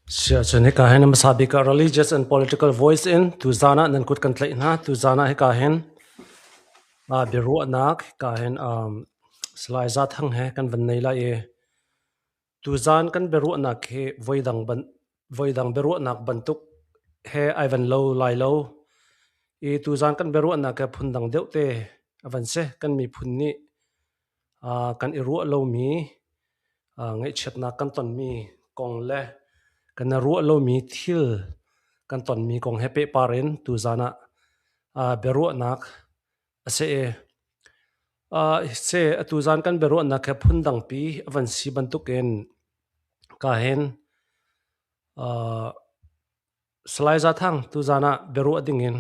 Siahcun hika hin hmasa bik ah religious and political voice in tuzaan ah nan kut kan tlaih hna. Tuzaan ah hika hin biaruahnak hika hin Salai Za Thang he kan van nei lai i tuzaan kan biaruahnak hi voidang biaruahnak bantuk he ai van lo lai lo i tuzaan kan biaruahnak he phundang deuh te a van si. Kan miphun nih kan i ruah lomi ngaihchiatnak kan tonmi kong le kan i ruah lomi thil kan tonmi kong he pehpar in tuzaan ah biaruahnak a si i si atu zaan kan biaruahnak he phundangpi a van si bantukin ka hin Salai Za Thang, tuzaan ah biaruah dingin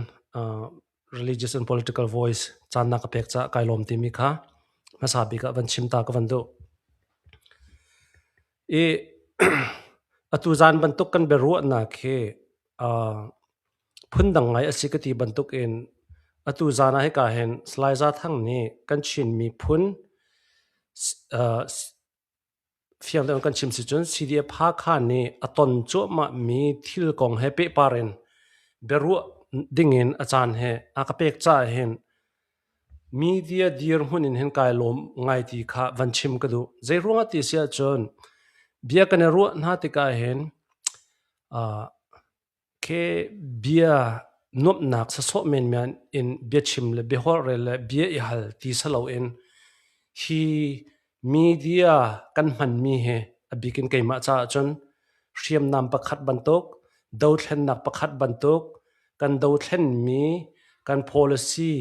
religious and political voice caan na ka pek caah kai lawm timi kha hmasa bik ah van chim ta ka van duh. I atu zaan bantuk kan biaruahnak hi phundang ngai a si ka ti bantuk in atu zaan ah hika hin Salai Za Thang nih kan Chin miphun Fiang deuh in kan chim si cun CDF Hakha nih a ton cuahmahmi thil kong he pehpar in biaruah dingin a caan he a ka pek caah hin media dirhmun in hin kai lawm ngai ti kha van chim ka duh. Zeiruangah ti si ahcun bia kan i ruah hna tikah hin Khi bia nuamhnak sawsawh menmen in biachim le biaholhrel le bia i hal ti si loin hi media kan hmanmi hi a bik in keimah caah cun hriamnam pakhat bantuk, dothlennak pakhat bantuk, kan dothlenmi kan policy,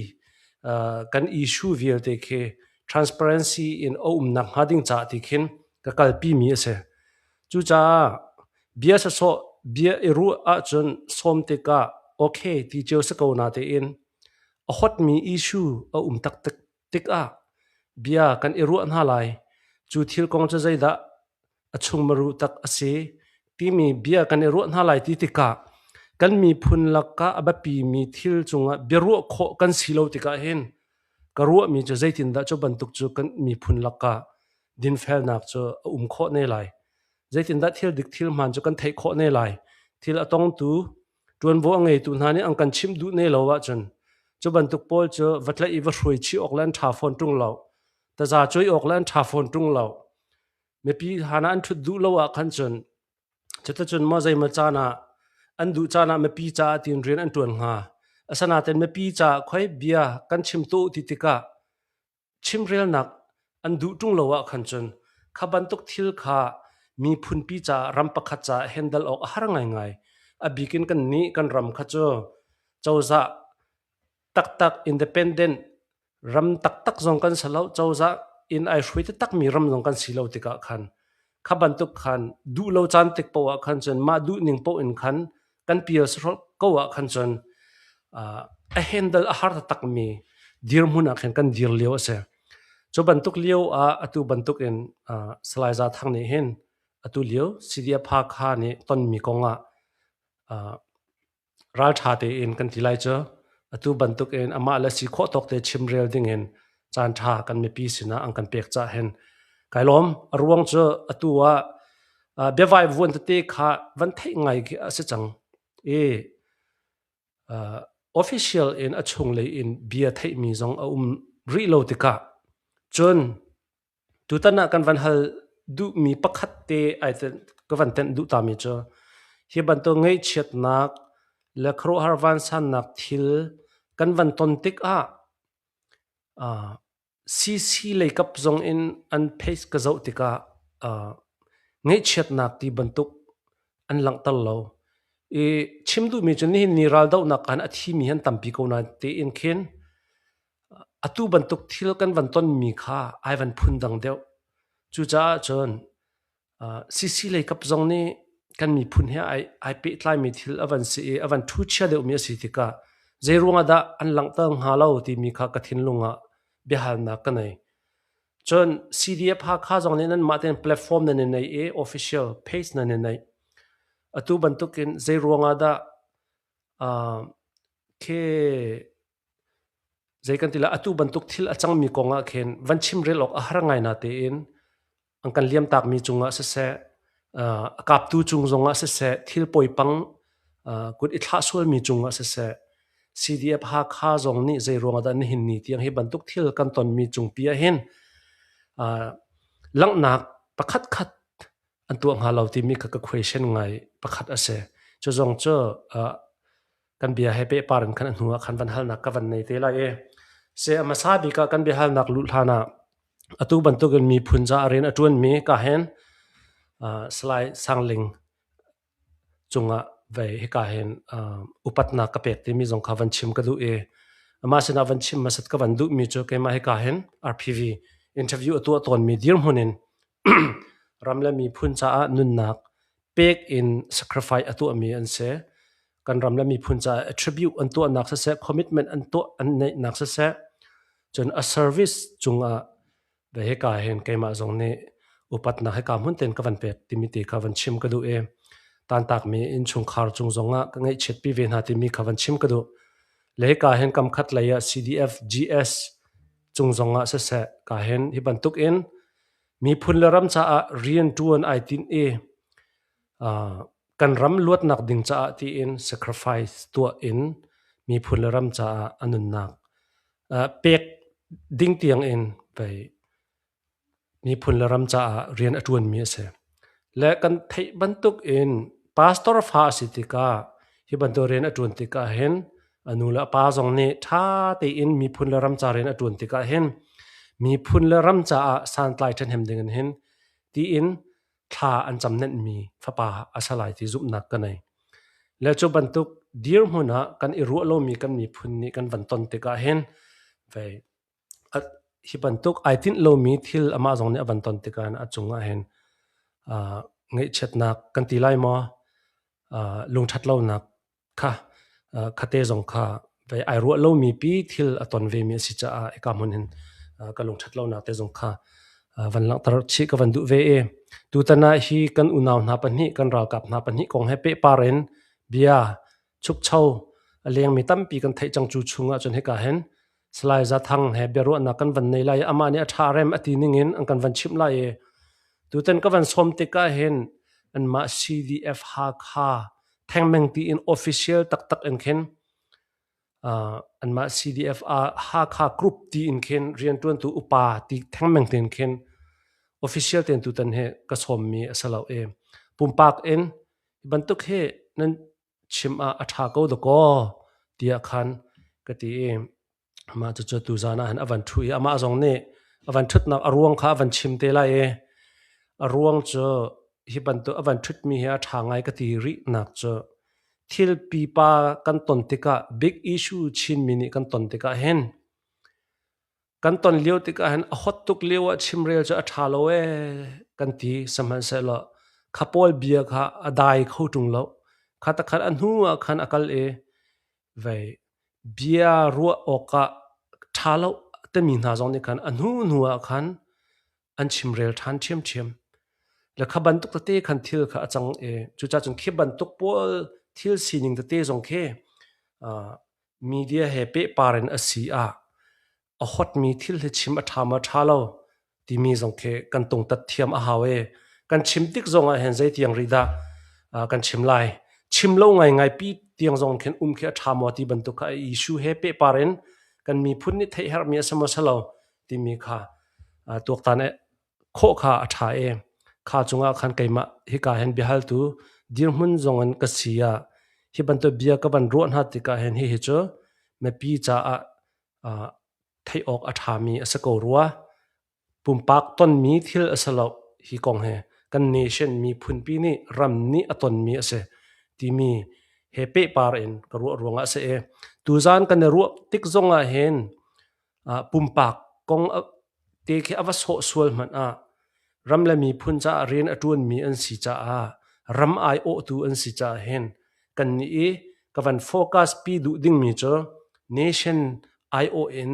kan issue vialte khi transparency in a um nakhnga ding caah ti khin ka kalpimi a si. Cucaah bia sawsawh bia i ruah ahcun sawm tikah okay ti cio si ko natein a hotmi issue a um taktak tikah bia kan i ruah hna lai. Cu thil kong cu zeidah a chungmaru tak a si timi bia kan i ruah hna lai ti tikah kan miphun lakah a biapimi thil cungah biaruah khawh kan si lo tikah hin ka ruahmi cu zeitindah cu bantuk cu kan miphun lakah dinfelnak cu a um khawh ne lai. Zeitindah thil dik thil hmaan cu kan theih khawh ne lai. Thil a tongtu, ṭuanvo a ngeitu hna nih an kan chimh duh ne lo ahcun cu bantuk pawl cu va tlaih i va hruai chih awk le an ṭha fawn ṭung lo. Taza cuai awk le an ṭha fawn ṭung lo. Mipi hlan ah an ṭhut duh lo ah khan cun cuticun maw zeimaw caan ah an duh caan ah mipi caah tiin rian an ṭuan hnga. Asinain mipi caah khoi bia kan chim tuah ti tikah Chimrelnak an duh ṭung lo ah khan cun kha bantuk thil kha miphunpi caah ram pakhat caah handle awk a har ngaingai. A bik in kannih kan ram kha cu cozah taktak independent ram taktak zong kan si lo, cozah in ai hruai taktakmi ram zong kan si lo tikah khan kha bantuk khan duh lo caan tik paoh ah khan cun mah duh ning paoh in khan kan pial ko ah khan cun a handle a har taktakmi dirhmun ah khin kan dir lio a si. Cu bantuk lio ah atu bantuk in Salai Za Thang nih hin atu lio CDF Hakha nih tonmi kong ah ralṭha tein kan ti lai cu atu bantuk in amah le si khawh tawk te chimrel ding in caan ṭha kan mipi sinah an kan pek cah hin kai lawm. A ruang cu atu ah biavai vuan tete kha van theih ngai khi a si cang i official in a chunglei in bia theihmi zong a um rih lo tikah cun tutan ah kan van hal duhmi pakhat te ai ka van tenh duh tami cu hi bantuk ngaihchiatnak le khuaruahhar vansannak thil kan van ton tikah CC leikap zong in an page ka zoh tikah ngaihchiatnak ti bantuk an langhter lo. I chim duhmi cu nihin ni raldohnak khan a thimi an tampi ko nain tein khin atu bantuk thil kan van tonmi kha ai van phundang deuh. Cucaah cun CC leikap zong nih kan miphun he ai pehtlaimi thil a van si i a van ṭhuchia deuhmi a si tikah zeiruang ah dah an langhter hnga lo timi kha ka thinlung ah biahalnak ka nei. Cun CDF Hakha zong nih nanmah tein platform nan i nei i official page nan i nei. Atu bantukin zeiruang ah dah khi zei kan ti lai atu bantuk thil a cangmi kong ah khin van chimrel awk a har ngai na tein an kan liamtakmi cungah siseh. A kaptu cung zongah siseh, thil poipang kut i thlah sualmi cungah siseh, CDF Hakha zong nih zeiruang ah dah nihin ni tiang hi bantuk thil kan tonmi cungpi ahhin langhnak pakhatkhat an tuah hnga lo timi kha ka question ngai pakhat a si. Cu zong cu kan bia he pehpar in khan a hnu ah khan van halnak ka van nei te lai i se a hmasa bik ah kan biahalnak luh hlan ah atu bantukin miphun ca rian a ṭuanmi ka hen Salai Sangling cungah vei hika hin upatnak ka pek timi zong kha van chim ka duh i amah sinah van chim hmasat ka van duhmi cu keimah hika hin RPV interview a tuah tawnmi dirhmun in ram le miphun caah nunnak pek in sacrifice a tuahmi an si. Kan ram le miphun caah attribute an tuahnak siseh, commitment an tuah an neihnak siseh, cun a service cungah ve hika hin keimah zong nih upatnak hika hmun ten ka van pek timi te kha van chim ka duh i tantakmi innchungkhar cung zongah ka ngaihchiatpi ve hna timi kha van chim ka duh. Le hika hin kam khat lei ah CDF GS cung zongah siseh ka hin hi bantuk in miphun le ram caah rian ṭuan ai tinh i kan ram luatnak ding caah tiin sacrifice tuah in miphun le ram caah a nunnak pek ding tiang in pei miphun le ram caah rian a ṭuanmi a si. Le kan theih bantuk in pastor fa a si tikah hi bantuk rian a ṭuan tikah hin a nu le a pa zong nih ṭha tein miphun le ram ca rian a ṭuan tikah hin miphun le ram caah santlai ṭhahnem ding in hin tiin thla an cam nenhmi fapa a si lai ti zumhnak ka nei. Le cu bantuk dirhmun ah kan i ruah lomi kan miphun nih kan van ton tikah hin vei hi bantuk ai tinh lomi thil amah zong nih a van ton tikah a cungah hin ngaihchiatnak kan ti lai maw lungṭhat lonak kha khate zong kha vei ai ruah lomi pi thil a ton vemi a si caah hika hmun hin ka lungṭhat lonak te zong kha van langhter chih ka van duh ve i tutan ah hi kan unau hna pahnih kan ralkap hna pahnih kong he pehpar in bia chukcho a lengmi tampi kan theih cang cu chungah cun hika hin Salai Za Thang he biaruahnak kan van nei lai i amah nih a ṭha rem a ti ningin an kan van chimh lai i tutan ka van sawm tikah hin anmah CDF Hakha thengmeng tiin official taktak in khin anmah CDF Hakha group tiin khin rianṭuantu upa ti thengmeng tiin khin official tein tutan hi ka sawmmi a si lo i pumpak in bantuk hi nan chim ah a ṭha ko dakaw tiah khan ka ti i amah cucu tuzaan ah hin a van ṭhu i amah zong nih a van ṭhutnak a ruang kha a van chim te lai i a ruang cu hi bantuk a van ṭhutmi hi a ṭha ngai ka ti rihnak cu thil pipa kan ton tikah big issue Chinmi nih kan ton tikah hin Kan ton lio tikah hin a hot tuk lio ah chimrel cu a ṭha lo ee kan ti. Sihmanhsehlaw kha pawl bia kha a dai kho ṭung lo. Kha takhat a hnu ah khan a kal i vei bia ruah awkah ṭha lo timi hna zong nih khan a hnu hnu ah khan an chimrel ṭhan ṭhiamṭhiam. Le kha bantuk tete khan thil kha a cang i cucaah cun khi bantuk pawl thil sining tete zong khi media he pehpar in a si ah a hotmi thil hi chim a ṭha maw ṭha lo timi zong khi kan tungtat thiam a hau i kan chim tik zong ah hin zeitiang rih dah kan chim lai. Chim lo ngaingai pi tiang zong khin um khi a ṭha maw ti bantuk kha issue he pehpar in kan miphun nih theih herhmi a si maw si lo timi kha tuaktan khawh kha a ṭha i kha cungah khan keimah hika hin biahaltu dirhmun zongin ka si ah hi bantuk bia ka van ruah hna tikah hin hihi cu mipi caah theih awk a ṭhami a si ko rua. Pumpak tonmi thil a si lo hi kong hi kan nation miphunpi nih ram nih a tonmi a si timi he pehpar in ka ruah ruangah a si i tuzaan kan i ruah tik zongah hin pumpak kong te khi a va sawh sual hmanh ah ram le miphun caah rian a ṭuanmi an si caah ram aiawhtu an si caah hin kannih i ka van focus pi duh dingmi cu nation aiawh in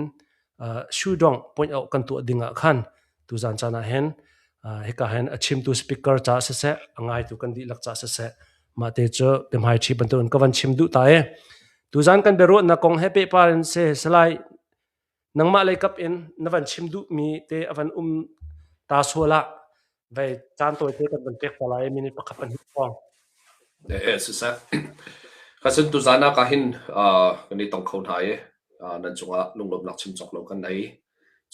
shudong point out kan tuah ding ah khan tuzan caan ah hin hika hin a chimtu speaker ca siseh a ngaitu kan dihlak ca siseh mah te cu biahmai ṭhi bantukin ka van chim duh ta i tuzan kan biaruahnak kong he pehpar in se salai nangmah lei kap in na van chim duhmi te a van um ta sual ah. Vei caan tawite kan van pek ta lai minute pakhat pahnih hrawng. Siseh. Ka sin tuzaan ah ka hin kan i tong kho hna i nan cungah lunglawmhnak chim cawk lo kan nei.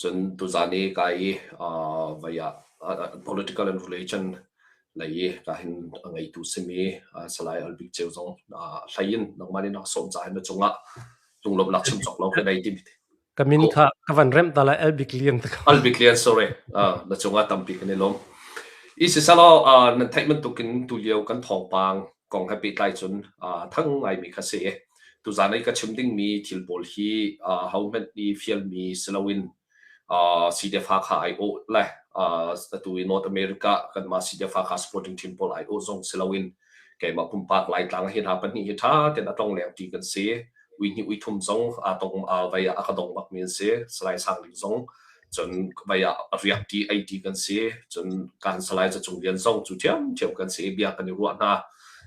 Cun tuzaan i ka i vai ah political and religion lei i ka hin a ngeitu simi Salai Albik Ceu zong hlei in nangmah nih na ka sawm caah na cungah lunglawmhnak chim cawk lo ka nei ti. Ka min kha ka van remh ta lai Albik Lian. Albik Lian, sorry. Na cungah tampi kan i lawm. I sisalaw nan theih bantukin tulio kan thawngpang kong he pehtlai cun thang ngaimi kha si. Tuzaan i ka chim dingmi thil pawl hi hohmanh i fialmi si loin CDF Hakha aiawh le atu i North America kanmah CDF Hakha supporting team pawl aiawh zong si loin keimah pumpak Laitlang hi hna pahnih hi ṭha tein a tlong lengṭi kan si. Ui hnih ui thum zong aa tong vai ah a ka dong bakmi an si. Salai Sang Ling zong cun vai ah a riak ṭi ei ṭi kan si. Cun kan Salai Ca Cung Lian zong cu ṭhiamṭhiam kan si i bia kan i ruah hna.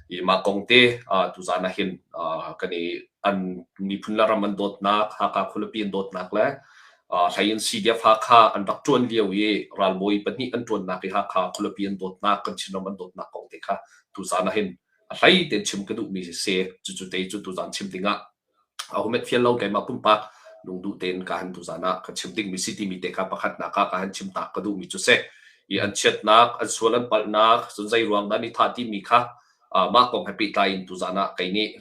I mah kong te tuzaan ah hin kan i an miphun le ram an dawtnak, Hakha khualipi an dawtnak le hlei in CDF Hakha an rak ṭuan lio i ralbawi pahnih an ṭuannak i Hakha khualipi an dawtnak, kan Chinram an dawtnak kong te kha tuzaan ah hin a hlei tein chim ka duhmi si. Cucu te cu tuzaan chim dingah a humet fial lo keimah pumpak lungduh tein ka han tuzaan ah ka chim dingmi si timi te kha pakhatnak ah ka han chim tak ka duhmi cu si. I an chiatnak, an sual an palhnak, cun zei ruang dah an i thah timi kha mah kong he pehtlai in tuzaan ah kei nih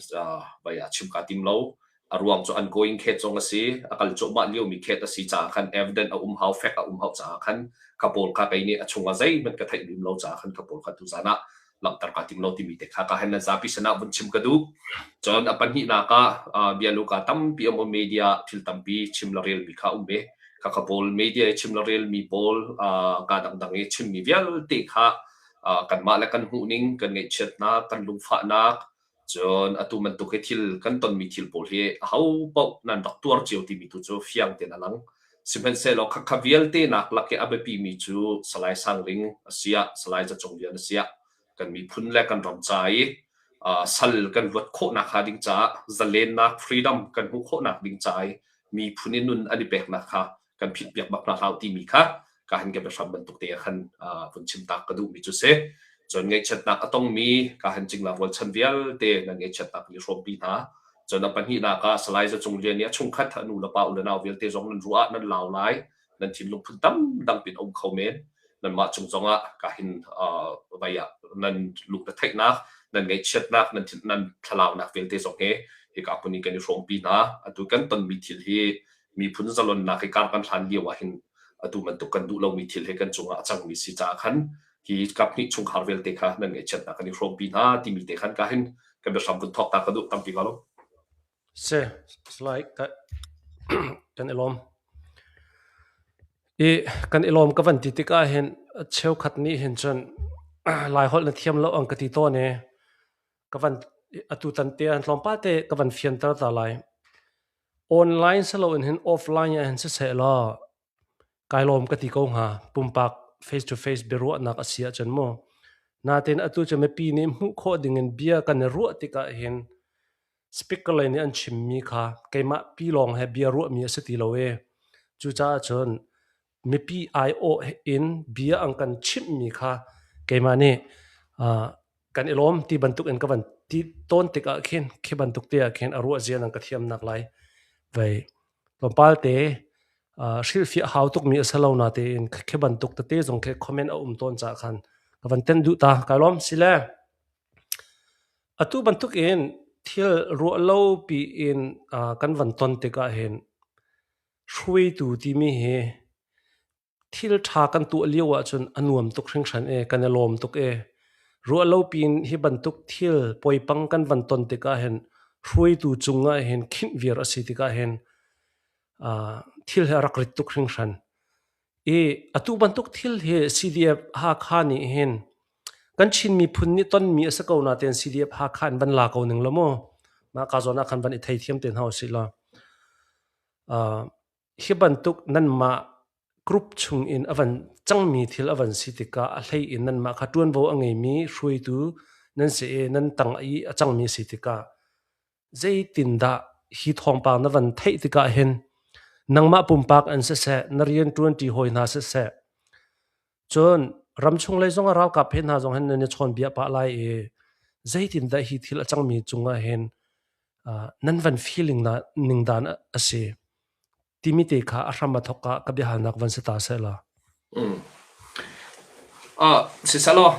vai ah chim kaa tim lo. A ruang cu ongoing khet zong a si, a kal cuahmah liomi khet a si caah khan evidence a um hau, fact a um hau caah khan kha pawl kha kei nih a chungah zeihmanh ka theih lim lo caah khan kha pawl kha tuzaan ah langhter kaa tim lo timi te kha ka hen nan zapi sinah vun chim ka duh. Cun a pahnihnak ah bialuka tampi um media thil tampi chim le relmi kha um ve. Kha kha pawl media i chim le relmi pawl ka dangdang i chimmi vialte kha kanmah le kan hmuhning, kan ngaihchiatnak, kan lungfahnak, cun atu bantuk hi thil kan tonmi thil pawl hi aho paoh nan rak tuar cio timi tu cu fiang tein a lang. Sihmanhsehlaw khakha vialte nak lak i a biapimi cu Salai Sang Ling a siah, Salai Za Cung Lian a siah, kan miphun le kan ram ca i sal kan luat khawhnak hnga ding caah zalennak freedom kan hmuh khawhnak ding ca i miphun i nun an i peknak kha kan phitpiak bak hna hlah timi kha ka han ka biahram bantuk te ah khan vun chim tak ka duhmi cu si. Cun ngaihchiatnak a tongmi ka han cingla rualchan vialte nan ngaihchiatnak kan i hrawmpi hna. Cun a pahnihnak ah Salai Za Cung Lian i a chungkhat a nu le pa u le nau vialte zong nan ruah ah nan lau lai nan thinlung phun tam dang pin um kho men nanmah cung zongah ka hin vai ah nan lungretheihnak nan ngaihchiatnak nan nan thlalaunak vialte zong he hika hmun in kan i hrawmpi hna atu kan tonmi thil hi miphun zalonnak hi kar kan hlan lio ah hin atu bantuk kan duh lomi thil he kan cungah a cangmi si caah khan hi kaphnih chungkhar vialte kha nan ngaihchiatnak kan i hrawmpi hna timi te khan ka hin ka biahram vun thawk ta ka duh tampi ka lo. Si, like ka kan i lawm. I kan i lawm ka van ti tikah hin cheukhat nih hin cun Laiholh na thiam lo ang ka ti tawn i ka van atu tan te an tlawmpal te ka van fianter ta lai. Online si loin hin offline ah hin siseh law kai lawm ka ti ko hnga. Pumpak face to face biaruahnak a si ahcun mu. Natin atu cu mipi nih hmuh khawh dingin bia kan i ruah tikah hin speaker lei nih an chimmi kha keimah pi lawng he bia ruahmi a si ti lo i cucaah cun mipi aiawh in bia an kan chimhmi kha keimah nih kan i lawm ti bantuk in ka van ti tawn tikah khin khi bantuk te ah khin a ruah zia nan ka thiamnak lai vei tlawmpal te hrilhfiah hau tukmi a si lo na tein khi bantuk tete zong khi comment a um tawn caah khan ka van ten duh ta kai lawm sile atu bantuk in thil ruah lo pi in kan van ton tikah hin hruaitu timi hi Thil ṭha kan tuah lio ahcun a nuam tuk hringhran i kan i lawm tuk i ruahlopi in hi bantuk thil poipang kan van ton tikah hin hruaitu cungah hin khinh viar a si tikah hin thil hi a rak rit tuk hringhran. I atu bantuk thil hi CDF Hakha nih hin kan Chin miphun nih tonmi a si ko natein CDF Hakha in van la ko ning law mu. Mah ka zawn ah khan van i theithiam te hna usih law. Hi bantuk nanmah group chungin a van cangmi thil a van si tikah a hlei in nanmah kha ṭuanvo a ngeimi hruaitu nan si i nan tang i a cangmi a si tikah zeitindah hi thawngpang na van theih tikah hin nangmah pumpak an siseh, na rianṭuanṭi hawi hna siseh, cun Ramchung lei zong ah ralkap he hna zong hin nan i chawnbia pah lai i zeitindah hi thil a cangmi cungah hin nan van feeling na ning dan a si timi te kha a hram a thawk ah ka biahalnak van si ta seh la. Mm. Siselaw,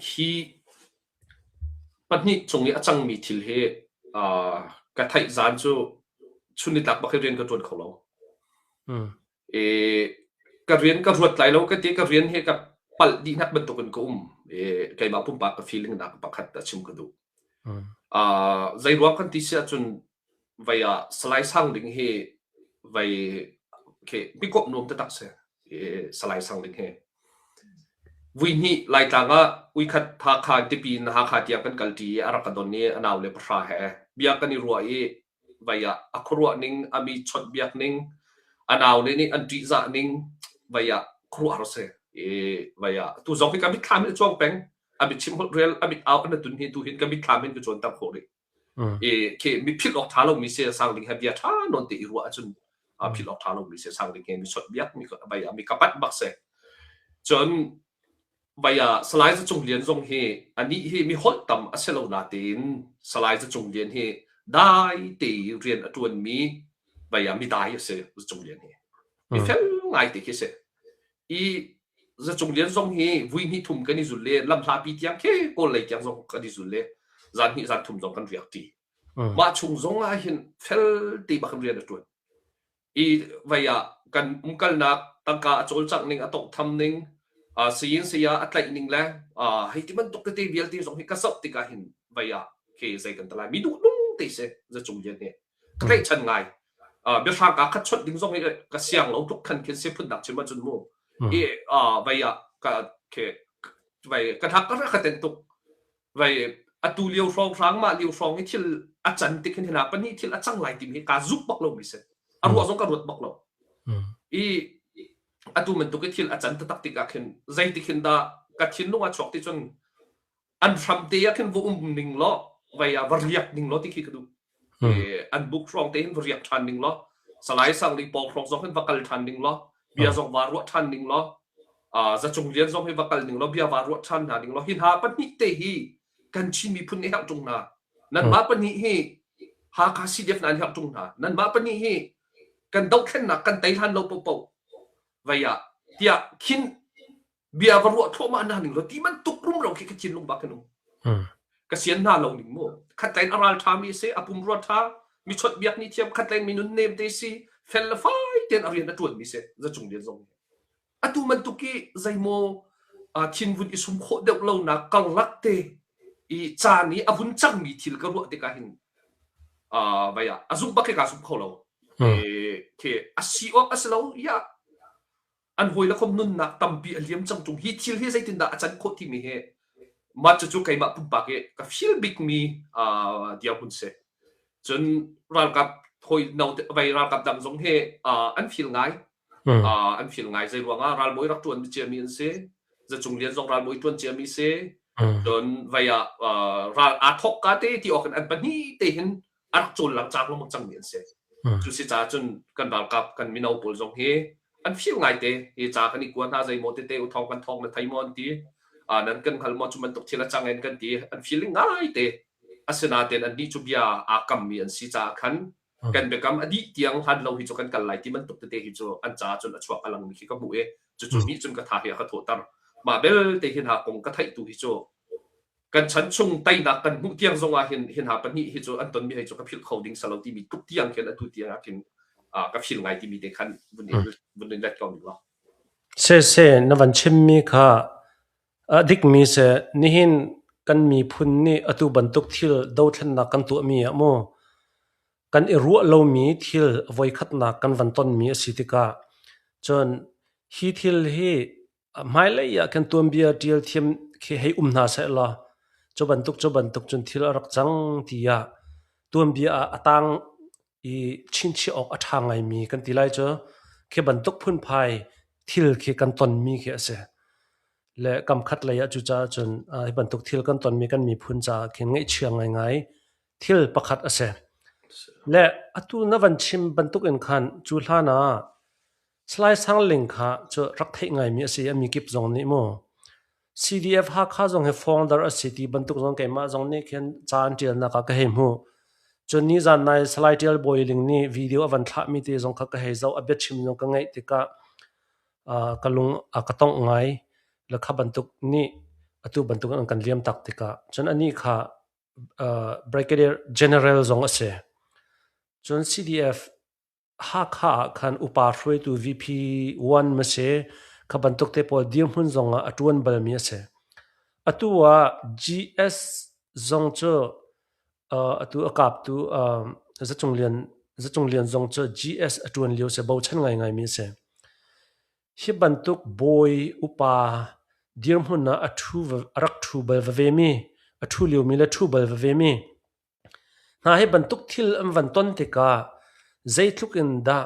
hi pahnih cung i a cangmi thil hi ka theih zan cu chun nitlak bak hi rian ka ṭuan kho lo. I ka rian ka ruat lai lo ka ti ka rian hi ka palh dihnak bantukin ka um. I keimah pumpak ka feeling nak pakhat a chim ka duh. Zei ruang kan ti si ahcun vei ah Salai Sang Ding hi vei khi mikawp nuam taktak si. I Salai Sang Ding hi. Vui hnih Laitlang ah uikhat Hakha tipi in Hakha tiang kan kalṭi i a rak ka don i a nau le pahra he bia kan i ruah i vei ah a khuaruah ning, a mi chawnhbiak ning, a naule nih an ṭihzah ning vei ah khuaruahhar a si. I vei ah tu zong hi ka mitthlam in a cuang peng. A mit chim holh rel, a mit au an tun hi tu hin ka mitthlam hin ka cuanter khawh rih. I khi mi philh awk ṭha lomi si sang ding he bia ṭha nawn te i ruah ahcun philh awk ṭha lomi si sang ding he mi chawnhbiak mi vei ah mi ka panh bak si. Cun Vai ah Salai Za Cung Lian zong hi anih hi mi holh tam a si lo natein Salai Za Cung Lian hi dai te i rian a ṭuanmi vai ah midai a si Za Cung Lian hi. Mi fel ngai te khi a si. I Za Cung Lian zong hi vui hnih thum kan i zul le lamhlapi tiang khi Kawl lei tiang zong kan i zul le zan hnih zan thum zong kan riak ṭi. Mah chung zong ah hin fel te bak in rian a ṭuan. I vei ah kan umkalnak tangka a cawlcangh ning a tawnghtham ning sayin saya a tlaih ning le hei ti bantuk tete vialte zong hi ka zoh tikah hin vei ah khi zei kan ti lai mi duhnung te si Zacung Lian hi ka tlaihchan ngai. Biahrang ka khat chawnh ding zong hi ka siang lo tluk khan khin si phunnak chim ahcun mu i vei ah ka khi vei ka thak ka ka ten tuk Vei atu lio hrawnghrang mah lio hrawng i thil a can tik hin hna pahnih thil a cang lai timi hi kaa zuk bak lomi si. A ruah zong ka ruat bak lo. I atu bantuk i thil a can taktak tikah khin zeitik hin dah ka thinlung ah chuak ti cun an hram te ah khin va um ning law vei ah va riak ning law ti khi ka duh. An buk hrawng te hin va riak ṭhan ning law Salai Sang Ling pawng hrawng zong hin va kal ṭhan ning law bia zong va ruah ṭhan ning law Zacung Lian zong hi va kal ning law bia va ruah ṭhan hna ning law hi hna pahnih te hi kan Chin miphun nih herh ṭung hna. Nanmah pahnih hi Hakha CDF nan herh ṭung hna. Nanmah pahnih hi kan dohthlennak kan tei hlan lo paohpaoh vei ah tiah khin bia va ruah thluahmah hna ning law ti bantuk rumro khi ka thinlung bak in um. Ka sian hna lo ning mu. Khatlein a ral ṭha mi si, a pumrua ṭha, mi chawnh biak nih thiam, khatlein mi nun nem te si, fel le fai tein a rian a ṭuan mi si, Zacung Lian zong hi. Atu bantuk i zeimaw thin vun i sum khawh deuh lonak karlak te i caan i a vun cangmi thil ka ruah tikah hin vai ah a zumh bak hi kaa zumh kho lo. Khi a si awk a si lo ya an hawi le kom nunnak tampi a liam cang ṭung hi thil hi zeitindah a can khawh timi hi mah cucu keimah pumpak i ka feel bikmi dirhmun si. Cun ralkap hawi no vai ralkap dang zong hi an feel ngai. An feel ngai zei ruangah ralbawi rak ṭuan ciami an si. Zacung Lian zong ralbawi ṭuan ciami si. Cun vai ah ral aa thawk ka te ti awk in an pahnih te hin a rak cawl lang cang lengmang cangmi an si. Cu si caah cun kan ralkap kan mino pawl zong hi an feel ngai te hi ca kan i kua hna zeimaw tete u thawng kan thawng na thei maw an ti nan kan hngal maw cu bantuk thil a cang en kan ti an feeling ngai te asinain an nih cu bia aa kammi an si caah khan kan biakam a dih tiang hlan lo hi cu kan kal lai ti bantuk tete hi cu an caah cun a chuak a langmi khi ka hmuh i cucu nih cun ka tha hi a ka thawhter mah belte hi hna kong ka theih tu hi cu kan chan chung teinak kan hmuh tiang zong ah hin hi hna pahnih hi cu an tonmi hei cu ka philh kho ding salo timi tluk tiang khin atu tiang ah khin ka feel ngai timi te khan vun in vun in let ko ning law Sese na van chimmi kha a dikmi se nihin kan miphun nih atu bantuk thil dothlennak kan tuahmi ah mu kan i ruah lomi thil voikhatnak kan van tonmi a si tikah cun hi thil hi Hmailei ah khan tuanbia ṭial thiam khi hei um hna sehlaw cu bantuk cu bantuk cun thil a rak cang tiah tuanbia ah a tang i chinchiah awk a ṭha ngaimi kan ti lai cu khi bantuk phunphai thil khi kan tonmi khi a si. Le kamkhat lei ah cucaah cun hi bantuk thil kan tonmi kan miphun caah khin ngaihchia ngaingai thil pakhat a si. Le atu na van chim bantuk in khan cu hlan ah. Salai Sang Ling kha cu rak theih ngaimi a si i a mikip zong nih mu CDF Hakha zong hi founder a si ti bantuk zong keimah zong nih khin ca an ṭialnak ah ka hei hmuh. Cun nizan nai Salai Ṭial Bawi Ling nih video a van thlahmi te zong kha ka hei zoh, a biachim zong ka ngaih tikah ka lung a ka tongh ngai. Le kha bantuk nih atu bantuk in an kan liam tak tikah cun anih kha Brigadier General zong a si. Cun CDF Hakha ah khan upa hruaitu VP 1 ma si kha bantuk te pawl dirhmun zong ah a ṭuan balmi a si. Atu ah GS zong cu atu a kaptu Zacung Lian Zacung Lian zong cu GS a ṭuan lio si bochan ngaingaimi a si. Hi bantuk bawi upa dirhmun ah a ṭhu a rak ṭhu bal vevemi, a ṭhu liomi le ṭhu bal vevemi Hna hi bantuk thil an van ton tikah zeitluk in dah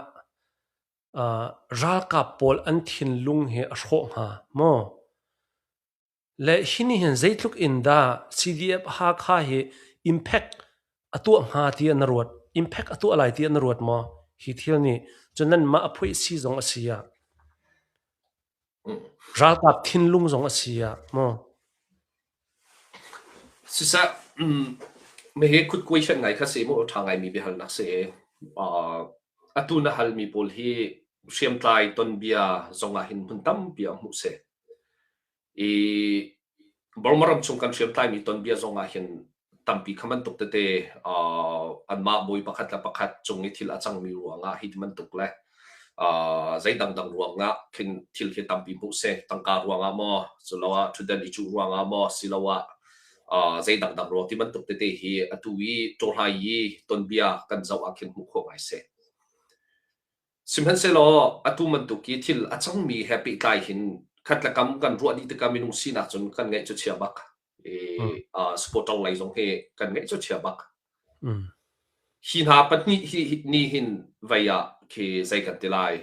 ralkap pawl an thinlung hi a hrawh hnga maw? Le hi nih hin zeitluk in dah CDF Hakha hi impact a tuah hnga ti na ruat? Impact a tuah lai ti na ruat maw? Hi thil nih cun nanmah a phoih si zong a si ah ralkap thinlung zong a si ah maw? Siseh, hihi khutkuai ngai kha si mu, ṭha ngaimi biahalnak si. Atu na halmi pawl hi hriamtlai tonbia zong ah hin hmun tampi ah hmuh si. I Burma ram chung kan hriamtlaimi tonbia zong ah hin tampi kha bantuk tete anmah bawi pakhat le pakhat cung i thil a cangmi ruangah hi ti bantuk le zei dangdang ruangah khin thil khi tampi hmuh si. Tangka ruangah maw, culoah ṭhutdan i cuh ruangah maw, siloah zei dangdang ruang ti bantuk tete hi atu i ṭawhlai i tonbia kan zoh ah khin hmuh khawh ngai si. Sihmanhsehlaw atu bantuk i thil a cangmi he pehtlai hin khat le kam kan ruah dih tikah minung sinak cun kan ngaih cu chia bak. I supporter lei zong hi kan ngaih cu chia bak. Hi hna pahnih hi ni hin vei ah khi zei kan ti lai.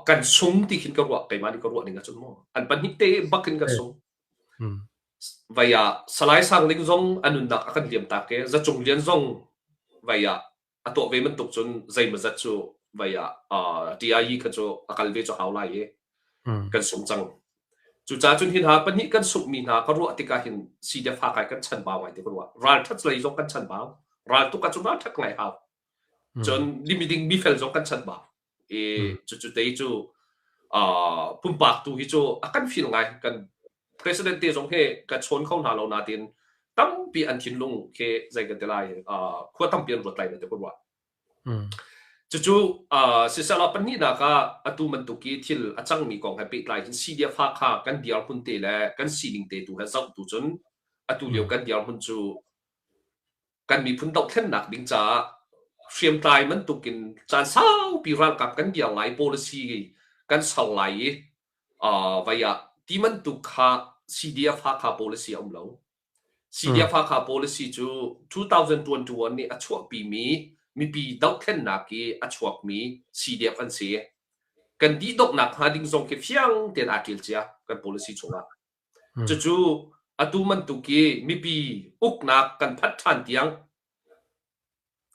Kan sung ti khin ka ruah keimah nih ka ruah ning ahcun maw an pahnih te bak in kan sung. Vei ah Salai Sang Ling zong a nunnak a kan liam tak i Za Cung Lian zong vei ah a tuah ve bantuk cun zeimawzat cu vei ah TIE kha cu a kal ve cu hau lai i kan sung cang. Cucaah cun hi hna pahnih kan sunghmi hna ka ruah tikah hin CDF Hakai kan chanbau ngai ti ka ruah. Ralṭhat lei zong kan chanbau. Raltuk ahcun ralṭhat ngai hau. Cun limiding mifel zong kan chanbau. I cucu te cu pumpak tu hi cu a kan feel ngai. Kan president te zong hi ka chawn kho hna lo natin tampi an thinlung khi zei kan ti lai khua tampi an ruat lai na ti ka ruah. Cucu sisehlaw pahnihnak ah atu bantuk i thil a cangmi kong he pehtlai hin CDF Hakha kan dirhmun te le kan sining te tu he zoh tu cun atu lio kan dirhmun cu kan miphun dohthlennak ding caah hriamtlai bantukin caan saupi ralkap kan dir lai policy kan ser lai i vai ah ti bantuk kha CDF Hakha policy a um lo. CDF Hakha policy cu 2021 nih a chuahpimi mipi dohthlennak i a chuakmi CDF an si. Kan dihdonghnak hnga ding zong khi fiang tein aa ṭial cia kan policy chungah. Cucu atu bantuk i mipi uknak kan phanh ṭhan tiang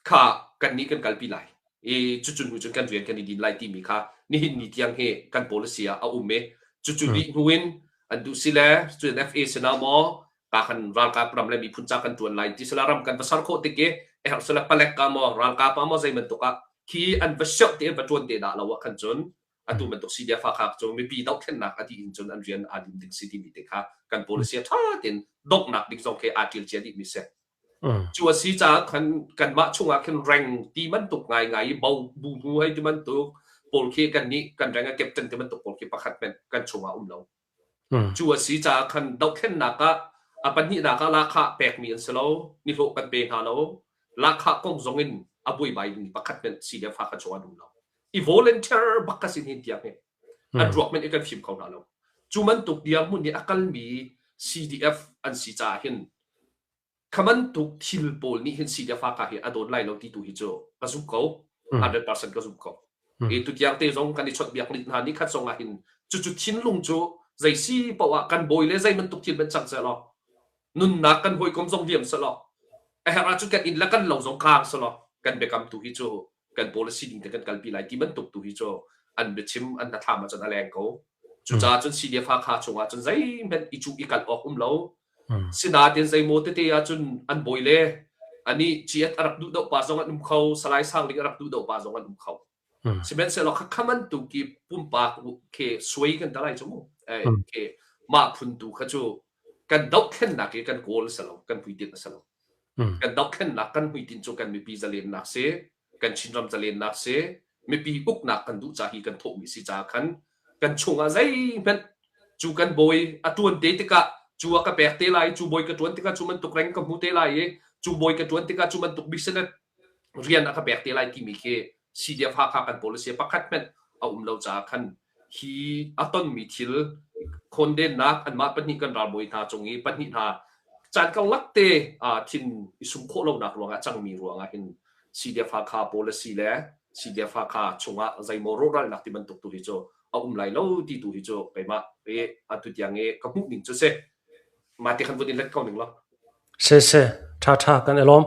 kha kannih kan kalpi lai i cucu hnu cun kan rian kan i din lai timi kha nihin ni tiang hi kan policy ah a um i cucu dih hnu in an duh si le cun FA sinah maw ka kan ralkap ram le miphun ca kan ṭuan lai ti sila ram kan va ser khawh tik i a herh sila palek ka maw ralkap ah maw zei bantuk ah khi an va sioh te an va ṭuan te dah lo ah khan cun atu bantuk CDF Hakha cu mipi dohthlennak a dih in cun an rian aa dim ding si timi te kha kan policy a ṭha tein donghnak ding zong khi aa ṭial cia dihmi si. Cu a si caah khan kanmah chungah khin reng ti bantuk ngaingai i bo bu hnu hei ti bantuk pawl khi kannih kan reng a captain ti bantuk pawl khi pakhat hmanh kan chungah um lo. Cu a si caah khan dohthlennak ah a pahnihnak ah lahkhah pekmi an si lo, nihlawh kan pe hna lo. Lahkhah kong zong in a buaibai ding pakhat hmanh CDF Hakha chungah an um lo. I volunteer bak ka sin hin tiang hi an ruak men i kan fim kho hna lo. Cu bantuk dirhmun i a kalmi CDF an si caah hin Kha bantuk thil pawl nih hin CDF Hakha hi a dawn lai lo ti tu hi cu ka zumh ko. 100% ka zumh ko. I tutiang te zong kan i chawnhbiak rih hna ni khat zong ah hin cucu thinlung cu zei si paoh ah kan bawi le zei bantuk thil hmanh cang sehlaw nunnak kan hawikom zong liam sehlaw a herh ahcun kan inn le kan lo zong kaang sehlaw kan biakam tu hi cu kan policy ding te kan kalpi lai ti bantuk tu hi cu an biachim an hnathlam ahcun a leng ko. Cucaah cun CDF Hakha chungah cun zeihmanh i cuh i kalh awk um lo. Sinain zeimaw tete ahcun an bawi le anih GS a rak duh deuh pa zong an um kho, Salai Sang Ling a rak duh deuh pa zong an um kho. Sihmanhsehlaw khakha bantuk i pumpak khi suai kan ta lai cu mu. Khi mah phun tu kha cu kan dohthlennak i kan goal a si lo, kan hmuitinh a si lo. Kan dohthlennak kan hmuitinh cu kan mipi zalennak si, kan Chinram zalennak si, mipi uknak kan duh ca hi kan thawhmi si caah khan kan chungah zeihmanh cu kan bawi a ṭuan te tikah cu a ka pek te lai, cu bawi ka ṭuan tikah cu bantuk reng ka hmu te lai i cu bawi ka ṭuan tikah cu bantuk business rian a ka pek te lai timi khi CDF Hakha kan policy pakhat hmanh a um lo caah khan hi a tonmi thil khawndennak anmah pahnih kan ralbawi hna cung i pahnih hna caan karlak te thin i sum khawh lonak ruangah cangmi ruangah hin CDF Hakha policy le CDF Hakha chungah zeimaw rawhralnak ti bantuk tu hi cu a um lai lo ti tu hi cu keimah i atu tiang i ka hmuh ning cu si. Mah ti khan vun in let ko ning law. Siseh, ṭhaṭha kan i lawm.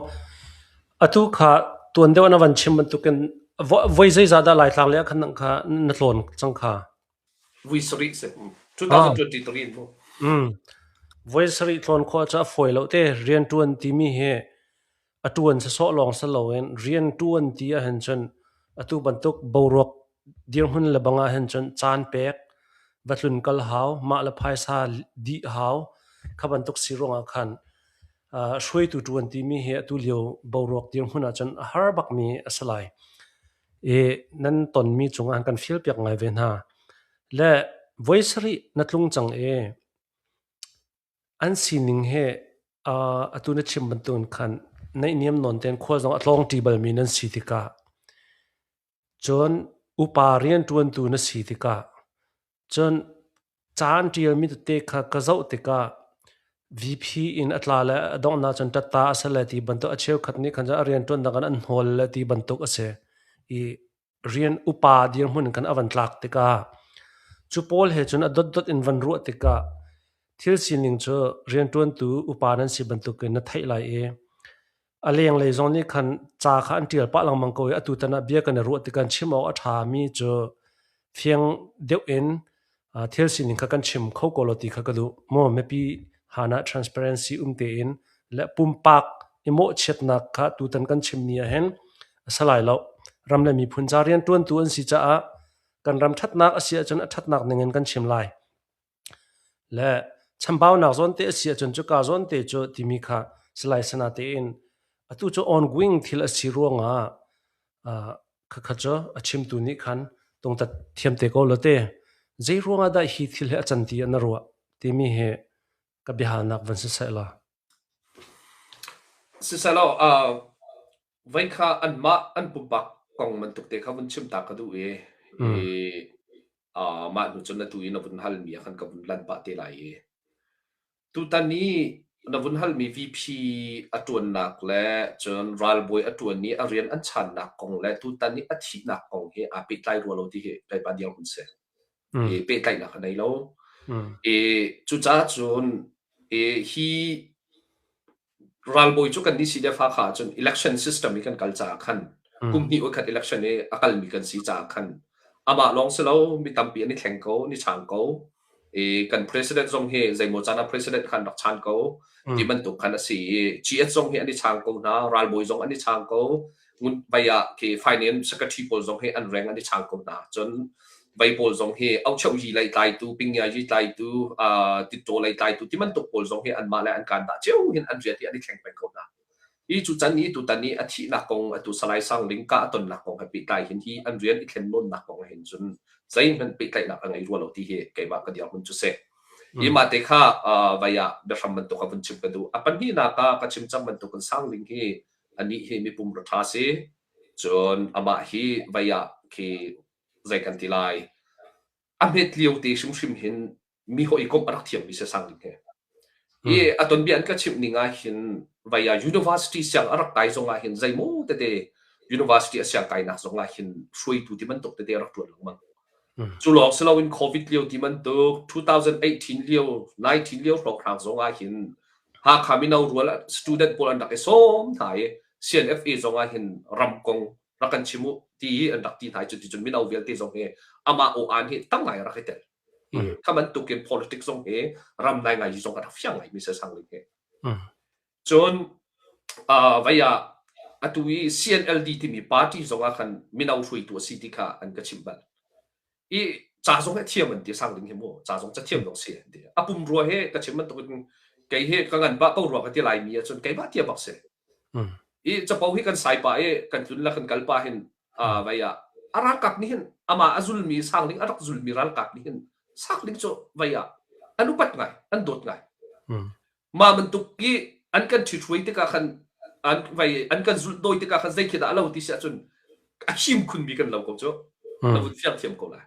Atu kha tuan deuh na van chim bantukin voi zeizah dah Laitlang lei ah khan nang kha na tlawn cang kha? Vui sarih si. 2023 in mu. Voi sarih tlawn khawh cu a fawi lo te. Rianṭuan timi hi a ṭuan sawsawh lawng si loin rianṭuan ti ahhin cun atu bantuk boruak dirhmun le bang ahhin cun caan pek, va tlun kal hau, mah le phaisa dih hau, kha bantuk si ruangah khan hruaitu ṭuan timi hi atu lio boruak dirhmun ahcun a har bakmi a si lai. I nan tonmi cungah kan fialpiak ngai ve hna. Le voi sarih na tlung cang i An sining hi atu na chim bantukin khan naihniam nawn tein khual zong a tlawngṭi balmi nan si tikah cun upa rianṭuantu na si tikah cun ca an ṭialmi tete kha ka zoh tikah VP in a tla le a donghnak cun ṭatta a si le ti bantuk a cheukhat nih khan cun a rianṭuannak in an hnawl le ti bantuk a si i rian upa dirhmun in khan a van tlak tikah cu pawl he cun a dotdot in van ruah tikah thil sining cu rianṭuantu upa nan si bantukin na theih lai i a lenglei zong nih khan ca kha an ṭial pah lengmang ko i atutan ah bia kan i ruah tikah chim awk a ṭhami cu fiang deuh in thil sining kha kan chim kho ko lo ti kha ka duh. Maw mipi han ah transparency um tein le pumpak i mawhchiatnak kha tutan kan chimmi ah hin a si lai lo. Ram le miphun ca rianṭuantu an si caah kan ram ṭhatnak a si ahcun a ṭhatnak ning in kan chim lai. Le chambaunak zawn te a si ahcun cuka zawn te cu timi kha Salai Sana tein atu cu ongoing thil a si ruangah Khakha cu a chimtu nih khan tungtat thiam te ko law te, zei ruangah dah hi thil hi a can ti ah na ruah timi hi ka biahalnak van si seh law. Siselaw, voi kha anmah an pumpak kong bantuk te kha vun chim ta ka duh i, i mah hnu cun atu i na vun halmi ah khan ka vun lan pah te lai i Tutan i na vun halmi VP a ṭuannak le cun ralbawi a ṭuan i a rian an channak kong le tutan i a thihnak kong hi aa pehtlai rua lo ti hi keimah dirhmun si. I pehtlaihnak a nei lo. I cucaah cun i hi Ralbawi cu kannih CDF Hakha ahcun election system i kan kal caah khan kum hnih voikhat election i a kalmi kan si caah khan amah lawng si lo mi tampi an i thleng ko, an i chang ko. I kan president zong hi zeimaw caan ah president khan rak chan ko ti bantuk khan a si i GS zong hi an i chang ko hna, ralbawi zong an i chang ko. Vai ah khi finance secretary pawl zong hi an reng an i chang ko hna. Cun vei pawl zong hi aucheu yi lei tlaitu, pingya yi tlaitu, titṭaw lei tlaitu ti bantuk pawl zong hi anmah le an kaan dah cio hin an rian hi an i thleng peng ko hna. Hi cu can i tutan i a thihnak kong atu Salai Sang Ling ka a tonnak kong he pehtlai hin hi an rian i thlen nawnnak kong hin cun zeihmanh pehtlaihnak a ngei rua lo ti hi keimah ka dirhmun cu si. Hi mah te kha vai ah biahram bantuk a vun chim ka duh. A pahnihnak ah ka chim cang bantuk in Sang Ling hi anih hi mipum ra ṭha si. Cun amah hi vai ah khi zei kan ti lai a hmet lio te hrimhrim hin mi hawikomh a rak thiammi si Sang Ling he. Hi a tonbia an ka chimh ning ah hin vai ah university siang a rak kai zong ah hin zeimaw tete university a siang kainak zong ah hin hruaitu ti bantuk tete a rak ṭuan lengmang. Cu lawng si loin COVID lio ti bantuk 2018 lio 19 lio hrawnghrang zong ah hin Hakha mino rual student pawl an rak i sawm hna i CNFA zong ah hin ram kong. Rak kan chim u ti i an rak ti hna i cuticun mino vialte zong hi amah aw aan hi tam ngai rak i tel. Kha bantuk in politics zong hi ram nai ngai zong a rak fiang ngai mi Sang Ling hi. Cun vai ah atu i CNLD timi party zong ah khan mino hruaitu a si ti kha an ka chimh bal. I ca zong hi thiam an ti Sang Ling hi mu ca zong cathiam zong si an ti. A pum rua he ka chim bantuk in kei hi ka ngan bah ko rua ka ti lai mi ahcun keimah tia bak si. I capo hi kan sai pah i kan tlun le kan kal pah hin vai ah a ralkap nih hin amah a zulmi Sang Ling a rak zulmi ralkap nih hin Sang Ling cu vai ah an upat ngai an dawt ngai. Mah bantuk i an kan ṭhithruai tikah khan an vai an kan zulhdawi tikah khan zei khi dah a lo ti si ahcun a him khunmi kan lo ko cu. Na vun fiang thiam ko lai.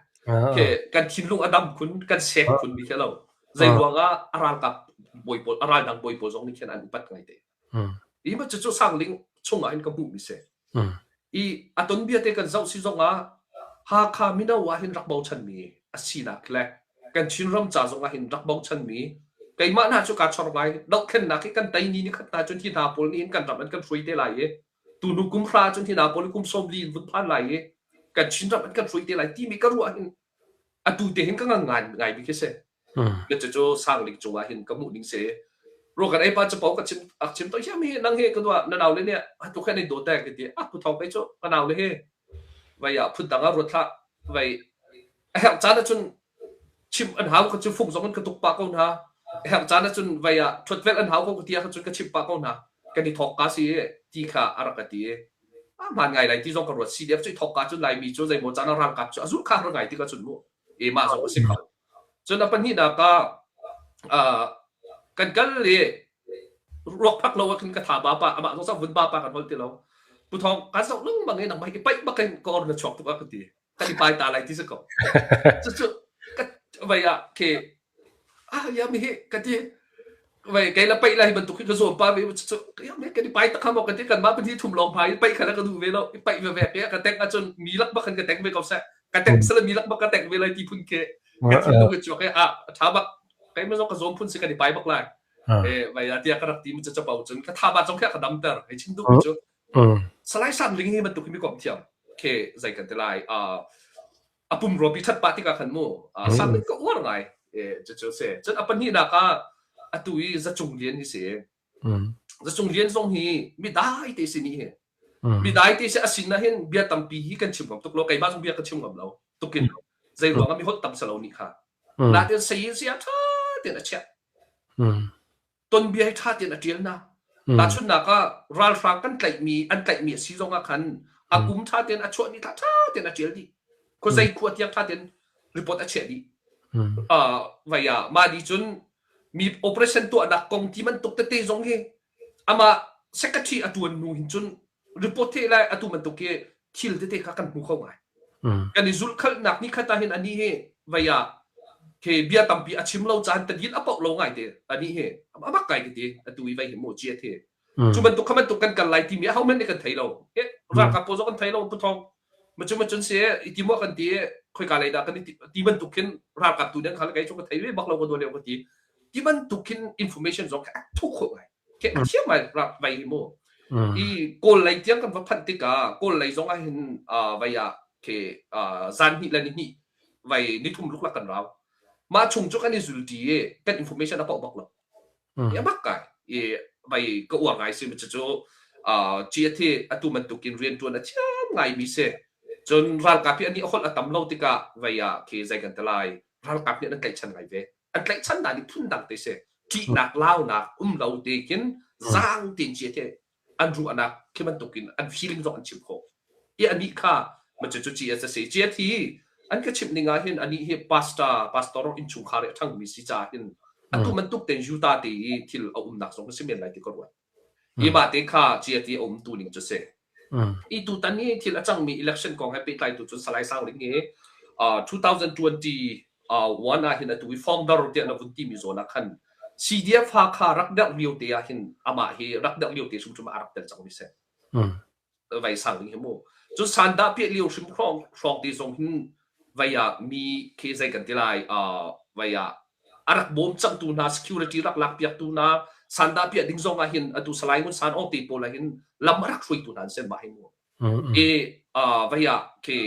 Ke kan thinlung a dam khun, kan sek khunmi khi a lo. Zei ruangah a ralkap bawi pawl, a raldang bawi pawl zong nih khin an upat ngai te. I ma cucu Sangling chungah hin ka hmuhmi si. I a ton bia te kan zoh si zongah Hakha mino ah hin rak bochanmi a sinak le kan Chinram ca zongah hin rak bochanmi keimah hna cu kaa chor ngai dohthlennak hi kan tei ni ni khat hna cun hi hna pawl nih hin kan ram an kan hruai te lai i tunu kum hra cun hi hna pawl hi kum 40 in vun phan lai i kan Chinram an kan hruai te lai timi ka ruah hin atu te hin ka ngang ngai ngai bik hi si. Cucu Sangling cungah hin ka hmuh ning si. Ro kan ei pa capo ka chim ak chim to hiam hi nang hi ka dua na nau le nih hatu khen in do te ka ti a pu thong kai cu ka nau le hi vai ah phun dang ah ruat hlah vai a herh caan ahcun chim an hau ka cu fung zong in ka tuk pah ko hna a herh caan ahcun vai ah ṭhuat vel an hau ko ka ti ahcun ka chim pah ko hna kan i thawk ka si ti kha a rak ka ti a hmaan ngai lai ti zong ka ruat CDF cu i thawk ka cun Laimi cu zeimaw caan ah ralkap cu a zulh kha har ngai ti ka cun mu e mah zong a si kho Cun a pahnihnak ah kan kal i ruak phak lo ah khin ka tha ba pa amah zong vun ba pa kan holh ti lo. Pu Thawng kan zoh lengmang i nangmah hi paih bak in ka or na chuak tuk a ka ti. Kan i pai ta lai ti si ko. Cucu ka vai ah khi ah ya mi hi ka ti Vei kei la paih lai bantuk hi ka zuam pa ve cu ya me kan i pai tak ma kan ti kan mah pahnih thum lawng phai paih kha ka duh ve lo i paih ve ve ke ka tek ahcun mi lak bak kan ka tek ve ko seh ka tek sala mi lak bak ka tek ve lai ti phun ke ka thinlung ka chuak e a tha bak kai ma zong ka zuam phun si kan i pai bak lai e vai tia ka rak ti mu cha pau cun ka tha ba zong kha ka dam ter hei chim duh mi cu Salai Sang Ling hi bantuk hi mi kom thiam ke zai kan te lai a pumrua pi ṭhat pah tikah khan mu sang in ka uar ngai cucu a si cun a pahnihnak ah atu i Zacung Lian hi si Zacung Lian zong hi mi dai te si ni hi mi dai te si a sin ah hin bia tampi hi kan chim ngam tuk lo keimah zong bia ka chim ngam lo tukin zei ruang ah mi holh tam salo ni kha natin sayin sia ṭha tein a chiah tonbia hi ṭha tein a ṭial hna. Tahchunhnak ah ralhrang kan tlaihmi an tlaihmi a si zong ah khan a kum ṭha tein a chuah ni thla ṭha tein a ṭial dih. Khuazei khua tiang ṭha tein report a chiah dih. Vai ah mah nih cun mi operation tuahnak kong ti bantuk tete zong hi amah secretary a ṭuan hnu hin cun report the lai atu bantuk hi thil tete kha kan hmu kho ngai. Kan i zulhkhalhnak ni khat ah hin ani hi vei ah khi bia tampi a chim lo caan tadin a poh lo ngai te ani hi amak ngai ka ti atu i vei hi mu chiat hi cu bantuk kha bantuk kan kal lai timi ho men nih kan thei lo ralkap pawl zong kan thei lo puthong macun macun si i ti mo kan ti khoika lei dah kan ti bantuk khin ralkap tu den khal kai chu ka thei ve bak lo ka do leo ka ti ti bantuk khin information zong kha a thu kho ngai Khi a thiam ngai rak vai hi mu. I Kawl lei tiang kan va phanh tikah Kawl lei zong ah hin vai ah khi zan hnih le ni hnih vai nithum luklak kan rau. Mah chung cu kan i zulṭi i kan information a pauh bak lo. I a bak kai. I vai ka uar ngai si cucu GAT atu bantukin rianṭuan a thiam ngaimi si. Cun ralkap hi anih a holh a tam lo tikah vai ah khi zei kan ti lai ralkap nih an tlaihchan ngai ve. An tlaihchan hna nih phundang te si ṭihnak launak um lo te khin zaang tein cia te an ruahnak khi bantukin an feeling zong an chim khawh i anih kha ma cu cu ci a si cia thi an ka chimh ning ah hin anih hi pastor pastor innchungkhar i a ṭhangmi si caah hin atu bantuk ten Utah te i thil a umnak zong a si men lai ti ka ruat Hi mah te kha cia ti a um tu ning cu si. I tutan hi thil a cangmi election kong he pehtlai tu cun Salai Sang Ling hi 2021 ah hin atu i founder tiah na vun timi zawn ah khan CDF Hakha rak derh lio te ah hin amah hi rak derh lio te hrimhrim ah a rak tel cangmi si. Vai sang ding hi mu. Cun sandah piah lio hrim hrawng hrawng te zong hin vai ah mi khi zei kan ti lai vai ah a rak bawm cangtu hna security rak lak piaktu hna sandah piah ding zong ah hin atu Salai Ngun San Aung te pawl ah hin lam a rak hruaitu hna an si mah hi mu. I vai ah khi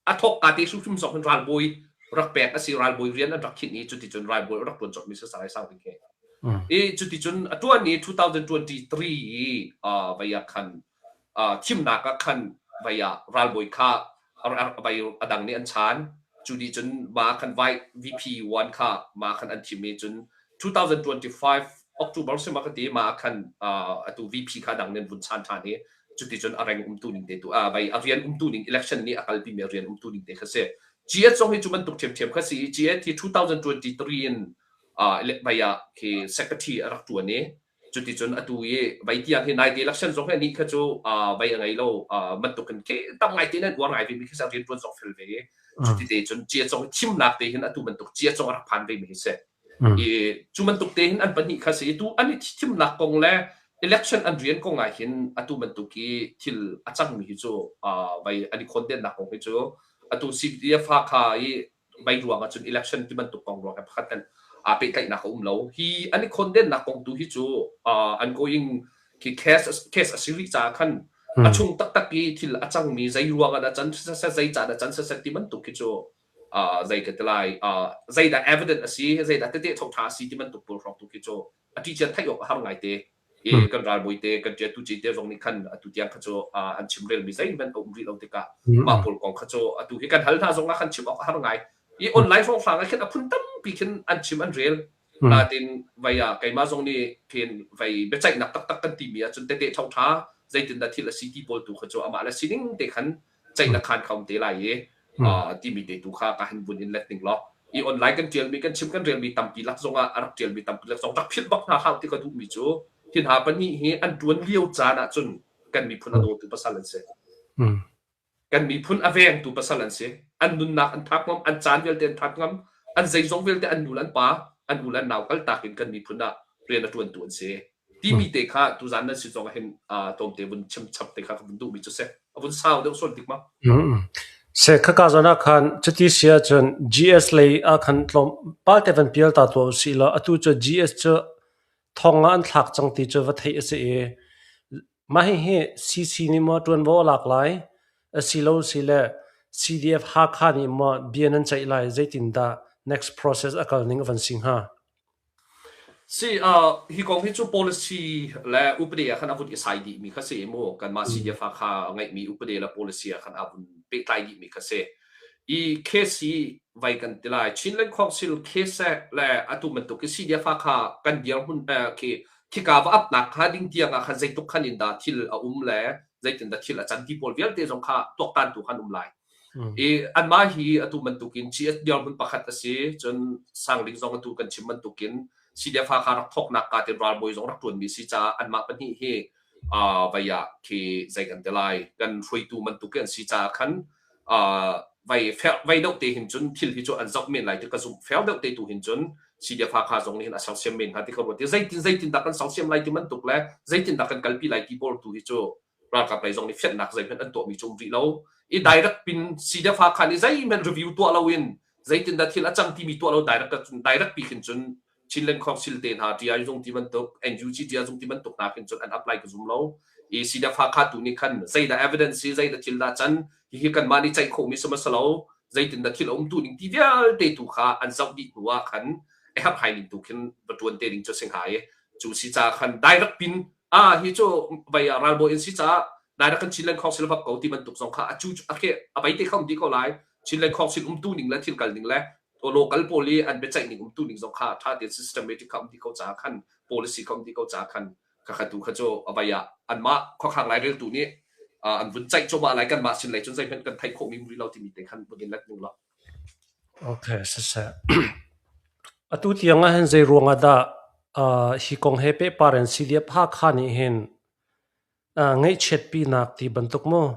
a thawk ka te hrimhrim zong hin ralbawi rak pek a si ralbawi rian an rak khinh i cuticun ralbawi rak tuan cawkmi si Salai Sang Ding hi. I cuticun a tuan i 2023 i vai ah khan thimnak ah khan vai ah ralbawi kha vai a dang nih an chan cu dih cun ma khan vai VP1 kha ma khan an thim i cun 2025 October si ma ka ti ma khan atu VP kha dang nih an vun chan ṭhan i cuticun a reng umtu ning te tu a vai a rian umtu ning election nih a kalpi mi rian umtu ning te kha si GS zong hi cu bantuk ṭhiamṭhiam kha si GS hi 2023 in vai ah khi secretary a rak ṭuan i cuticun atu i vai tiang hi naite election zong hi nih kha cu vai a ngei lo bantukin khi tam ngai te nan uar ngai ve mi khi sa rian ṭuan zong fel ve i cuti te cun GS zong thimnak te hin atu bantuk GS zong a rak phan ve mi hi si I cu bantuk te hin an pahnih kha si. Tu an i thimnak kong le election an rian kong ah hin atu bantuk hi thil a cangmi hi cu vai an i khawndennak kong hi cu atu CDF Hakha i vai ruang ahcun election ti bantuk kong ruang he pakhat kan aa pehtlaihnak a um lo. Hi an i khawndennak kong tu hi cu ongoing khi case case a si rih caah khan a chung taktak i thil a cangmi zei ruang ah dah can siseh zei ca dah can siseh ti bantuk hi cu zei ka ti lai zeidah evident a si zeidah tete thawngtha a si ti bantuk pawl hrawng tu khi cu a ṭi cian theih awk a har ngai te i kan ralbawi te kan ṭiatu ci te zong nih khan atu tiang kha cu an chimrel mi zeihmanh a um rih lo tikah mah pawl kong kha cu atu hi kan hal hna zong ah khan chim awk a har ngai i online hrawnghrang ah khin a phun tampi khin an chim an rel natin vai ah keimah zong nih khin vai biaceihnak taktak kan timi ahcun tete thawngtha zeitindah thil a si ti pawl tu kha cu amah le sining te khan ceihnak khaan kha um te lai i timi te tu kha ka han vun in let ning law i online kan tialmi kan chim kan relmi tampi lak zongah a rak tialmi tampi lak zong rak philh bak hna hau ti ka duhmi cu hi hna pahnih hi an tuan lio caan ahcun kan miphun a dawtu pasal an si. Kan miphun a vengtu pasal an si. An nunnak an thak ngam, an caan vialte an thak ngam, an zeizong vialte an nu le an pa, an u le an nau kaltak in kan miphun ah rian a tuantu an si. Timi te kha tuzan nan si zong ah hin tlawmte vun chim chap te kha ka vun duhmi cu si. A vun sau deuh sual tik ma? Se khaka zawn ah khan cuti si ahcun GS lei ah khan tlawm palte van pial ta tuah usih law atu cu GS cu thong ah an thlak cang ti cu va theih a si i mah hihi CC nih maw ṭuanvo a lak lai asilo sile CDF Hakha nih maw bia nan ceih lai zeitindah next process a kal ning a van si hnga? Si, hi kong hi cu policy le upadi ah khan a vun i sai dihmi kha si mu. Kanmah CDF kha ngeihmi upadi le policy ah khan a vun pehtlai dihmi kha si. I case hi vai kan ti lai. Chinland Council case le atu bantuk hi CDF kha kan dirhmun khi khika va apnak kha ding tiang ah khan zeitluk khan in dah thil a um le zeitin dah thil a can ti pawl vialte zong kha tuaktan tu khan um lai. I anmah hi atu bantukin GS dirhmun pakhat a si. Cun Sangling zong atu kan chim bantukin CDF Hakha rak thawknak ka tin ralbawi zong rak ṭuanmi si caah anmah pahnih hi vai ah khi zei kan ti lai kan hruaitu bantuk an si caah khan vai fer vai deuh te hin cun thil hi cu an zoh men lai ti ka zumh fair deuh te tu hin cun CDF Hakha zong nih hin a sersiam men hnga ti ka ruat i zeitin zeitin dah kan sersiam lai ti bantuk le zeitin dah kan kalpi lai ti pawl tu hi cu ralkap lei zong nih fianhnak zeihmanh an tuahmi cu um rih lo i direct pin CDF Hakha nih zeihmanh review tuah loin zeitindah thil a cang timi tuah lo direct direct pi khin cun Chinland Council te hna TI zung ti bantuk NUG TI zung ti bantuk hna khin cun an apply ka zum lo i CDF Hakha tu nih khan zeidah evidence si zeidah thil dah can hihi kanmah nih ceih khawhmi si ma lo zeitindah thil a um tu ning ti vialte tu kha an zoh dih hnu ah khan a herh hai ning tu khin va tuan te ding cu si hnga i cu si ca khan direct pin ah hi cu vai ah ralbawi an si caah direct kan Chinland Council bak ko ti bantuk zong kha a cu a ke a bai te kha um dih ko lai Chinland Council umtu ning le thil kal ning le local pawl i an biaceih ning umtu ning zong kha tha tein systematic kha um dih ko caah khan policy kha um dih ko caah khan kha kha tu kha cu a vai ah anmah khuakhang laireltu nih an vun ceih cuahmah lai kanmah sin lei cun zeihmanh kan theih khawhmi um rih lo timi te khan vun in let ning law Okay, siseh. Atu tiang ah hin zei ruang ah dah hi kong he pehpar in CDF Hakha nih hin ngaihchiatpinak ti bantuk mu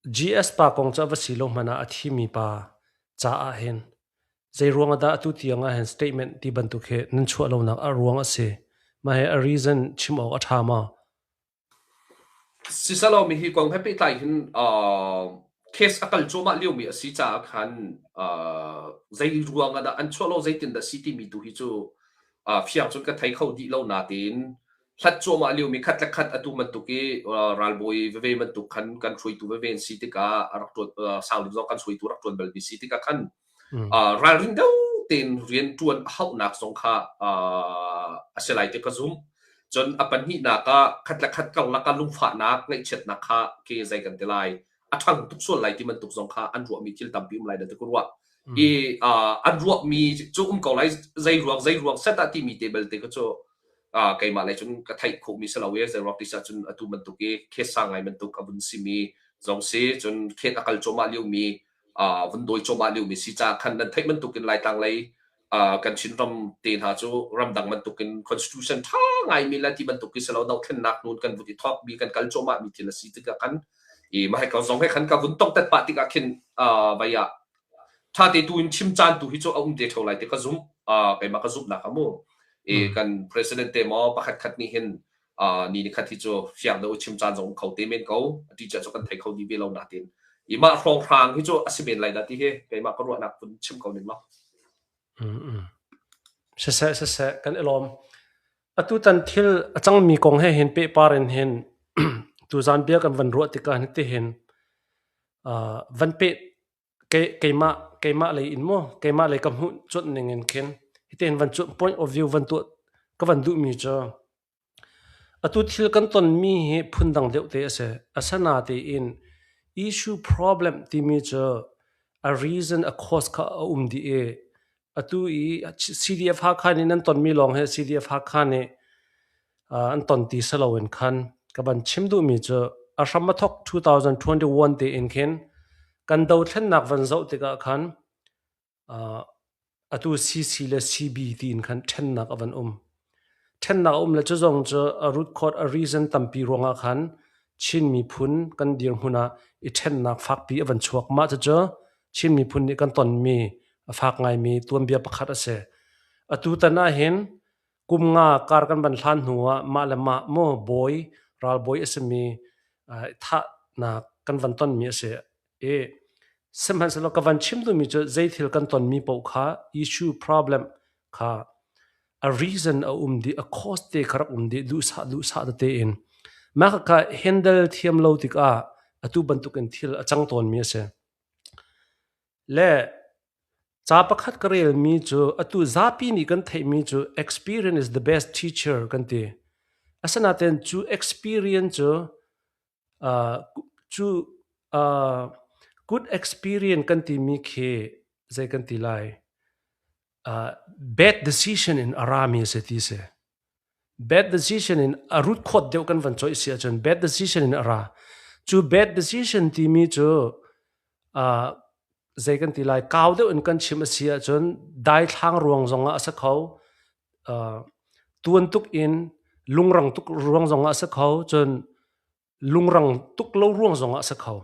GS pa kong cu a va si lo hmanh ah a thimi pa caah hin zei ruang ah dah atu tiang ah hin statement ti bantuk hi nan chuah lonak a ruang a si? Mah hi a reason chim awk a ṭha maw? Sisalaw mi hi kong he pehtlai hin case a kal cuahmah liomi a si caah khan zei ruang ah dah an chuah lo zeitin dah si timi tu hi cu fiang cun ka thei kho dih lo natein. Hlat cuahmah liomi khat le khat atu bantuk i ralbawi veve bantuk khan kan hruaitu veve an si tikah a rak ṭuan Sanglim zong kan hruaitu rak ṭuan balmi si tikah khan ralring deuh tein rian ṭuan a hauhnak zong kha a si lai ti ka zumh. Cun a pahnihnak ah khat le khat karlak ah lungfahnak, ngaihchiatnak kha ke zei kan ti lai a ṭhang tuk sual lai ti bantuk zong kha an ruahmi thil tampi um lai dah ti ka ruah. I an ruahmi cu um ko lai zei ruang zei ruang set ah timi te belte kha cu keimah lei cun ka theih khawhmi si lo i zei ruang ti si ahcun atu bantuk i case sang ngai bantuk a vun simi zong si cun khet a kal cuahmah liomi vun dawi cuahmah liomi si caah khan nan theih bantukin Laitlang lei kan Chinram te hna cu ramdang bantukin constitution ṭha ngaimi le ti bantuk hi si lo dohthlennak nun kan vun i thawkmi kan kal cuahmah mi thil a si tikah khan i mah ka zong he khan ka vun tongtet pah tikah khin vai ah ṭha te tu in chim caan tu hi cu a um te ṭheo lai ti ka zumh keimah ka zumhnak a mu i kan president te maw pakhat khat nih hin ni ni khat hi cu fiang deuh chim caan zong um kho te men ko ti cu kan thei kho dih ve lo natin i mah hrawnghrang hi cu a si men lai dah ti hi keimah ka ruahnak vun chim ko ning law. Siseh siseh kan i lawm. Atutan thil a cangmi kong he hin pehpar in hin tuzan bia kan van ruah tikah hitihin van peh keimah keimah lei in maw keimah lei ka hmuh cuanh ning in khin hitihin van cuanh point of view van tuah ka van duhmi cu Atu thil kan tonmi hi phundang deuh te a si. Asinain issue problem timi cu a reason, a cause kha a um dih i atu i CDF Hakha nih nan tonmi lawng hi CDF Hakha nih an ton ti si loin khan ka van chim duhmi cu a hram a thawk 2021 tein khin kan dothlennak van zoh tikah khan Atu CC le CB tiin khan ṭhennak a van um. Ṭhennak a um le cu zong cu a root cause, a reason tampi ruangah khan Chin miphun kan dirhmun ah i ṭhennak fakpi a van chuak. Mah cucu Chin miphun nih kan tonmi a fak ngaimi tuanbia pakhat a si. Atu tan ahhin kum nga kar kan van hlan hnu ah mah le mah maw bawi, ralbawi a simi thahnak kan van tonmi a si. I sihmanhsehlaw ka van chim duhmi cu zeithil kan tonmi paoh kha issue problem kha a reason a um dih, a cause te kha rak um dih duhsah duhsah tete in. Mah khakha handle thiam lo tikah atu bantukin thil a cang tawnmi a si. Le ca pakhat ka relmi cu atu zapi nih kan theihmi cu experience is the best teacher kan ti. Asinain cu experience cu Cu good experience kan timi khi zei kan ti lai? Bad decision in a rami a si ti si. Bad decision in a root khawt deuh kan van coih si ahcun bad decision in a ra. Cu bad decision timi cu zei kan ti lai? Kau deuh in kan chim a si ahcun daithlang ruang zongah a si kho. Tuan tuk in lungrang tuk ruang zongah a si kho. Cun lungrang tuk lo ruang zongah a si kho.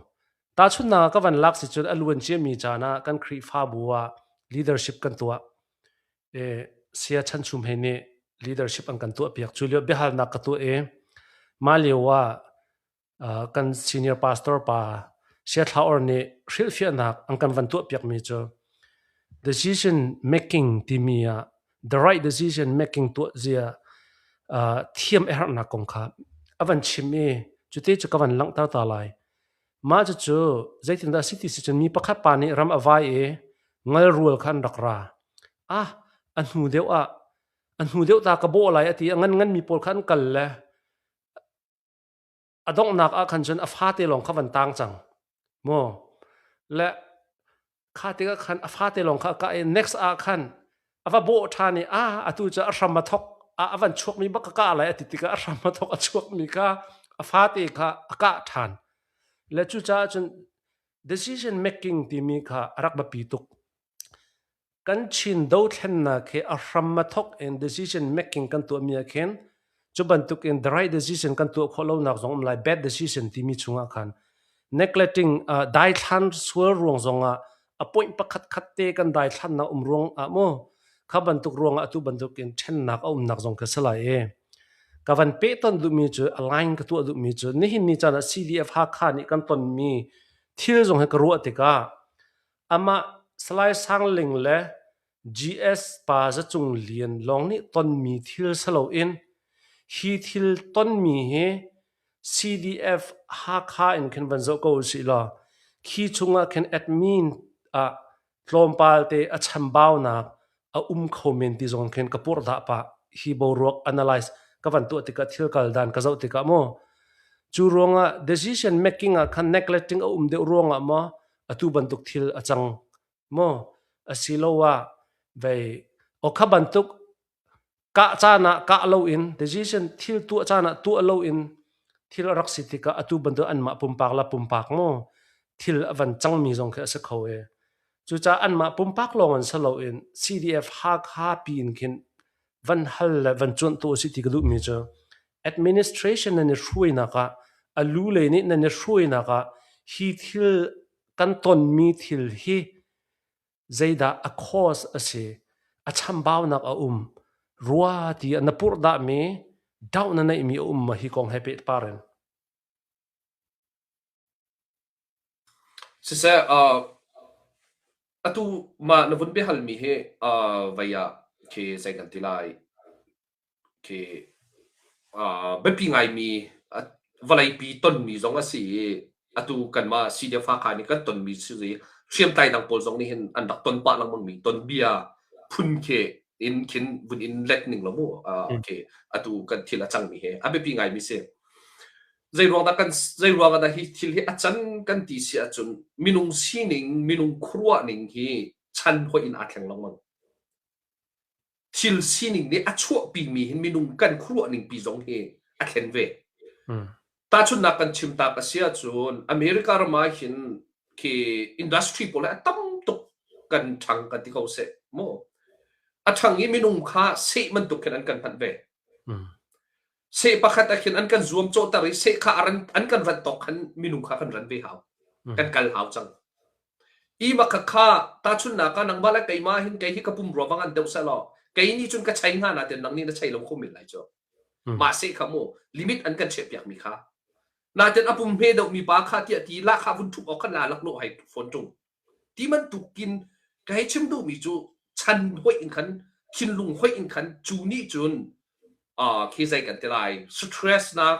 Tahchunhnak ah ka van lak si cun a luan ciami caan ah kan Khrihfabu ah leadership kan tuah. E, Saya Chan Chum he nih leadership an kan tuahpiak. Cu lio biahalnak ka tuah i mah lio ah kan senior pastor pa Saya Thla Or nih hrilhfiahnak an kan van tuahpiakmi cu decision making timi ah the right decision making tuah zia thiam a herhnak kong kha a van chim i cute cu ka van langhter ta lai. Mah cucu zeitindah si ti si cun mi pakhat pa nih ram a vai i ngal rual kha an rak ra. Ah, a hnu deuh ah a hnu deuh ta ka bawh lai a ti a ngan ngan mi pawl kha an kal le a donghnak ah khan cun a fate lawng kha van tang cang maw le kha tikah khan a fate lawng kha ka i next ah khan a va bawh ṭhan i a atu cu a hram a thok a a van chuakmi bak ka kah lai a ti tikah a hram a thok a chuakmi kha a fate kha a kah ṭhan le cucaah cun decision making timi kha a rak biapi tuk Kan Chin dothlennak hi a hram a thawk in decision making kan tuahmi ah khin cu bantuk in the right decision kan tuah khawh lonak zong um lai bad decision timi chungah khan neglecting daithlan sual ruang zongah a point pakhat khat te kan daithlannak um ruang ah mu kha bantuk ruangah atu bantuk in ṭhennak a umnak zong kha si lai i ka van peh ton duhmi cu align ka tuah duhmi cu nihin ni caan ah CDF Hakha nih kan tonmi thil zong hi ka ruah tikah Amah Salai Sang Ling le GS Pa Za Cung Lian lawng nih tonmi thil si loin. Hi thil tonmi hi CDF Hakha in khin van zoh ko usih law khi chungah khin admin ah tlawmpal te a chambaunak a um kho men ti zong khin ka purhdah pah. Hi boruak analyze ka van tuah tikah thil kal dan ka zoh tikah maw cu ruangah decision making ah khan neglecting a um deuh ruangah maw atu bantuk thil a cang maw asiloah vei okha bantuk kah caan ah kah loin decision thil tuah caan ah tuah loin thil a rak si tikah atu bantuk anmah pumpak la pumpak maw thil a van cangmi zong khi a si kho e. Cucaah anmah pumpak lawng in si loin CDF Hakha pi in khin van hal le van cuanh tu a si ti ka duhmi cu administration nan i hruainak ah a lu lei nih nan i hruainak ah hi thil kan tonmi thil hi zeidah a cause a si, a chambaunak a um, rua ti na purhdahmi, doubt na neihmi a um ma hi kong he pehpar in. Siseh, atu mah na vun biahalmi hi vei ah khi zei kan ti lai? Khi biapi ngaimi vawleipi tonmi zong a si i atu kanmah CDF Hakha nih kan tonmi si i hriamtlai dang pawl zong nih hin an rak ton pah lengmangmi tonbia phun khi in khin vun in let ning law mu khi atu kan thil a cangmi hi a biapi ngaimi si. Zei ruang dah kan zei ruang ah dah hi thil hi a can kan ti si ahcun minung sining minung khuaruah ning hi chan hoih in aa thleng lengmang. Thil sining nih a chuahpimi hin minung kan khuaruah ning pi zong hi a thlen ve. Tahchunhnak kan chim tak a si ahcun America ram ah hin khi industry pawl hi a tam tuk kan ṭhang kan ti ko seh mu. A ṭhang i minung kha seh bantuk khin an kan hman ve. Seh pakhat ah khin an kan zuamcawhter i seh kha an kan rat tawk khan minung kha kan ran ve hau. Kan kal hau cang. I makha kha tahchunhnak ah nangmah le keimah hin kei hi ka pum rua va ngan deuh seh law kei nih cun ka chei hnga nain nang nih na chei lo kho men lai cu. Mah seh kha mu limit an kan chiahpiak mi kha. Nain a pum hme deuh mi pa kha tiah ti la kha vun ṭhup awk khan la laklawh hai fawn ṭung. Ti bantukin ka hei chim duhmi cu chan hoih in khan thinlung hoih in khan cu nih cun khi zei kan ti lai stress nak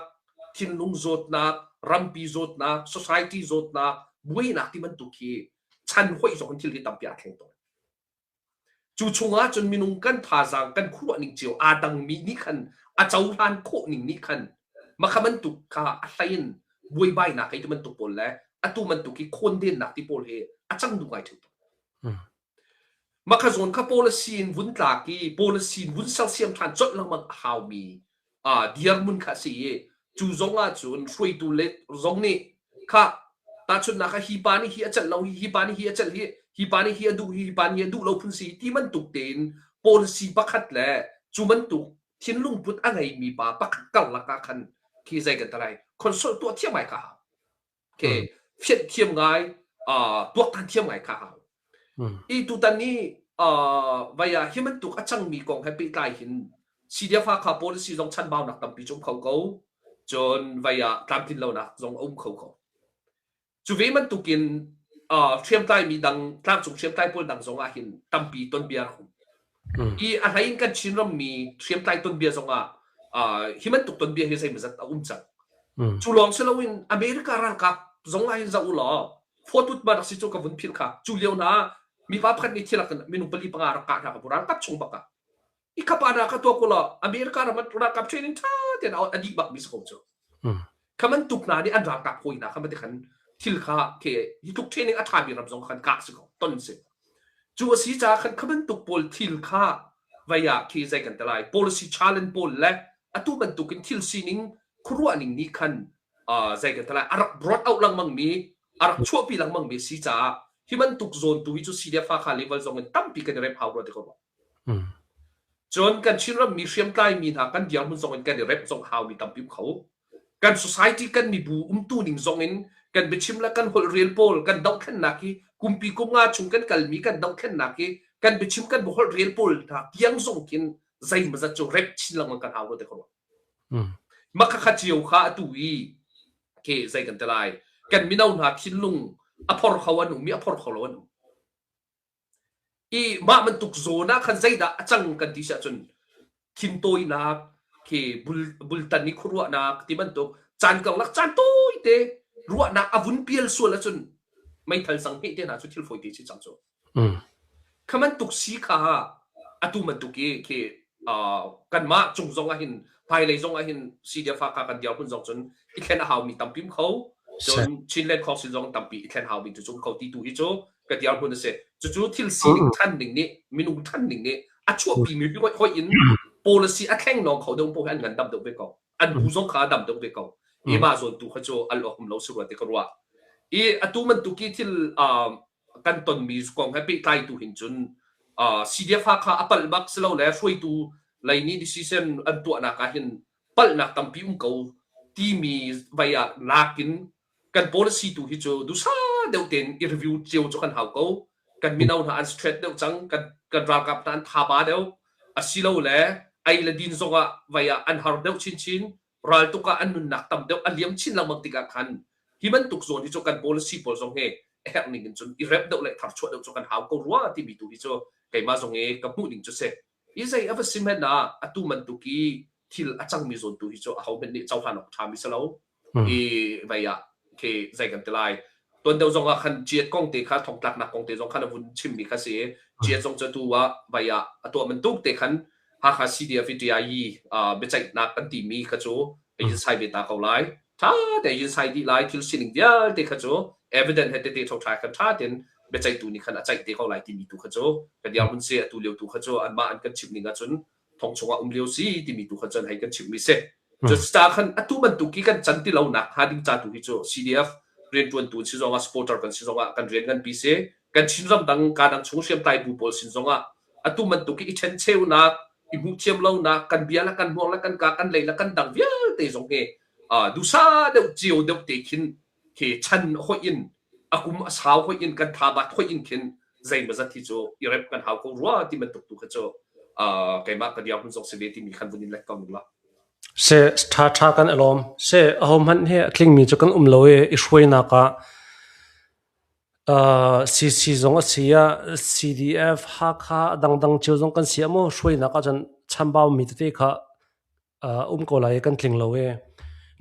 thinlung zawtnak rampi zawtnak society zawtnak buainak ti bantuk hi chan hoih zong in thil hi tampi aa thleng tawn. Cu chungah cun minung kan thazaang kan khuaruah ning cio aa dangmi nih khan a cohlan khawh ning nih khan makha bantuk kha a hlei in buaibainak hei ti bantuk pawl le atu bantuk hi khawndennak ti pawl hi a cang duh ngai ṭheo tawn. Makha zawn kha policy in vun tlak i policy in vun sersiam ṭhan colh lengmang a haumi dirhmun kha a si i cu zong ah cun hruaitu le zong nih kha tahchunhnak ah hi pa nih hi a celh lo hi hi pa nih hi a celh hi hi pa nih hi a duh hi hi pa nih a duh lo phun si ti bantuk tein policy pakhat le cu bantuk thinlung put a ngeimi pa pakhat karlak ah khan khi zei kan ti lai consult tuah thiam ngai kha hau. Ke fianh thiam ngai tuaktan thiam ngai kha hau. I tutan i vai ah hi bantuk a cangmi kong he pehtlai hin CDF Hakha policy zong chanbaunak tampi cu um kho ko. Cun vai ah tlamtlin lonak zong a um kho ko. Cu ve bantukin hriamtlaimi dang tlangcung hriamtlai pawl dang zong ah hin tampi tonbia rak um. I a hlei in kan Chin rammi hriamtlai tonbia zong ah hi bantuk tonbia hi zeimawzat a um cang. Cu lawng si loin America ralkap zong ah hin zoh u law Fort Wood rak si cu ka vun philh kha. Cu lio hna mipa pakhat nih thil minung pali panga rak kah hna ka ralkap chung bak ah. I khapa na ka tuak ulaw America ram ralkap training ṭha tein a dih bak mi si ko cu. Kha bantuk hna nih an ralkap hawi hna kha mati khan thil kha ke hi tluk training a ṭhami ram zong khan kah si ko ton si. Cu a si caah khan kha bantuk pawl thil kha vei ah khi zei kan ti lai policy challenge pawl le atu bantukin thil sining khuaruah ning nih khan zei kan ti lai a rak brought out lengmang mi a rak chuahpi lengmang mi si caah hi bantuk zawn tu hi cu CDF Hakha level zong in tampi kan i rem hau rua ti ko rua. Cun kan Chinram mi hriamtlai mi hna kan dirhmun zong in kan i rep zong hau mi tampi um kho. Kan society kan mibu umtu ning zong in kan biachim le kan holh rel pawl kan dohthlennak hi kumpi kum nga chung kan kalmi kan dohthlennak hi kan biachim kan holh rel pawl hna tiang zong khin zeimawzat cu rep chin lengmang kan hau rua ti ko rua. Mah khakha cio kha atu i ke zei kan ti lai kan mino hna thinlung a phor kho an um i a phor kho lo an um. I mah bantuk zawn ah khan zeidah a cang kan ti si ahcun thintawinak, Khi bul bultan i khuaruahnak ti bantuk caan karlak caan tawite ruahnak a vun pial sual ahcun meithal sang hmeh te hna cu thil fawite si cang cu. Kha bantuk si kha atu bantuk i khi kanmah cung zong ah hin hmailei zong ah hin CDF Hakha kan dirhmun zong cun i thlen a haumi tampi um kho. Cun Chinland Council zong tampi i thlen haumi tu cu um kho ti tu hi cu ka dirhmun a si. Cucu thil sining ṭhan ning nih minung ṭhan ning nih a chuahpimi hoi in policy a thleng nawng kho deuh paoh hi an ngandam deuh ve ko. An bu zong kha a dam deuh ve ko. I mah zawn tu kha cu al awk um lo si rua ti ka ruah. I atu bantuk i thil kan tonmi kong he pehtlai tu hin cun CDF Hakha a palh bak si lo le hruaitu lei nih decision an tuahnak ah hin palhnak tampi um ko timi vai ah nakin kan policy tu hi cu dusa deuh tein i review cio cu kan hau ko. Kan mino hna an straight deuh cang, kan ralkap hna an thaba deuh, asilo le ei le din zong ah vai ah an har deuh chinchin, raltuk ah an nunnak tam deuh a liam chin lengmang tikah khan hi bantuk zawn hi cu kan policy pawl zong hi a herh ning in cun i remh deuh le tharchuah deuh cu kan hau ko rua timi tu hi cu keimah zong i ka hmuh ning cu si. I zei a va si hmanh ah atu bantuk i thil a cangmi zawn tu hi cu aho hmanh nih cohlan awk ṭhami si lo. I vei ah khi zei kan ti lai tuan deuh zong ah khan ciat kong te kha thongtlaknak kong te zong khan a vun chimmi kha si. Ciat zong cu atu ah vei ah a tuah bantuk te khan Hakha CDF i TIE biaceihnak kan timi kha cu a sai ve ta ko lai. Ṭha tein sai dih lai. Thil sining vialte kha cu evidence he tete ṭha khan ṭha tein biaceihtu nih khan a ceih te ko lai timi tu kha cu ka dirhmun si. Atu lio tu kha cu anmah an kan chimh ning ahcun thong chungah um lio si timi tu kha cun hei kan chimhmi si. Cucaah khan atu bantuk hi kan can ti lo nak hnga ding ca tu hi cu CDF rianṭuantu si zongah supporter kan si zongah kan rian nganpi si. Kan Chinram dang ka dang chung hriamtlai bu pawl sin zongah atu bantuk hi i ṭhencheunak, i hmuhthiam lonak, kan bia le kan hmuang le kan ka kan lei le kan dang vialte zong hi duhsah deuh cio deuh te khin khi chan hoih in a kum a sau hoih in kan thabat hoih in khin zeimawzat hi cu i remh kan hau ko rua ti bantuk tu kha cu keimah ka dirhmun zong si ve timi khan vun in let ko ning la. Se ṭha ṭha kan i lawm. Se ahohmanh hi a tlingmi cu kan um lo i i hruainak ah CC zong a si ah CDF Hakha a dangdang cio zong kan si ah maw hruainak ahcun chambau mi tete kha um ko lai i kan tling lo i.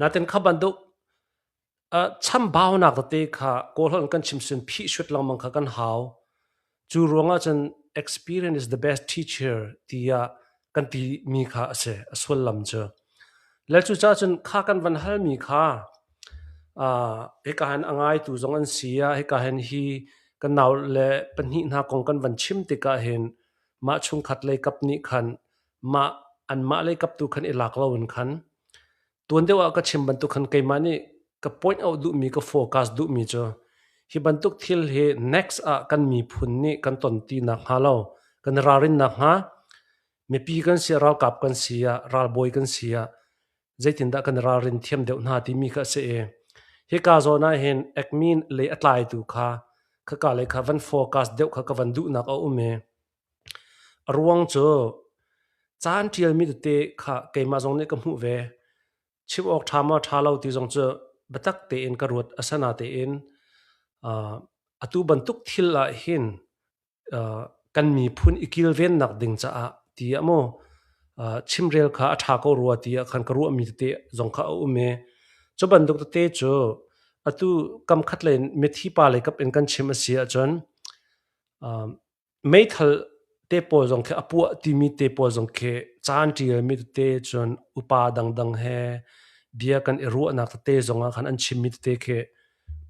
Natin kha bantuk chambaunak tete kha Kawlholh in kan chim sin phihhriat lengmang kha kan hau. Cu ruangah cun experience is the best teacher tiah kan timi kha a si, a sullam cu. Le cucaah cun kha kan van halmi kha hika hin a ngaitu zong an si ah hika hin hi kan nau le pahnih hna kong kan van chim tikah hin mah chungkhat lei kap nih khan mah anmah lei kap tu khan i lak loin khan Tuan deuh ah ka chim bantuk khan keimah nih ka point out duhmi, ka focus duhmi cu hi bantuk thil hi next ah kan miphun nih kan ton ti nakhnga lo, kan i ralrin nakhnga mipi kan si ah, ralkap kan si ah, ralbawi kan si ah zeitindah kan i ralrin thiam deuh hna timi kha a si i hika zawn ah hin admin lei a tlaitu kha khaka lei kha van focus deuh kha ka van duhnak a um i A ruang cu caan ṭialmi tete kha keimah zong nih ka hmuh ve. Chim awk ṭha maw ṭha lo ti zong cu biatak tein ka ruat. Asinain atu bantuk thil ah hin kan miphun i kilvennak ding caah tiah maw chimrel kha a ṭha ko rua tiah khan ka ruahmi tete zong kha a um i cu bantuk tete cu atu kam khat lei in mithi pa lei kap in kan chim a si ahcun Meithal te pawl zong khi a puah timi te pawl zong khi caan ṭialmi tete cun upa dangdang he bia kan i ruahnak tete zongah khan an chimmi tete khi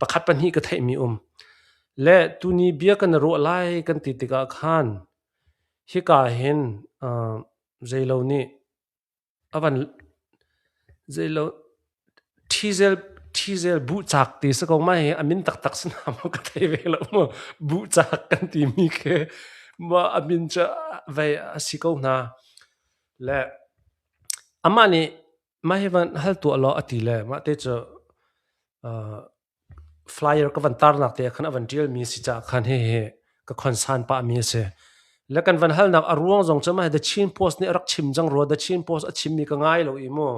pakhat pahnih ka theihmi um. Le tuni bia kan i ruah lai kan ti tikah khan hika hin zeilo nih A van zeilo ṭhizel ṭhizel buhcak ti si ko ma hi a min taktak si na maw ka thei ve lo mu. Buhcak kan timi khi ma a min cu vei a si ko hna. Le amah nih mah hi van hal tuah law a ti le mah te cu Flyer ka van tarnak te ah khan a van ṭialmi a si caah khan hihi ka concern pahmi a si. Le kan van halnak a ruang zong cu mah The Chin Post nih a rak chim cang rua. The Chin Post a chimmi ka ngai lo i mu.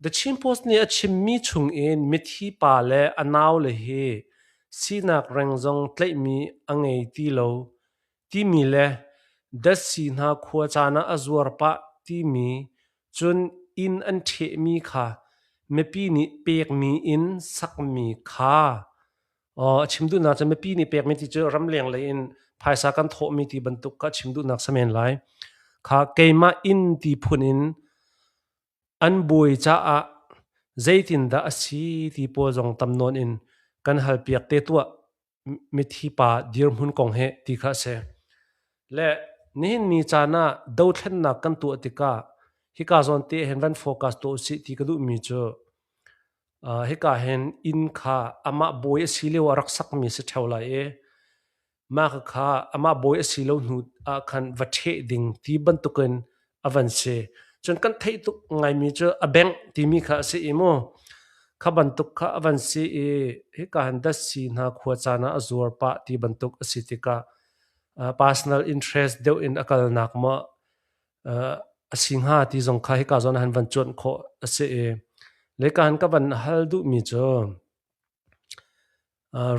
The Chin Post nih a chimmi chungin mithi pa le a naule hi sinak reng zong tlaihmi a ngei ti lo timi le datsi hna khua caan ah a zuar pah timi. Cun inn an ṭhehmi kha mipi nih pekmi inn sakmi kha a chim duhnak cu mipi nih pekmi ti cu ramleng lei in phaisa kan thawhmi ti bantuk kha a chim duhnak si men lai. Kha keimah inn ti phun in an buai caah zeitindah a si ti pawl zong tam nawn in kan halpiak te tuah. Mithi pa dirhmun kong he ti kha a si. Le nihin ni caan ah dothlennak kan tuah tikah hika zawn te hin van focus tuah usih ti ka duhmi cu hika hin inn kha amah bawi a si lio ah rak sakmi si ṭheo lai i mah kha amah bawi a si lo hnu ah khan va ṭheh ding ti bantukin a van si. Cun kan theih tuk ngaimi cu a bengh timi kha a si i mu. Kha bantuk kha a van si i hika han datsi hna khua caan ah a zuar pah ti bantuk a si tikah personal interest deuh in a kalnak maw a si hnga ti zong kha hika zawn ah han van cuanh khawh a si i leka han ka van hal duhmi cu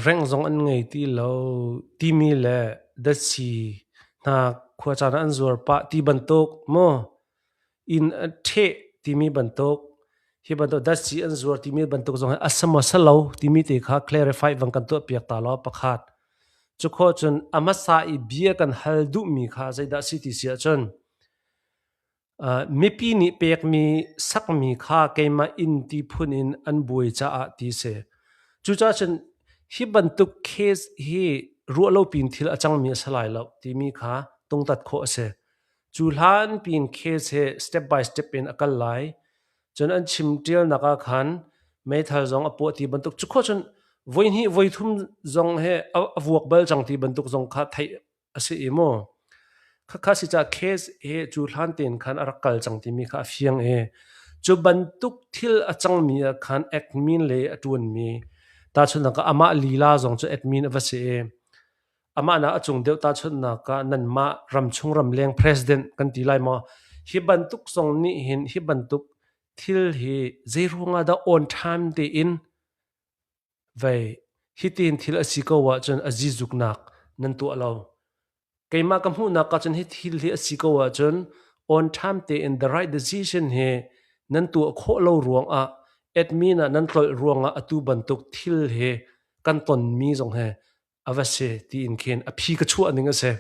Rengh zong an ngei ti lo timi le datsi hna khuacaan ah an zuar pah ti bantuk maw inn a ṭheh timi bantuk hi bantuk datsi an zuar timi bantuk zong hi a si maw si lo timi te kha clarify van kan tuahpiak ta law pakhat. Cu khawh cun a hmasa i bia kan hal duhmi kha zeidah a si ti si ahcun Mipi nih pekmi sakmi kha keimah inn ti phun in an buai caah ti si. Cucaah cun hi bantuk case hi ruah lo pin thil a cangmi a si lai lo timi kha tungtat khawh a si. Cu hlan pin case hi step by step in a kal lai. Cun an chim ṭialnak ah khan meithal zong a puah ti bantuk cu khawh cun voihnih voithum zong he a vuak bal cang ti bantuk zong kha theih a si i maw? Khakha si caah case hi cu hlan tein khan a rak kal cang timi kha a fiang i cu bantuk thil a cangmi ah khan admin le a ṭuanmi tahchunhnak ah amah lila zong cu admin a va si i amah nak a cung deuh tahchunhnak ah nanmah ramchung ramleng president kan ti lai maw hi bantuk zong nih hin hi bantuk thil hi zei ruangah dah on time tein Vei, hitin thil a si ko ahcun a zizuknak nan tuah lo. Keimah ka hmuhnak ahcun hi thil hi a si ko ahcun on time tein the right decision hi nan tuah khawh lo ruangah admin ah nan tlolh ruangah atu bantuk thil hi kan tonmi zong hi a va si tiin khin a phi ka chuah ning a si.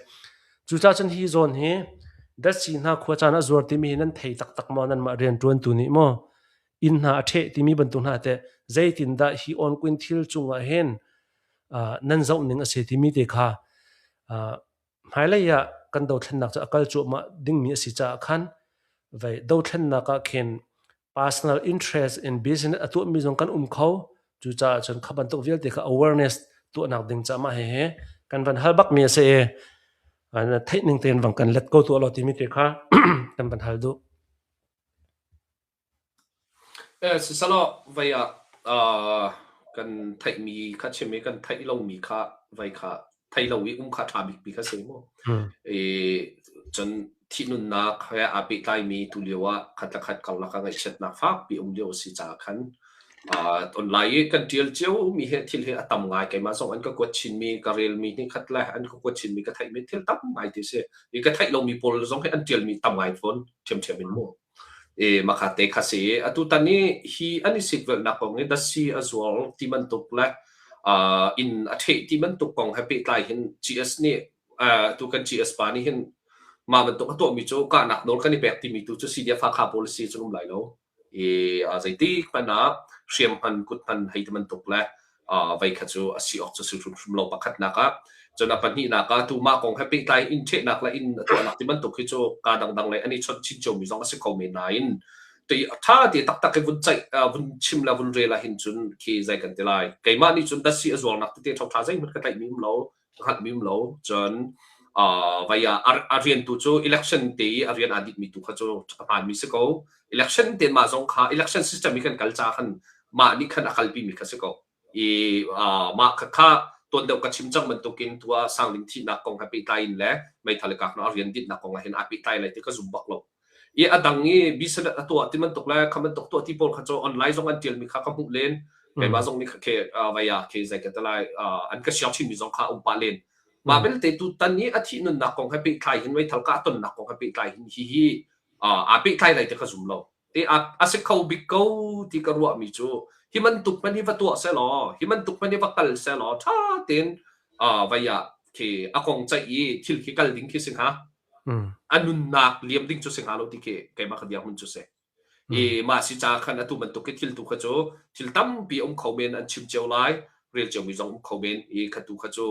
Cucaah cun hi zawn hi datsi hna khua caan ah zuar timi hi nan thei taktak maw nanmah rianṭuantu nih maw inn hna a ṭheh timi bantuk hna teh zeitindah hi onquin thil cungah hin nan zoh ning a si timi te kha hmailei ah kan dothlennak cu a kal cuahmah dingmi a si caah khan vei dothlennak ah khin personal interest in business a tuahmi zong kan um kho. Cucaah cun kha bantuk vialte kha awareness tuahnak ding caah mah hihi kan van hal bakmi a si i theih ning tein vang kan let ko tuah law timi te kha kan van hal duh. Sisalaw vei ah kan theihmi kha chim i kan theih lomi kha vei kha thei lo i um kha ṭha bikmi kha si mu. I cun thihnunnak he aa pehtlaimi tulio ah khat le khat karlak ah ngaihchiatnak fakpi um lio a si caah khan online i kan ṭial ciomi hi thil hi a tam ngai. Keimah zong an ka kuat chinmi, ka relmi hnih khat le an ka kuat chinmi ka theihmi thil tam ngai ti si. I ka theih lomi pawl zong hi an ṭialmi tam ngai fawn ṭhiamṭhiam in mu. Mah te kha si. Atutan i hi an i sikvelhnak kong hi datsi a zuar ti bantuk le inn a ṭheh ti bantuk kong he pehtlai hin GS nih tu kan GS pa nih hin mah bantuk a tuahmi cu kahnak nawl kan i pek timi tu cu CDF Hakha policy cu um lai lo. I zeitik hmanh ah hriam hman kut hman hei ti bantuk le vei kha cu a si awk cu si hrimhrim lo pakhatnak ah. Cun a pahnihnak ah tu mah kong he pehtlai inn ṭhehnak le inn a tuahnak ti bantuk hi cu kaa dangdang le an i chawnh chin ciomi zong a si kho men nain ti ṭha ti taktak i vun ceih vun chim le vun rel ah hin cun khi zei kan ti lai keimah nih cun datsi a zuarnak tete ṭhoṭha zeihmanh ka tlaihmi um lo hngalhmi um lo cun vai ah a rian tu cu election te i a rian aa dihmi tu kha cu a hmaanmi si ko election te mah zong kha election system i kan kal ca khan mah nih khan a kalpimi kha si ko i mah kha kha tuan deuh ka chim cang bantukin tu ah Sangling thihnak kong he pehtlai in le meithal i kak a rian dinhnak kong ah hin aa pehtlai lai ti ka zum bak lo i a dang i business a tuah ti bantuk le kha bantuk tuah ti pawl kha cu online zong an tialmi kha ka hmuh len keimah zong nih khe vaya khe zei ka te lai an ka share chinmi zong kha um pah len mah belte tu tan i a thih nunnak kong he pehtlai hin meithal kah tonnak kong he pehtlai hin hi hi. Aa pehtlai lai ti ka zum lo. Ti a si kho bik ko ti ka ruahmi cu hi bantuk hmanh hi va tuah sehlaw, hi bantuk hmanh hi va kal sehlaw ṭha tein vai ah khi a kong ceih i thil khi kal ding khi si hnga. A nunnak liam ding cu si hnga lo ti khi keimah ka dirhmun cu si. I mah si ca khan atu bantuk hi thil tu kha cu thil tampi um kho men an chim cio lai rel ciomi zong um kho men i kha tu kha cu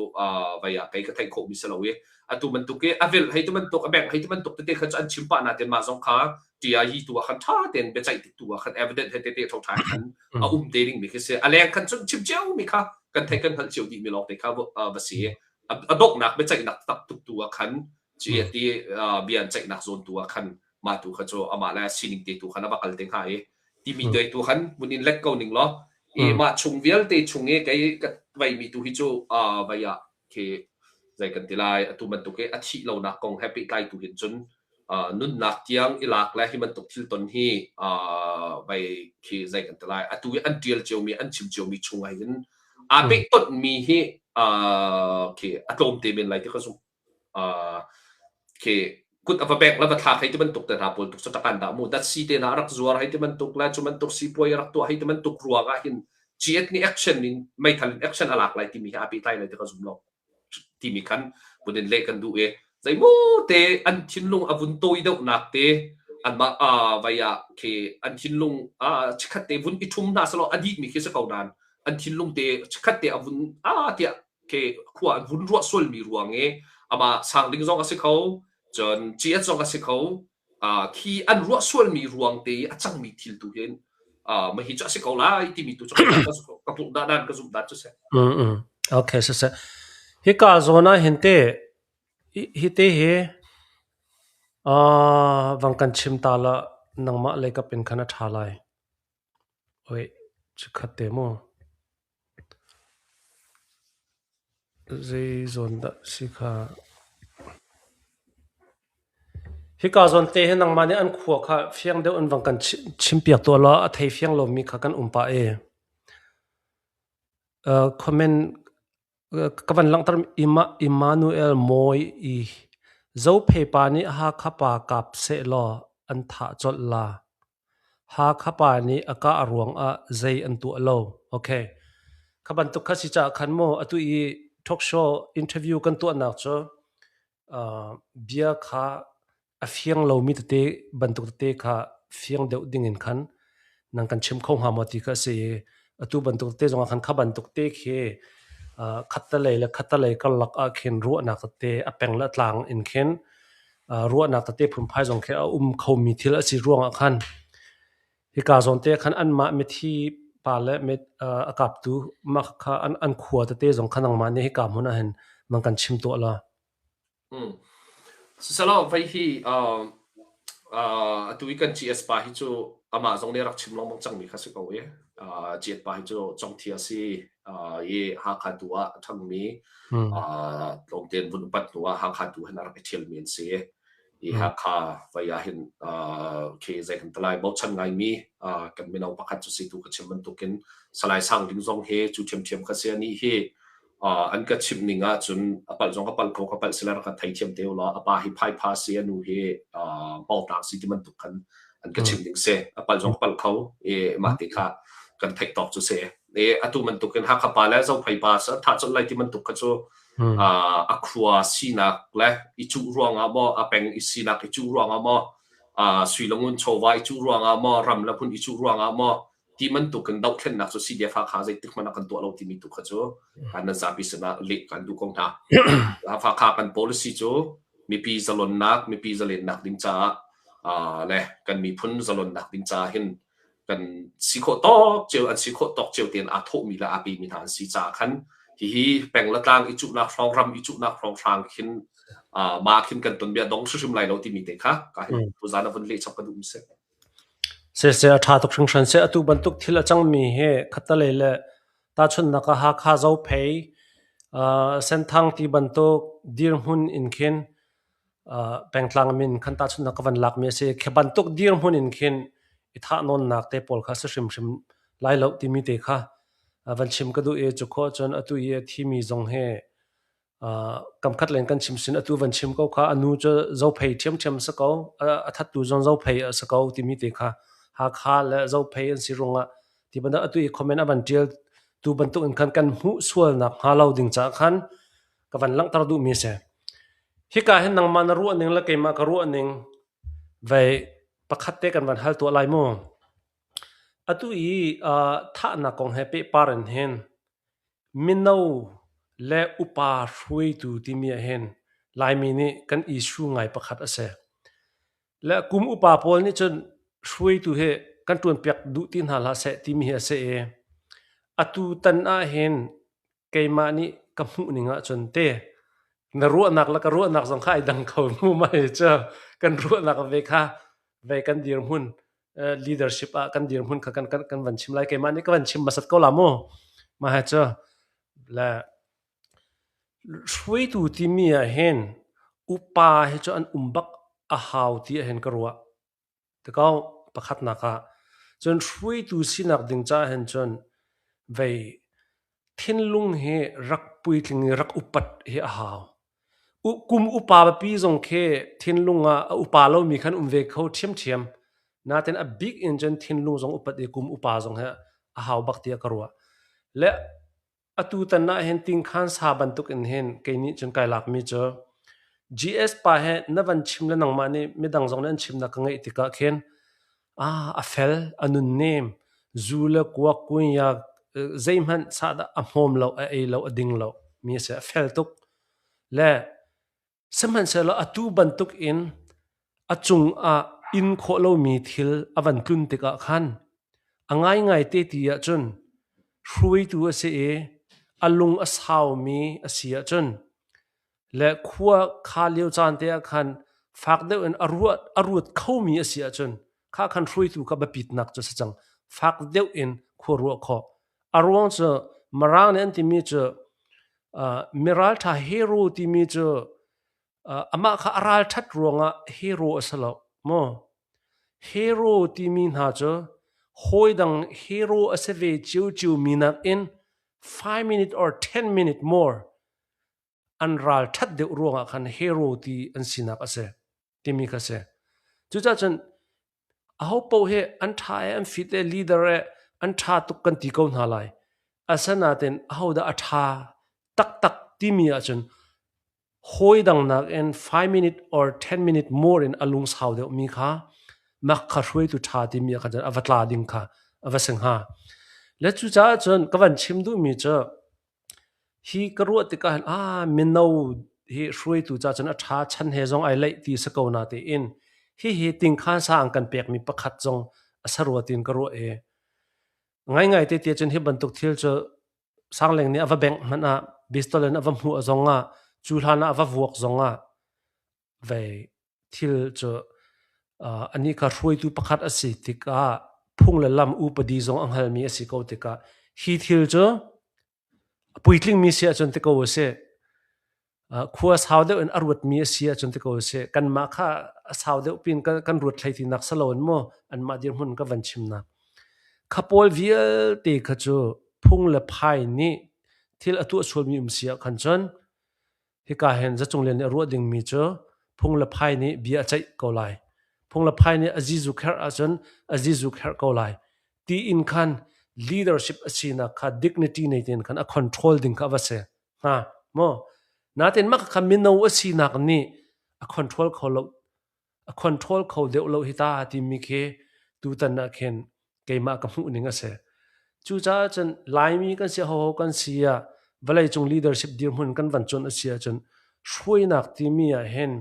vai ah kei ka theih khawhmi si lo i atu bantuk i a velh hei ti bantuk a bengh hei ti bantuk tete kha cu an chim pah nain mah zong kha tia hi tu ah khan ṭha tein biaceih tik tu ah khan evidence he tete ṭho ṭha khan a um te ding mi khi si a leng khan cun chim cio mi kha kan theih kan hngalh cio dih mi lawng te kha va si a donghnak biaceihnak tak tuk tu ah khan ci ti bia an ceihnak zawn tu ah khan mah tu kha cu amah le sining te tu khan a va kal te hnga i timi te tu khan mun in let ko ning law i mah chung vialte chung i kei ka veimi tu hi cu vai ah khi zei kan ti lai atu bantuk i a thih lonak kong he pehtlai tu hin cun nunnak tiang i lak le hi bantuk thil ton hi vai khi zei kan ti lai atu i an tial ciomi an chim ciomi chung ah hin aa pehtonh mi hi khi a tlawm te men lai ti ka zumh. Khi kut a va bek le va thlak hei ti bantuk te hna pawl tuk cu takan dah mu datsi te hna a rak zuar hei ti bantuk le cu bantuk sipuai a rak tuah hei ti bantuk ruang ah hin GS nih action in meithal in action a lak lai timi hi aa pehtlai lai ti ka zum lo timi khan vun in leh kan duh i zeimaw te an thinlung a vun tawi deuhnak te anmah vai ah khi an thinlung chikhat te vun i ṭhum hna selaw a dihmi khi si ko nain an thinlung te chikhat te a vun a tiah khi khua an vun ruah sualmi ruang i amah sang ding zong a si kho cun GS zong a si kho khi an ruah sualmi ruang te i a cangmi thil tu hin mah hi cu a si ko lai timi tu cu ka puk dah dan ka zumh dan cu si. Okay siseh hika zawn ah hin te hi te hi vang kan chim ta la nangmah lei kap in khan a ṭha lai. Oi chikhat te mu. Zei zawn dah si kha? Hika zawn te hi nangmah nih an khua kha fiang deuh in vang kan chimpiak tuah law a thei fiang lomi kha kan um pah i. Comment ka van langhter Immanuel Mawi i Zophei pa nih Hakha pa kap sehlaw an thah colh la. Hakha pa nih a kah ruangah zei an tuah lo. Okay. Kha bantuk kha si caah khan maw atu i talk show interview kan tuahnak cu bia kha a fiang lomi tete bantuk tete kha fiang deuh ding in khan nan kan chim kho hnga maw ti kha a si i atu bantuk tete zongah khan kha bantuk te khi khattelei le khattelei karlak ah khin ruahnak tete a peng le a tlang in khin ruahnak tete phunphai zong khi a um khomi thil a si ruangah khan hika zawn te khan anmah mithi pa le mit a kaptu mah kha an khua tete zong kha nangmah nih hika hmun ah hin nan kan chim tuah la. Siselaw vei hi atu i kan GS pa hi cu amah zong nih a rak chim lengmang cangmi kha si ko i GS pa hi cu congthia a si i Hakha tu ah a ṭhangmi tlawmte in vun upat hnu ah Hakha tu hin a rak i ṭhialmi an si i Hakha vei ah hin khi zei kan ti lai bochan ngaimi kan mino pakhat cu si tu ka chim bantukin Salai Sang Ding zong hi cu ṭhiamṭhiam kha si anih hi an ka chimh ning ahcun a palh zong ka palh ko ka palh sila rak ka theithiam te ulaw a pa hi phaipha si a nu hi hmawngtlang si ti bantuk khan an ka chimh ning si a palh zong ka palh kho i mah ti kha kan theih tawk cu si i atu bantuk in Hakha pa le Zophei pa sa thah colh lai ti bantuk kha cu a khua sinak le i cuh ruangah maw a peng i sinak i cuh ruangah maw sui le ngun chawva i cuh ruangah maw ram le hmun i cuh ruangah maw ti bantuk in dohthlennak cu CDF Hakha zeitik hmanh ah kan tuah lo timi tu kha cu kan nan zapi sinah leh kan duh ko hna. Hakha kan policy cu mipi zalonnak, mipi zalennak ding caah le kan miphun zalonnak ding caah hin kan si khawh tawk cio an si khawh tawk cio tein aa thawhmi le aa pemi hna an si caah khan hihi peng le tlang i cuhnak hrawng ram i cuhnak hrawng hrang khin mah khin kan ton bia dong hrimhrim lai lo timi te kha ka hin tuzan a vun leh chap ka duh mi si. Siseh a ṭha tuk hringhran. Seh atu bantuk thil a cangmi hi khattelei le tahchunhnak ah Hakha Zophei, Senthang ti bantuk dirhmun in khin pengtlang min khan tahchunhnak ka van lakmi a si. Khi bantuk dirhmun in khin i thahnawnnak te pawl kha si hrimhrim lai lo timi te kha van chim ka duh i cu khawh cun atu i a thimi zong hi. Kamkhat leng kan chim sin atu van chim ko kha a nu cu Zophei ṭhiamṭhiam a si ko, a thattu zong Zophei a si ko timi te kha Hakha le Zophei an si ruangah ti bantuk atu i comment a van ṭial tu bantuk in khan kan hmuh sualnak hnga lo ding caah khan ka van langhter duhmi a si. Hika hin nangmah na ruah ning le keimah ka ruah ning vei pakhat te kan van hal tuah lai mu. Atu i thahnak kong he pehpar in hin Mino le upa hruaitu timi ahhin Laimi nih kan issue ngai pakhat a si. Le kum upa pawl nih cun hruaitu hi kan ṭuanpiak duh ti hna hlah seh timi hi a si i atu tan ahhin keimah nih ka hmuh ning ahcun te na ruahnak le ka ruahnak zong kha ai dang kho mu mah hi cu kan ruahnak ve kha ve kan dirhmun leadership ah kan dirhmun kha kan kan kan van chim lai keimah nih ka van chim hmasat ko la mu mah hi cu le hruaitu timi ah hin upa hi cu an um bak a hau ti ah hin ka ruah tikau pakhatnak ah cun hruaitu sinak ding ca hin cun vei thinlung hi rak puitling i rak upat hi a hau Kum upa pipi zong khi thinlung ah a upa lomi khan um ve kho ṭhiamṭhiam. Nain a bik in cun thinlung zong upat i kum upa zong hi a hau bak tiah ka ruah. Le atutan ah hin tingkhan sa bantuk in hin kei nih cun kai lakmi cu GS pa he na van chim le nangmah nih midang zong nih an chimnak ka ngeih tikah khin ah a fel, a nunnem, zu le kuak kunya zeihmanh sahdah a hmawm lo, a ei lo, a ding lo mi a si. A fel tuk. Le sihmanhsehlaw atu bantuk in a cung ah inn khawh lomi thil a van tlun tikah khan a ngaingai te ti ahcun hruaitu a si i a lung a saumi a si ahcun le khua kha lio caan te ah khan fak deuh in a ruat khomi a si ahcun kha khan hruaitu kha biapitnak cu a si cang. Fak deuh in khua ruah khawh. A ruang cu Mirang nih an timi cu miralṭha hero timi cu amah kha a ralṭhat ruangah hero a si lo maw? Hero timi hna cu hawidang hero a si ve ciocio mi nakin 5 minute or 10 minute more an ralṭhat deuh ruangah khan hero ti an sinak a si timi kha si. Cucaah cun aho paoh hi an ṭha e an fit e leader e an ṭha tuk kan ti ko hna lai. Asinain ahodah a ṭha taktak timi ahcun hawi dang nakin 5 minute or 10 minute more in a lungsau deuhmi kha mak kha hruaitu ṭha timi ah khan cun a va tla ding kha a va si hnga. Le cucaah cun ka van chim duhmi cu Hi ka ruah tikah hin mino hi hruaitu ca cun a ṭha, chan he zong ai leih ti si ko natein hihi tingkhan sa an kan pekmi pakhat zong a si rua tiin ka ruah i ngaingai te ti ahcun hi bantuk thil cu Sangleng nih a va bengh hmanh ah pistol in a va hmuh zong ah cu hlan ah a va vuak zong ah vei thil cu anih kha hruaitu pakhat a si tikah phung le lam upadi zong a hngalmi a si ko tikah hi thil cu A puitlingmi si ahcun ti ko u sih. Khua sau deuh in a ruatmi a si ahcun ti ko u sih. Kanmah kha a sau deuh pin kan ruat hlei tinak si loin maw anmah dirhmun ka van chimnak. Kha pawl vialte kha cu phung le phai nih thil a tuah sualmi um si ah khan cun hika hin zacung lian nih a ruah dingmi cu phung le phai nih bia a ceih ko lai. Phung le phai nih a zizu kherh ahcun a zizu kherh ko lai. Tiin khan leadership a sinak kha dignity nei tein khan a control ding kha a va si hnga maw? Natin mah kha mino a sinak nih a control kho lo a control kho deuh lo hi ta timi khi tutan ah khin keimah ka hmuh ning a si. Cucaah cun Laimi kan si hoho kan si ah vawleicung leadership dirhmun kan van cuanh a si ahcun hruainak timi ah hin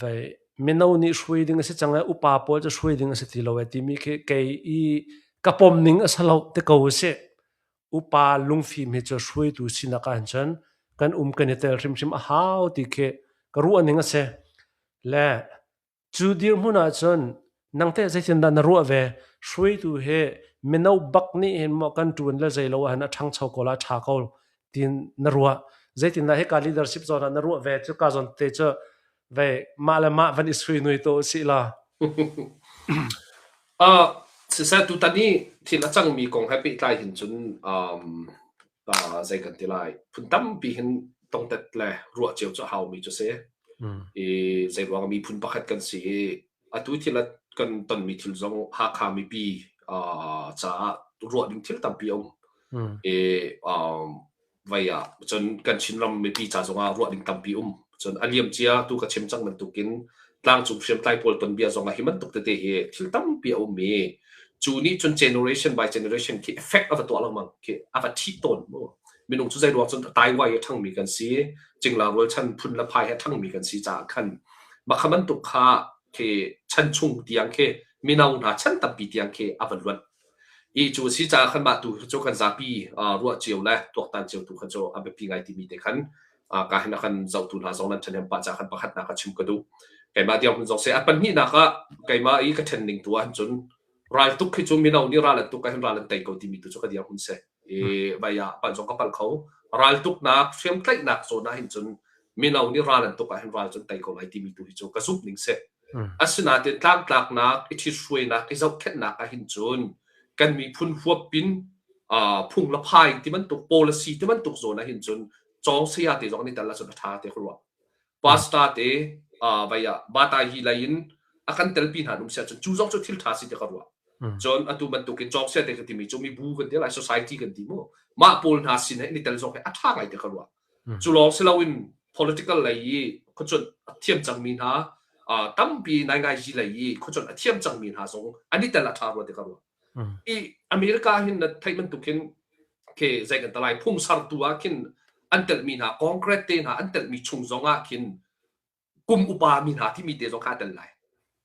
vei mino nih hruai ding a si cang i upa pawl cu hruai ding a si ti lo e timi khi kei i ka pom ning a si lo ti ko a si. Upa lungfim hi cu hruaitu sinak ah cun kan um kan i tel hrimhrim a hau ti khi ka ruah ning a si. Le cu dirhmun ahcun nang teh zeitindah na ruah ve? Hruaitu hi mino bak nih hin maw kan ṭuan le zei lo ahhin a ṭhangcho ko la, a ṭha ko tiin na ruah. Zeitindah hika leadership zawn ah na ruah ve? Cuka zawn te cu vei mah le mah van i suinui tuah usih law. Siseh tutan i thil a cangmi kong he pehtlai hin cun zei kan ti lai phun tampi hin. tongtet le ruah cio cu a haumi cu si. I zeiruang miphun pakhat kan si i atu thil a kan tonmi thil zong Hakha mipi caah ruah ding thil tampi a um. I vei ah cun kan Chinram mipi ca zongah ruah ding tampi um. Cun a liam cia tu ka chim cang bantukin tlangcung hriamtlai pawl tonbia zongah hi bantuk tete hi thil tampi a um i cu nih cun generation by generation khi effect a va tuah lengmang khi a va ṭhih tawn mu. Minung cu zei ruang cun taiwai a ṭhangmi kan si, cingla rualchan phun le phai he ṭhangmi kan si caah khan mah kha bantuk kha khi chan chung tiang khi mino hna chan tampi tiang khi a va luanh. I cu a si caah khan mah tu cu kan zapi ruah cio le tuaktan cio tu kha cu a biapi ngai timi te khan ka hin a kan zohtu hna zong nan ṭhahnem pah caah khan pakhatnak ah chim ka duh. Keimah dirhmun zong seh a pahnihnak ah keimah i ka ṭhen ning tu ah cun raltuk khi cu mino nih ral an tuk ah hin ral an tei ko timi tu cu ka dirhmun si. I vai ah palh zong ka palh kho. Raltuknak hriamtlaihnak zawn ah hin cun mino nih ral an tuk ah hin ral cu an tei ko lai timi tu hi cu ka zumh ning si. Asinain tlangtlaknak, i ṭhithruainak, i zohkhenhnak ah hin cun kan miphun huapin phung le phai ti bantuk policy ti bantuk zawn ah hin cun cawng saya te zong an i tel ahcun a ṭha te ka ruah. Pastor te vai ah bata hi lei in a kan telpi hna um si ahcun cu zong cu thil ṭha si ti ka ruah. Cun atu bantukin cawng saya te ka timi cu mibu kan ti lai society kan ti mu. Mah pawl hna sin he in i tel zong hi a ṭha ngai te ka ruah. Cu lawng si loin political lei i khuacuanh a thiam cangmi hna tampi naingaiji lei i khuacuanh a thiam cangmi hna zong an i tel a ṭha rua ti ka ruah. I America hin na theih bantuk hin khi zei kan ti lai phung sertu ah khin an telhmi hna Congress te hna an telhmi chung zong ah khin kum upa mi hna timi te zong kha a tel lai.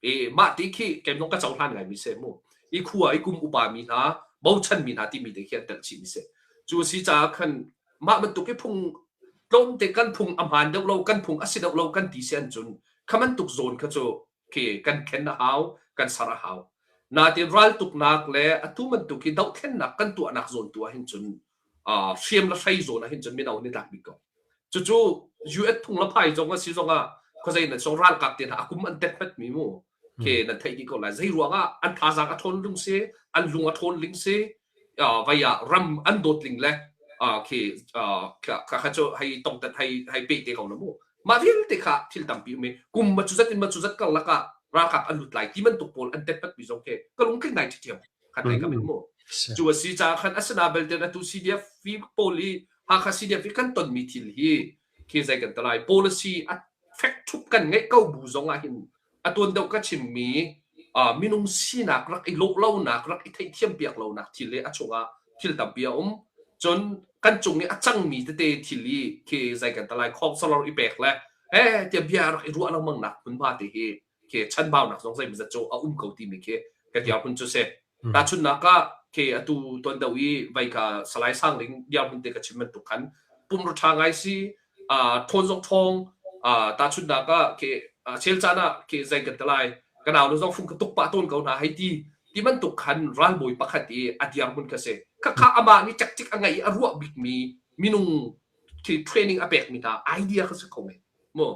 E mah ti khi kem zong ka cohlan ngai mi se mu. I khua i kum upa mi hna bochan mi hna timi te khi an tel chih mi si. Cu si caah khan mah bantuk i phung tlawmte kan phung a hmaan deuh lo kan phung a si deuh lo kan ti si an cun kha bantuk zawn kha cu khi kan khen a hau kan ser a hau. Natin raltuknak le atu bantuk hi dohthlennak kan tuahnak zawn tu ah hin cun hriam le hrei zawn ah hin cun mino an i tlak bik ko. Cucu US phung le phai zong a si zong ah khuazei nan song ralkap te hna a kum an tet hmet mi mu ke nan theih dih ko lai. Zei ruang ah an thazaang a ṭhawn lung si, an lung a ṭhawn ling si, vai ah ram an dawt ling le khi kha kha cu hei tongtet hei hei pe te ko na mu. Mah vialte kha thil tampi um i kum ma cu zat in ma cu zat karlak ah ralkap an lut lai ti bantuk pawl an tet pat mi zong khi ka lungtling ngai ṭhiam. Khan thei ka min mu. Cu a si caah khan asina belte atu CDF pawl i Hakha CDF i kan tonmi thil hi khi zei kan ti lai policy a fek ṭhup kan ngeih ko bu zong ah hin a tuan deuh ka chimmi minung sinak rak i lawh lonak rak i theihthiam piak lonak thil hi a chungah thil tampi a um. Cun kan cung i a cangmi tete thil i khi zei kan ti lai khawngsalor i pek le eh tiah bia rak i ruah lengmang nak hmunhma te hi khi chanbaunak zong zeimawzat cu a um ko timi khi ka dirhmun cu si. Tahchunhnak ah khi atu tuan deuh i vai ka Salai Sang Ling dirhmun te ka chim bantuk khan pumrua ṭha ngai si, ṭhawn zong ṭhawng, tahchunhnak ah khi chel caan ah khi zei kan ti lai, ka nau nu zong fung ka tuk pah tawn ko hna hei ti ti bantuk khan ralbawi pakhat i a dirhmun kha si. Khakha amah nih cekcik a ngeih i a ruah bikmi minung khi training a pekmi hna idea kha si kho men. Mu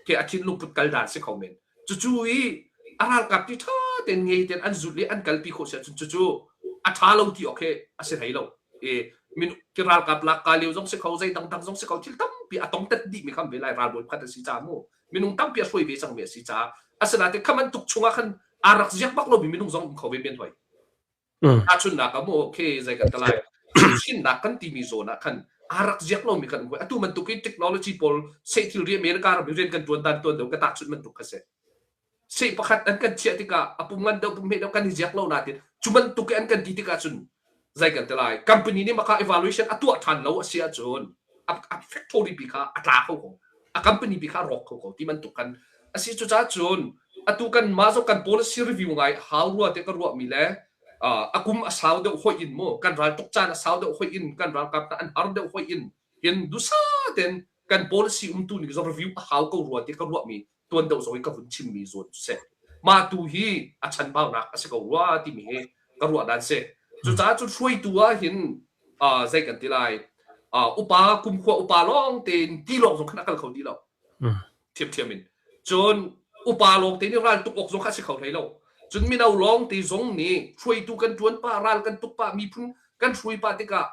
ke a thinlung put kal dan si kho men. Cucu i a ralkap ti ṭha tein ngei tein an zulh i an kalpi khawh si ahcun cucu a ṭha lo ti awk hi a si hlei lo. I min ki ralkap lak ka lio zong si kho zei dangdang zong si kho thil tampi a tong tet dih mi kham ve lai ralbawi pakhat a si caah mu minung tampi a hruai ve cang mi a si caah asinain kha bantuk chungah khan aa rak ziak bak lomi minung zong um kho ve men hoi. Tahchunhnak ah mu okay zei kan ti lai chimhhrinnak kan timi zawn ah khan aa rak ziak lomi kan um. Atu bantuk i technology pawl seh thilri America ram i rian kan ṭuan dan tuan deuh ka tahchunh bantuk kha si. Seh pakhat an kan chiah tikah a pum ngan deuh pum hme deuh kan i ziak lo nain cu bantuk i an kan ti tikah cun zei kan ti lai company nih maka evaluation a tuah ṭhan lo a si ahcun a factory pi kha a tla kho ko a company pi kha a rawk kho ko ti bantuk kan a si cucaah cun atu kan mah zong kan policy review ngai hau rua te ka ruahmi le a kum a sau deuh hoih in mu kan ral tuk caan a sau deuh hoih in kan ralkap hna an har deuh hoih in hin dusa ten kan policy umtu ning zong review a hau ko rua ti ka ruahmi tuan deuh zong i ka vun chimmi zawn cu si mah tu hi a chanbaunak a si ko rua timi hi ka ruah dan si cucaah cun hruaitu ah hin zei kan ti lai upa kumkhua upa lawng tein ti lawng zong khan a kal kho ti lo thiamthiam in cun upa lawng te nih ral tuk awk zong kha a si kho hlei lo cun mino lawng te zong nih hruaitu kan ṭuan pah ral kan tuk pah miphun kan hruai pah tikah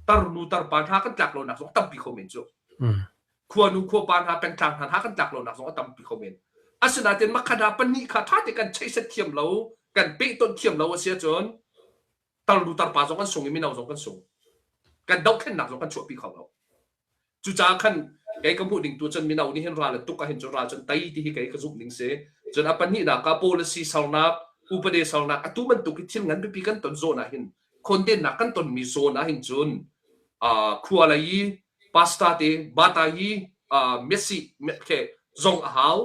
tarnu tarpa hna kan tlak lonak zong tampi kho men cu. Khuanu khuapa hna pengtlang hna hna kan tlak lonak zong a tampi kho men. Asinain makhat ah pahnih kha ṭha te kan cheihset thiam lo, kan pehtonh thiam lo a si ahcun tarnu tarpa zong kan sung i mino zong kan sung. Kan dohthlennak zong kan chuahpi kho lo. Cucaah khan kei ka hmuh ning tu cun mino nih hin ral an tuk ahhin cun ral cun tei ti hi kei ka zumh ning si. Cun a pahnihnak ah policy sernak, upade sernak atu bantuk hi thil ngan pipi kan ton zawn ah hin khondennak kan tonmi zawn ah hin cun khua lei i pastor te bata hi Messi ke zong a hau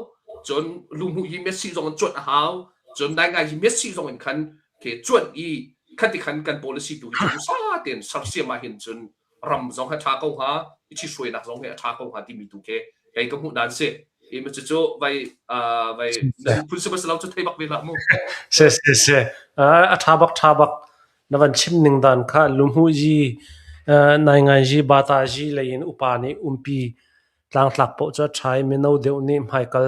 cun luhmuh hi Messi zong in cuanh a hau cun nai ngai hi Messi zong in khan ke cuanh i khati khan kan policy tu hi sa tein sersiam ah hin cun ram zong he ṭha ko hnga i ṭhithruainak zong he a ṭha ko hnga timi tu khi kei ka hmuh dan si i ma cucu vai vai phun si lo cu thei bak ve hlah mu. Se se se a ṭha bak ṭha bak na van chim ning dan kha lunghu ji nai ngai ji bata ji lei in upa nih umpi tlangtlak poh cu a ṭha i mino deuh nih hmaikal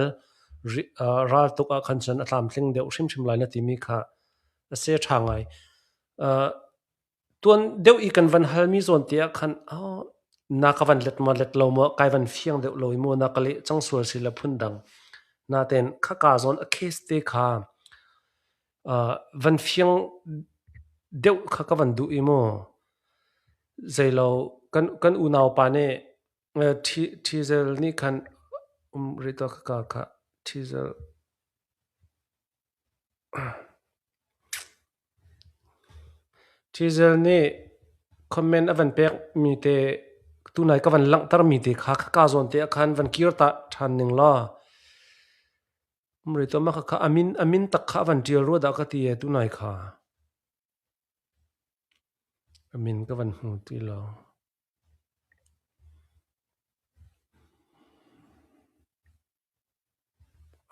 ral tuk ah khan cun a tlamtling deuh hrimhrim lai na timi kha a se ṭha ngai. Tuan deuh i kan van halmi zawn te ah khan na ka van let maw let lo maw kai van fiang deuh lo i maw na ka leh cang sual si le phundang. Natein khaka zawn a case te kha van fiang deuh kha ka van duh i maw zeilo kan kan unau pa nih Ṭhizel nih khan um rih tuah khaka kha ṭhizel. Ṭhizel nih comment a van pekmi te tunai ka van langhtermi te kha khaka zawn te ah khan van kir ta ṭhan ning law um rih tuah mah khakha a min a min tak kha a van ṭial rua dah ka ti ee tunai kha. A min ka van hmu ti lo.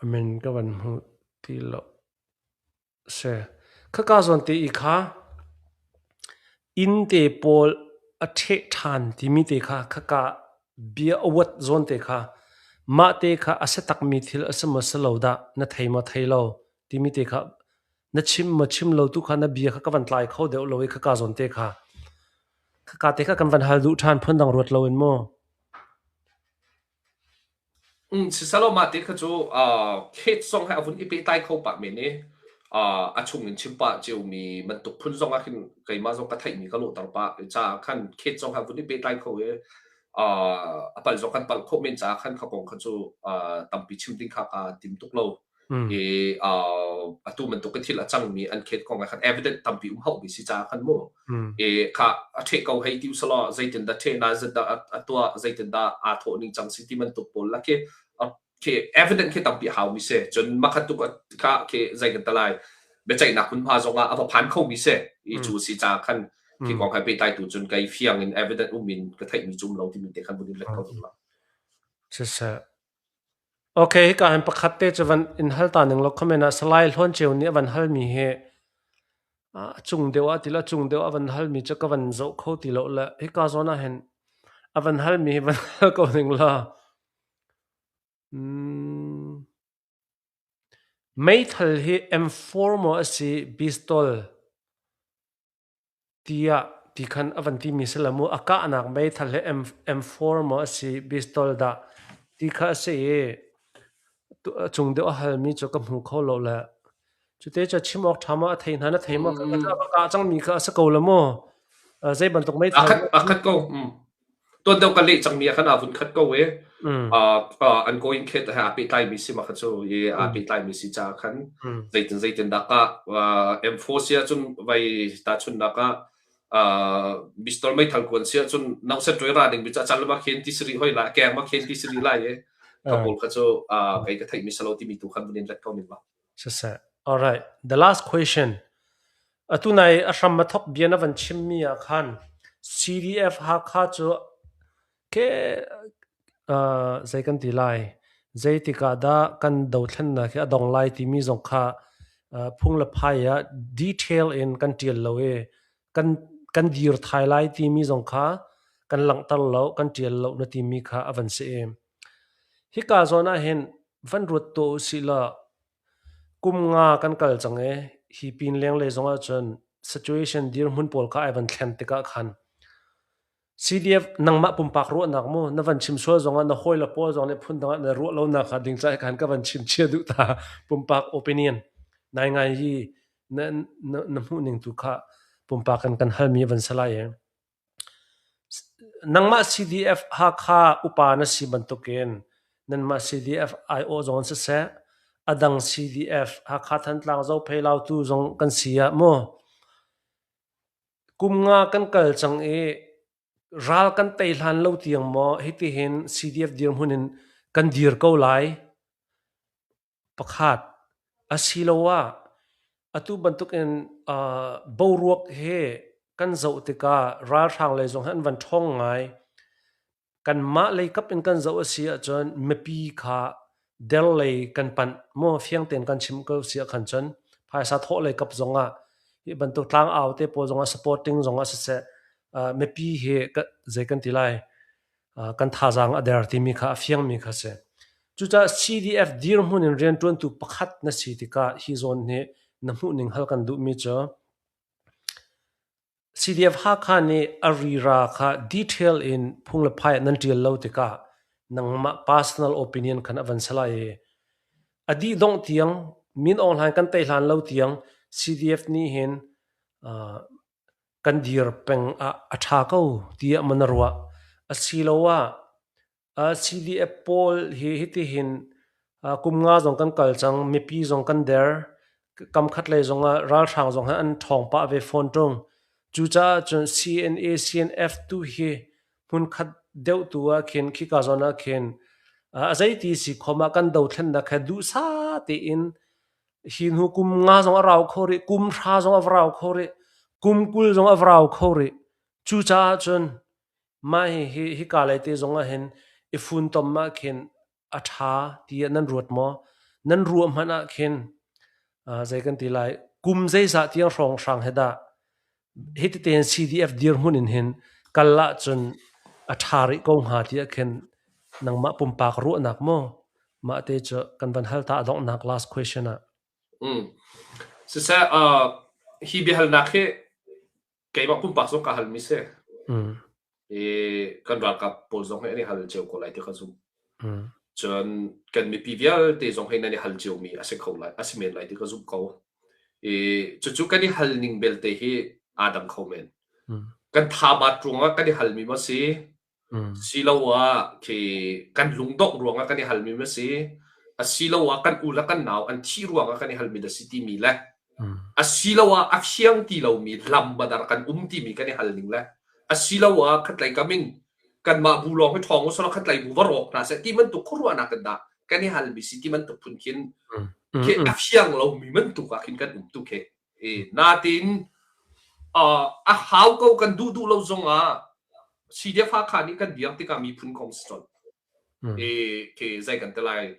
A min ka van hmu ti lo. Si. Khaka zawn te i kha inn te pawl a ṭheh ṭhan timi te kha khaka bia a uat zawn te kha mah te kha a si takmi thil a si maw si lo dah na thei maw thei lo timi te kha na chim maw chim lo tu kha na bia kha ka van tlai kho deuh lo i khaka zawn te kha khaka te kha kan van hal duh ṭhan phundang ruat lo in mu. Sisalaw mah te kha cu khet zong he a vun i pehtlai kho pah men i a chung in chim pah ciomi bantuk phun zong ah khin keimah zong ka theihmi ka lawhter pah caah khan khet zong he a vun i pehtlai kho i a palh zong kan palh khawh men caah khan kha kong kha cu tampi chim ding kha kaa tim tuk lo. I atu bantuk in thil a cangmi an khet kong ah khan evidence tampi um hauhmi si caah khan mu i kha a ṭheh ko hei ti usalaw zeitin dah ṭheh na zat dah a tuah zeitin dah aa thawh ning cang si ti bantuk pawl la khi khi evidence khi tampi a haumi si cun makhat tuk kha khi zei kan talai biaceihnak hmunhma zong ah a va phan khomi si i cu si caah khan khi kong hai pehtlai tu cun kei fiang in evidence um in ka theihmi cu um lo timi te khan vun in let ko ding la. Siseh. Ok, hika hin pakhat te cu van in hal ta ning law comment ah Salai Hlawn Ceu nih a van halmi hi a cung deuh ah ti lo a cung deuh a van halmi cu ka van zoh kho ti lo le hika zawn ah hin a van halmi hi van hal ko ning law. Mm. Meithal hi M4 maw a si pistol Tiah ti khan a van timi si lo mu. A kahnak meithal hi M4 maw a si, pistol dah ti kha a si i a cung deuh a halmi cu ka hmu kho lo le cute cu chim awk ṭha maw a thei hna na thei maw ka kah cangmi kha a si ko lo mu. Zei bantuk meithal A khat a khat ko. Tuan deuh kan leh cangmi ah khan aa vun khat ko i an going khet he aa pehtlaimi si ma kha cu i aa pehtlaimi si caah khan zeitin zeitin dah ka M4 si ahcun vai tahchunnak ah pistol meithal kuan si ahcun nauset ṭuai ra ding bi ca cal ma khen ti siri hoi la keng ma khen ti siri lai i ka pawl kha cu kei ka theihmi salo timi tu khan vun in let ko ning la. Siseh. All right. The last question. Atu nai a hram a thok bia na van chimmi ah khan CDF Hakha cu ke uh, zei kan ti lai zeitik ah dah kan dothlennak hi a dong lai timi zong kha uh, phung le phai ah detail in kan tial lo i kan kan dir thai lai timi zong kha kan langhter lo kan tial lo na timi kha a van si i hika zawn ah hin van ruat tuah usih law Kum nga kan kal cang i hi pin lenglei zong ahcun situation dirhmun pawl kha ai van thlen tikah khan. CDF nangmah pumpak ruahnak mu na van chim sual zongah na hawi le pawl zong nih phundang ah na ruah lonak kha ding caah khan ka van chim chia duh ta pumpak opinion nai ngai hi na na, na hmuh ning tu kha pumpak kan kan halmi van salai e Nangmah CDF Hakha upa na si bantukin nanmah CDF aiawh zong in siseh, a dang CDF Hakha Thantlang Zophei Lautu zong kan si ah mu kum nga kan kal cang i ral kan tei hlan lo tiang maw hitihin CDF dirhmun in kan dir ko lai? Pakhat asiloah atu bantukin boruak he kan zoh tikah ralhrang lei zong hi an van ṭhawng ngai. Kanmah lei kap in kan zoh a si ahcun mipi kha der lei kan panh maw fiang tein kan chim ko si ahkhan cun phaisa thawh lei kap zongah hi bantuk tlangau te pawl zongah supporting zongah siseh mipi hi zei kan ti lai kan thazaang a der timi kha a fiangmi kha si. Cucaah CDF dirhmun in rianṭuantu pakhat na si tikah hi zawn hi na hmuhning hal kan duhmi cu CDF Hakha nih a rira kha detail in phung le phai ah nan ṭial lo tikah nangmah personal opinion khan a van si lai i a dih dongh tiang Min Aung Hlaing kan tei hlan lo tiang CDF nih hin kan dir peng ah a ṭha ko tiah maw na ruah? Asiloah CDF pawl hi hitihin kum nga zong kan kal cang, mipi zong kan der, kamkhat lei zongah ralhrang zong hi an ṭhawng pah ve fawn ṭung. Cucaah cun CNA, CNF tu hi hmunkhat deuh tu ah khin khika zawn ah khin a zeiti si khom ah kan dothlennak he duhsah tein Hi hnu kum nga zong a rau kho rih, kum hra zong a va rau kho rih, kum 20 zong a va rau kho rih. Cucaah cun mah hihi hika lei te zong ah hin i funtom ah khin a ṭha tiah nan ruat maw? Nan ruah hmanh ah khin zei kan ti lai, kum zeizah tiang hrawnghrang he dah hiti tein CDF dirhmun in hin kal ahcun a ṭha rih ko hnga tiah khin nangmah pumpak ruahnak maw mah te cu kan van hal ta a donghnak last question ah. Siseh, hi biahalnak hi keimah pumpak zong ka halmi si. I kan ralkap pawl zong hi an i hal cio ko lai ti ka zumh. Cun kan mipi vialte zong hi nan i hal ciomi a si kho lai, a si men lai ti ka zumh ko. I cucu kan i hal ning belte hi aa dang kho men. Kan thabat ruangah kan i halmi maw si, siloah khi kan lungdongh ruangah kan i halmi maw si, asiloah kan u le kan nau an thih ruangah kan i halmi dah si timi le asiloah a fiang ti lomi lam badar kan um timi kan i hal ning le asiloah khatlei kam in kanmah bu lawng hi ṭhawng usalaw khatlei bu va rawk hna seh ti bantuk khuaruahnak in dah kan i halmi si ti bantuk phun khin khi a fiang lomi bantuk ah khin kan um tu khi. E natin a hau ko kan duh duh lo zongah CDF Hakha nih kan biak tikah miphun kong si colh. E ke zei kan te lai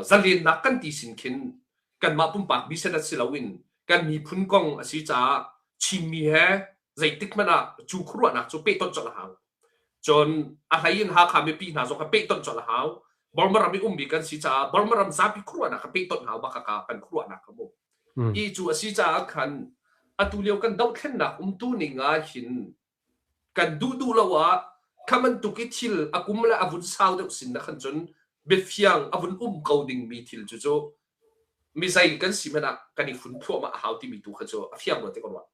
zalennak kan ti sin khin kanmah pumpak bisenat si loin kan miphun kong a si caah Chinmi he zeitik hmanh ah cu khuaruahnak cu pehtonh colh a hau. Cun a hlei in Hakha mipi hna zong kha pehtonh colh a hau. Burma ram i ummi kan si caah Burma ram zapi khuaruahnak kha pehtonh hau bak ka kan khuaruahnak kha mu. I cu a si caah khan atu lio kan dohthlennak umtu ning ah hin kan duh duh lo ah kha bantuk i thil a kum le a vun sau deuh sin na khan cun biafiang a vun um ko dingmi thil cu cu mi zei kan si hmanh ah kan i fun thluahmah a hau timi tu kha cu a fiang rua ti ka ruah.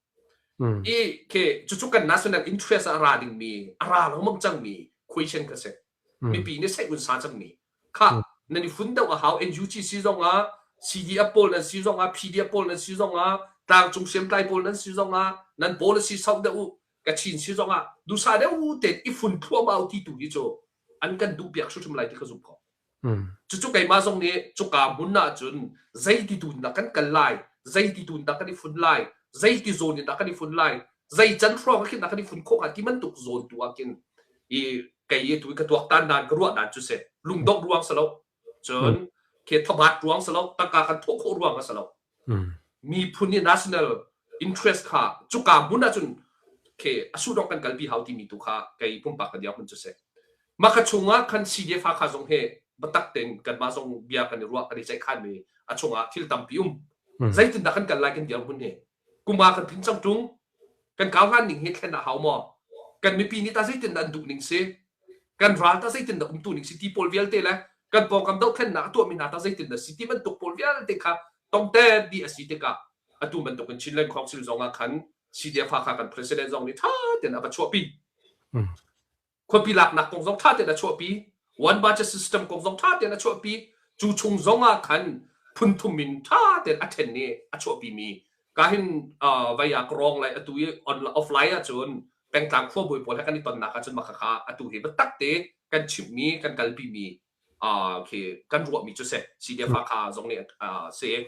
I ke cucu kan national interest ah a ra dingmi a ra lengmang cangmi question kha si. Mipi nih seih un sa cangmi kha nan i fun deuh a hau NUG si zong ah CDF pawl nan si zong ah PDF pawl nan si zong ah tlangcung hriamtlai pawl nan si zong ah nan policy sauh deuh u Kachin si zong ah dusa deuh tein i fun thluahmah u ti tu hi cu an kan duh piak hrimhrim lai ti ka zumh ko. Cucu keimah zong nih cuka hmun ahcun zeiti tu in dah kan kal lai, zeiti tu in dah kan i fun lai, zeiti zawn in dah kan i fun lai, zei can hrawng ah khin dah kan i fun khawh hnga ti bantuk zawn tu ah khin i kei i tu i ka tuaktan dan ka ruah dan cu si. Lungdongh ruang si lo. Cun khi thabat ruang si lo, tangka kan thawh khawh ruang a si lo. Miphun i national interest kha cuka hmun ahcun khi a sudong kan kalpi hau timi tu kha kei pumpak ka dirhmun cu si. Mah kha chungah khan CDF Hakha zong he biatak tein kanmah zong bia kan i ruah kan i ceihkhan mi a chungah thil tampi um. Zeitindah kan kal lai kan dirhmun hi? Kuma kan phin cang ṭung. Kan kau hlan ning hi thlen a hau maw? Kan mipi nih ta zeitin dah an duh ning si? Kan ral ta zeitin dah umtu ning si ti pawl vialte le kan pawngkam dohthlennak a tuahmi hna ta zeitin dah si ti bantuk pawl vialte kha tongtet dih a si tikah atu bantukin Chinland Council zong ah khan CDF Hakha kan president zong nih ṭha tein a va chuahpi. Khuapi laknak kong zong ṭha tein a chuahpi. One budget system kong zong ṭha tein a chuahpi. Cu chung zong ah khan phun thum in ṭha tein a ṭhen i a chuahpimi ka hin vai ah ka rawng lai atu i on offline ahcun pengtlang khuabawi pawl he kan i tonnak ahcun mah khakha atu hi biatak te kan chimhmi kan kalpimi khi kan ruahmi cu si CDF Hakha zong nih si.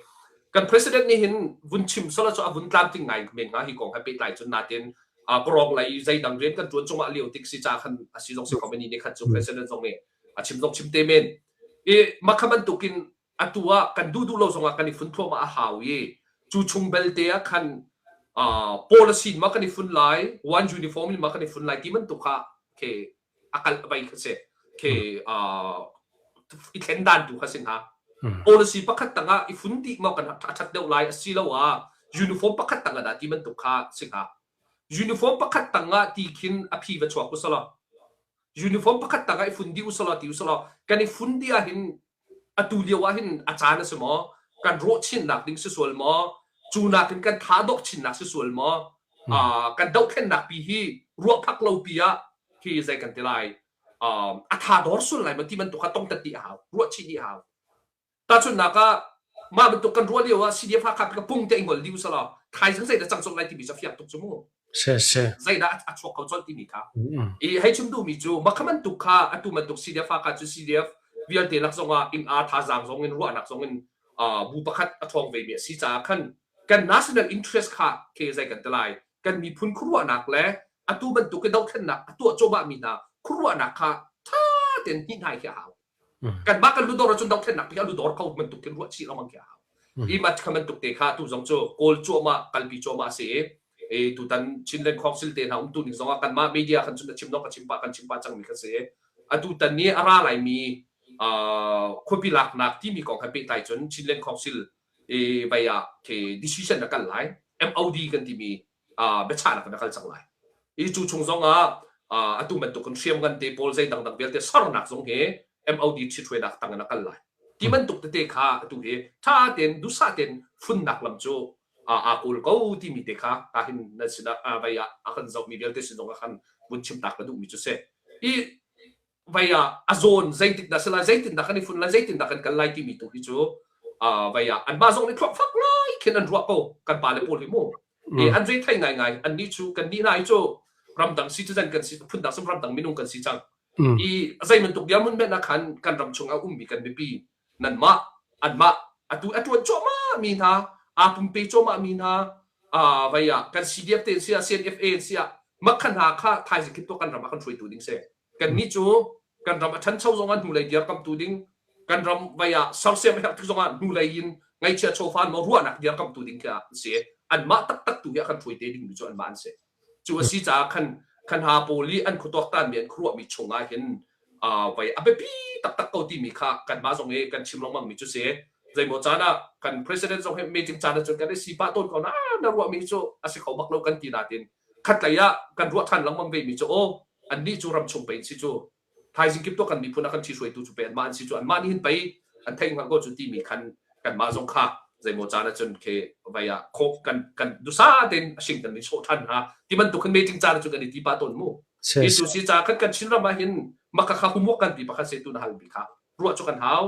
Kan president nih hin vun chim sala cu a vun tlamtling ngai men hnga hi kong he pehtlai cun natin kawrong lei zeidang rian kan ṭuan cungah lio tik si ca khan a si zong si ko meni nih khat cu president zong nih a chim zong chim te men. I makha bantukin atu ah kan duh duh lo zongah kan i fun thluahmah a hau i cu chung belte ah khan policy ma kan i fun lai one uniform in ma kan i fun lai ti bantuk kha khi a kal vai kha si khi i thlen dan tu kha si hna. Policy pakhat tangah i fun dih maw kan a that deuh lai asiloah uniform pakhat tangah dah ti bantuk kha si hnga. Uniform pakhat tangah ti khin a phi va chuak usalaw uniform pakhat tangah i fun dih usalaw ti usalaw kan i fun dih ahhin atu lio ahhin a caan a si maw? Kan rawh chinnak ding si sual maw? Cu nakin kan tha dawk chinnak si sual maw? Kan dohthlennak pi hi ruahphak lo pi ah khi zei kan ti lai a tha dawr sul lai maw ti bantuk kha tongtat dih a hau, ruah chih dih a hau. Tahchunhnak ah mah bantuk kan ruah lio ah CDF Hakha ka pung te i ngol dih usalaw thaizing zeidah cang colh lai timi cu a fiang tuk cu mu. Si si. Zeidah a chuak kho colh timi kha. I hei chim duhmi cu makha bantuk kha atu bantuk CDF Hakha cu CDF vialte lak zongah ing a thazaang zong in ruahnak zong in bu pakhat a ṭhawng ve mi a si caah khan kan national interest kha ke zei kan ti lai kan miphun khuaruahnak le atu bantuk i dohthlennak a tuah cuahmah mi hna khuaruahnak kha ṭha tein hnih-hnai khi a hau. Kanmah kan ludor ahcun dohthlennak pi a ludor kho bantuk khin ruah chih lengmang khi a hau. Hi mat kha bantuk te kha tu zong cu kawl cuahmah kalpi cuahmah a si i e tutan Chinland Council te hna umtu ning zongah kanmah media khan cun a chim dong ka chim pah kan chim pah cangmi kha si. Atu tan ni a ra laimi khuapi laknak timi kong he pehtlai cun Chinland Council e vai ah ke decision a kal lai MOD kan timi biachahnak in a kal cang lai. I cu chung zong ah atu bantuk in hriam ngan te pawl zei dangdang vialte sarnak zong hi MOD ṭhithruainak tang in a kal lai. Ti bantuk tete kha atu hi ṭha tein duhsah tein funnak lam cu aa kawl ko timi te kha ka hin nan sinah vai ah a kan zohmi vialte sin zong ah khan vun chimtak ka duhmi cu si. I vai ah a zawn zeitik dah si lai zeitin dah kan i fun lai zeitin dah kan kal lai timi tu hi cu vai ah anmah zong nih thluak fak ngai khin an ruah ko kan pale pawl hi mu. An zei thei ngaingai annih cu kan nih hna hi cu ramdang citizen kan si phundang sim ramdang minung kan si cang. I zei bantuk dirhmun hmanh ah khan kan ram chung ah ummi kan mipi nanmah anmah atu a ṭuan cuahmah mi hna aa pumpe cuahmah mi hna vai ah kan CDF te in si ah CNFA in si ah makha hna kha thaizing khin tuah kan ram ah kan hruaitu ding si. Kannih cu kan ram a ṭhancho zongah hnulei dirkamhtu ding, kan ram vai ah sersiam a herh tik zongah hnulei in ngaihchia chawfa maw ruahnak dirkamhtu ding khi an si. Anmah taktak tu hi a kan hruai te dingmi cu anmah an si. Cu a si caah khan khan ha pawl i an khuatuaktanmi an khuaruahmi chungah hin vai a biapi taktak ko timi kha kanmah zong i kan chim lengmangmi cu si. Zeimaw caan ah kan president zong hi meeting caan ahcun kan i si pah tawn ko na na ruahmi cu a si kho bak lo kan ti natin khatlei ah kan ruah ṭhan lengmang vemi cu aw annih cu ramchung pei an si cu thaizing kip to kan miphun a kan ṭhihruaitu cu pei anmah an si cu anmah nih hin pei an theih hngalh ko cu timi khan kanmah zong kha zeimaw caan ahcun khi vai ah khawh kan kan dusa tein a hring kan i sawh ṭhan hna ti bantuk khin meeting caan ahcun kan i ti pah tawn mu. Hi cu si ca khan kan Chinram ah hin maka kha homework kan pi pakhat se tu na hal mi kha ruah cu kan hau.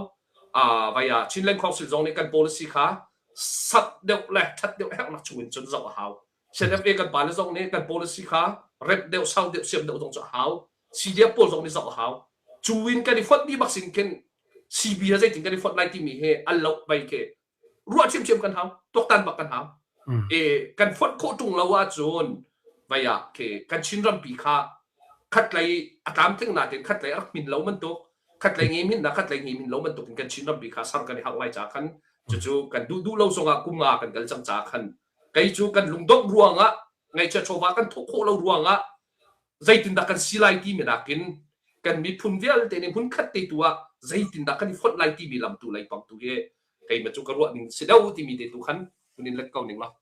Vai ah Chinland Council zong nih kan policy kha sat deuh le ṭhat deuh herhnak chung in cun zoh a hau. CNFA kan pale zong nih kan policy kha remh deuh, sau deuh, siam deuh zong cu a hau. CDF pawl zong nih zoh a hau. Cu in kan i fonh dih bak sin khin CB ha zeitin kan i fonh lai timi he al lo vai ke ruah thiamthiam kan hau, tuaktan bak kan hau. E kan fonh khawh ṭung lo ahcun vai ah ke kan Chin rampi kha khatlei a tlamtling natin khatlei a rak hmin lo bantuk khatlei nge hmin na khatlei nge hmin lo bantuk in kan Chin rampi kha sar kan i harh lai ca khan cucu kan duh duh lo zongah kum nga kan kal cang ca khan Kei cu kan lungdongh ruangah ngaihchia chawva kan thawh khawh lo ruangah zeitindah kan si lai timi nakin kan miphun vialte nih hmunkhat te tu ah zeitindah kan i fonh lai timi lam tu leipang tu hi keimah cu ka ruah ning si deuh timi te tu khan hun in let ko ning law.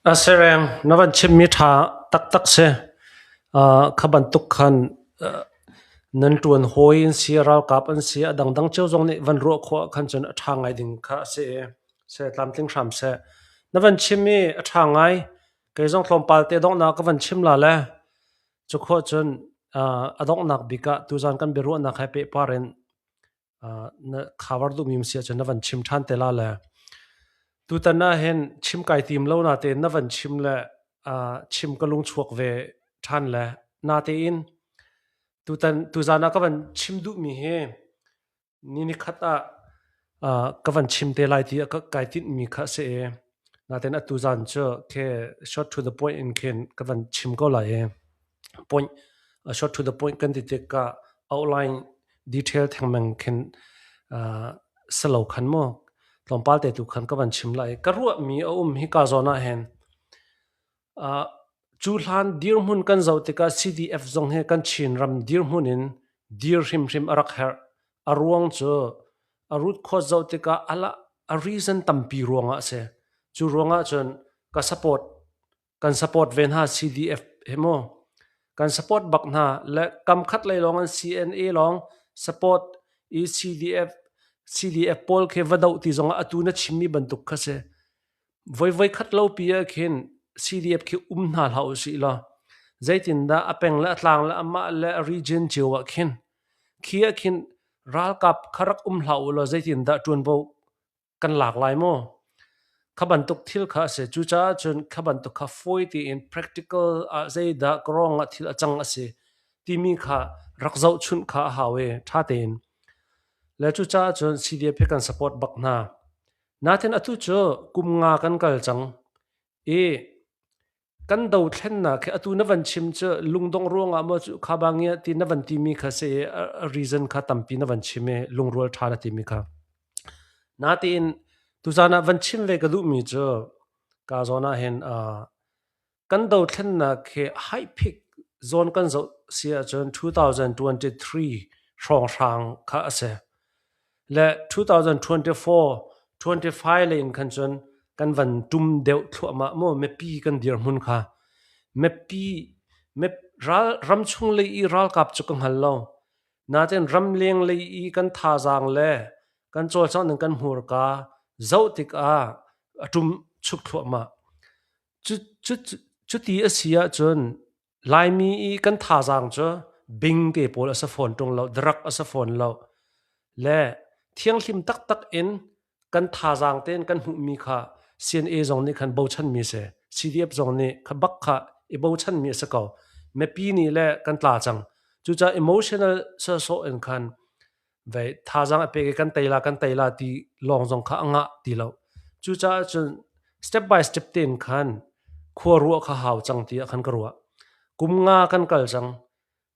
A sereng na van chimmi ṭha taktak si. Kha bantuk khan nan ṭuan hawi an si, ralkap an si, a dangdang cio zong nih van ruah khawh ah khan cun a ṭha ngai ding kha a si i seh tlamtling hram seh. Na van chim i a ṭha ngai. Kei zong tlawmpal te donghnak ka van chim la le cu khawh cun a donghnak bik ah tuzan kan biaruahnak he pehpar in na cover duhmi um si ahcun na van chim ṭhan te la le tutan ah hin chim kai tim lo natein na van chim le chim ka lung chuak ve ṭhan le natein tutan tuzan ah ka van chim duhmi hi ni nikhat ah ka van chim te lai ti ka kai tinhmi kha a si i natein atu zan cu khi short to the point in khin ka van chim ko lai i point short to the point kan ti tikah outline detail thengmang khin salo khan mu tlawmpal te tu khan ka van chim lai ka ruahmi a um hi ka zawn ah hin cu hlan dirhmun kan zoh tikah CDF zong hi kan Chin ram dirhmun in dir hrimhrim a rak herh a ruang cu a root cause zoh tikah ala a reason tampi ruangah a si cu ruangah cun ka support Kan support ve hna CDF he mu. Kan support bak hna le kam khat lei lawng an CNA lawng support i CDF CDF pawl khi va doh ti zong ah atu na chimmi bantuk kha si. Voi voi khat lo pi ah khin CDF khi um hna hlah usih law zeitindah a peng le a tlang le amah le a region cio ah khin khi ah khin ralkap kha rak um hlah u law zeitindah ṭuanvo kan lak lai maw? Kha bantuk thil kha a si. Cucaah cun kha bantuk kha fawi tein practical ah zeidah ka ruang ah thil a cang a si timi kha rak zohchunh kha a hau i ṭha tein. Le cucaah cun CDF hi kan support bak hna. Natin atu cu kum nga kan kal cang i Kan dothlennak hi atu na van chim cu lungdongh ruangah maw cu kha ba ngia ti na van timi kha si i a reason kha tampi na van chim i lungrual ṭha na timi kha. Natein tuzaan ah van chim ve ka duhmi cu ka zawn ah hin kan dothlennak hi high peak zawn kan zoh si ahcun 2023 hrawnghrang kha a si. Le 2024, 25 lei in khan cun kan van ṭum deuh thluahmah mu mipi kan dirhmun kha. Mipi ral ramchung lei i ralkap cu ka hngal lo. Nain ramleng lei i kan thazaang le kan cawlcangh ning kan hmurka zoh tikah a ṭum chuk thluahmah. Cuti a si ahcun Laimi i kan thazaang cu bing te pawl a si fawn ṭung lo, drug a si fawn lo. Le thianghlim taktak in kan thazaang tein kan hmuhmi kha CNA zong nih khan bochanmi a si. CDF zong nih kha bak kha i bochanmi a si ko. Mipi nih le kan tla cang. Cucaah emotional sawsawh in khan vei thazaang a pek i kan tei la kan tei la ti lawng zong kha a ngah ti lo. Cucaah cun step by step tein khan khua ruah kha hau cang ti ah khan ka ruah. Kum nga kan kal cang.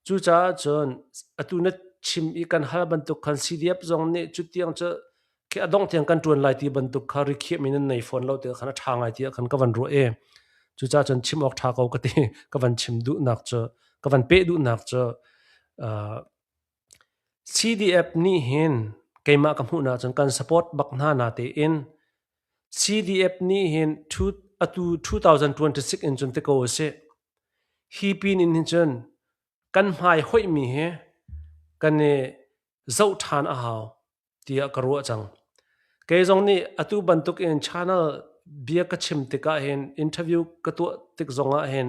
Cucaah cun atu na chim i kan hal bantuk khan CDF zong nih cutiang cu khi a dongh tiang kan ṭuan lai ti bantuk kha rikhiahmi nan nei fawn lo ti khan a ṭha ngai ti ah khan ka van ruah i cucaah cun chim awk ṭha ko ka ti ka van chim duhnak cu ka van peh duhnak cu CDF nih hin keimah ka hmuhnak cun kan support bak hna natein CDF nih hin atu 2026 in cun ti ko usih. Hi pin in hin cun kan hmai hoihmi hi kan i zoh ṭhan a hau. tiah ka ruah cang. Kei zong nih atu bantuk in channel bia ka chim tikah hin interview ka tuah tik zongah hin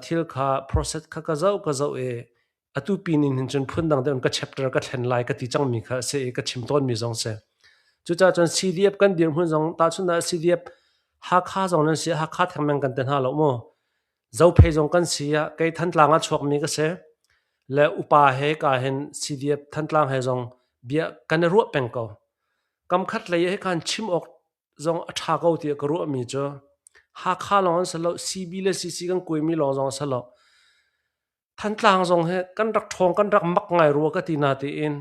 thil kha process kha ka zoh ka zoh i atu pin in hin cun phundang deuh in ka chapter ka thlen lai ka ti cangmi kha a si i ka chim tawnmi zong si. Cucaah cun CDF kan dirhmun zong tahchunhnak ah CDF Hakha zong nan si Hakha thengmeng kan ti hna lo mu. Zophei zong kan si ah kei Thantlang ah chuakmi ka si. Le upa he ka hin CDF Thantlang he zong bia kan i ruah peng ko. Kam khat lei he khan chim awk zong a ṭha ko tiah ka ruahmi cu Hakha lawng an si lo, CB le CC kan kuaimi lawng zong a si lo. Thantlang zong hi kan rak ṭhawng kan rak mak ngai rua ka ti na tiin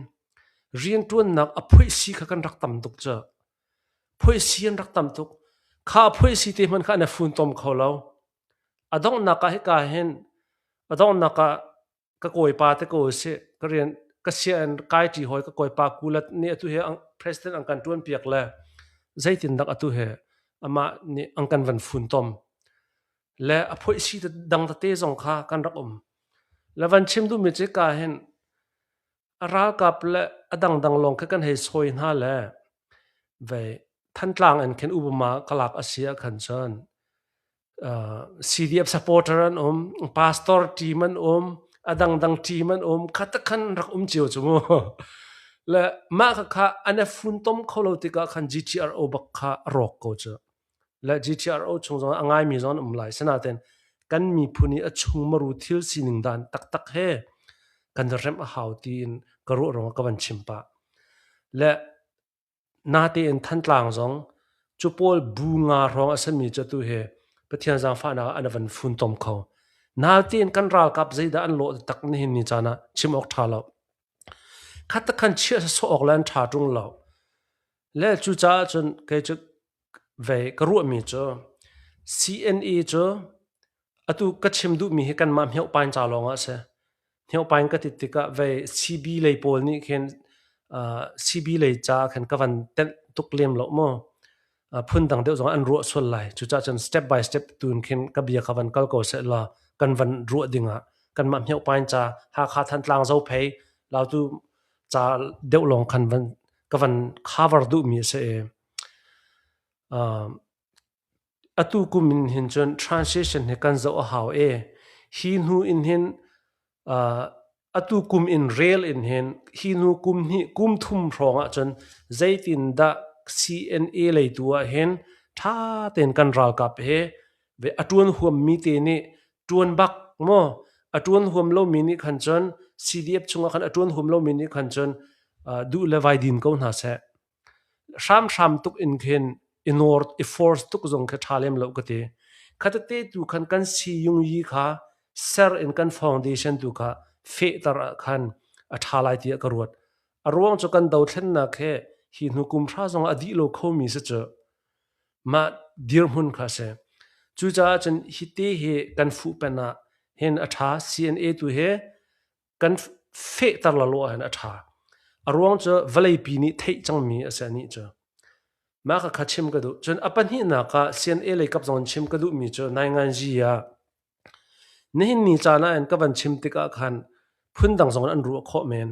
rianṭuannak a phoihsi kha kan rak tam tuk cu. Phoihsi an rak tam tuk. Kha phoihsi te hmanh kha an i funtom kho lo. A donghnak ah hika hin a donghnak ah ka kawipa te ko usih ka rian ka sian kai ṭi hawi ka kawipa Kulat nih atu hi president an kan ṭuan piak le zeitindak atu hi amah nih an kan van funtom. Le a phoihsi dang tete zong kha kan rak um. Le van chim duhmi cu ka hin a ralkap le a dangdang lawng khi kan hei sawi hna le vei Thantlang in khin Obama ka lak a si ah khan cun CDF supporter an um, pastor team an um, a dangdang team an um, kha tak khan rak um cio cu mu. Le mah kha kha an i funtom kho lo tikah khan GTRO bak kha a rawk ko cu. Le GTRO chung zong a ngaimi zong an um lai. Sinain kan miphun i a chungmaru thil sining dan taktak he kan remh a hau tiin ka ruah ruangah ka van chim pah. Le Natein Thantlang zong cu pawl bu nga hrawng a simi cu atu hi Pathian zaangfahnak ah an van funtom kho. Natein kan ralkap zeidah an lawh tak nihin ni caan ah chim awk ṭha lo. Khat khan chiah sawh awk le an ṭha ṭung lo. Le cucaah cun kei cu vei ka ruahmi cu CNA cu atu ka chim duhmi hi kanmah Hmiohpain ca lawng ah a si. Hmiohpain ka ti tikah vei CB lei pawl nih khin CB lei ca khin ka van tenh tuk lem lo mu. Phundang deuh zong an ruah sual lai. Cucaah cun step by step tun khin ka bia kha van kal ko seh law kan van ruah ding ah kanmah Hmiohpain ca Hakha Thantlang Zophei Lautu ca deuh lawng khan van ka van cover duhmi a si i atu kum in hin cun transition hi kan zoh a hau i hi hnu in hin atu kum in rel in hin hi hnu kum hnih kum thum hrawng ahcun zeitindah CNA lei tu ah hin ṭha tein kan ralkap he a ṭuan huammi te nih ṭuan bak maw a ṭuan huam lomi nih khan cun CDF chungah khan a ṭuan huam lomi nih khan cun duh le vai din ko hna seh. Hramhram tuk in khin i nawr i force tuk zong khi ṭha lem lo ka ti. Khatete tu khan kan siyung yi kha ser in kan foundation tu kha fehter ah khan a ṭha lai tiah ka ruat. A ruang cu kan dothlennak he hi hnu kum hra zong a dih lo khomi si cu. Mah dirhmun kha a si. Cucaah cun hiti hi kan fuhpen ah hin a ṭha. CNA tu hi kan fehter lalo ahhin a ṭha. A ruang cu vawleipi nih theih cangmi a si anih cu. Mah kha kha chim ka duh. Cun a pahnihnak ah CNA lei kap zong in chim ka duhmi cu Nainganzi ah nihin ni caan ah hin ka van chim tikah khan phundang zong in an ruah khawh men.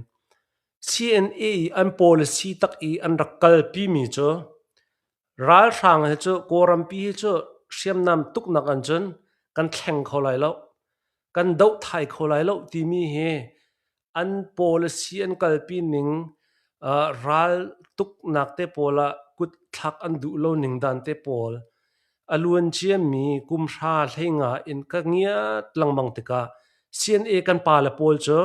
CNA i an policy tak i an rak kalpimi cu ralhrang hi cu Kawlrampi hi cu hriamnam tuknak an cun kan thleng kho lai lo. Kan doh thai kho lai lo timi hi an policy an kalpi ning ral tuknak te pawl ah kut thlak an duh lo ning dan te pawl a luan ciami kum hra hleinga in ka ngiat lengmang tikah CNA kan pale pawl cu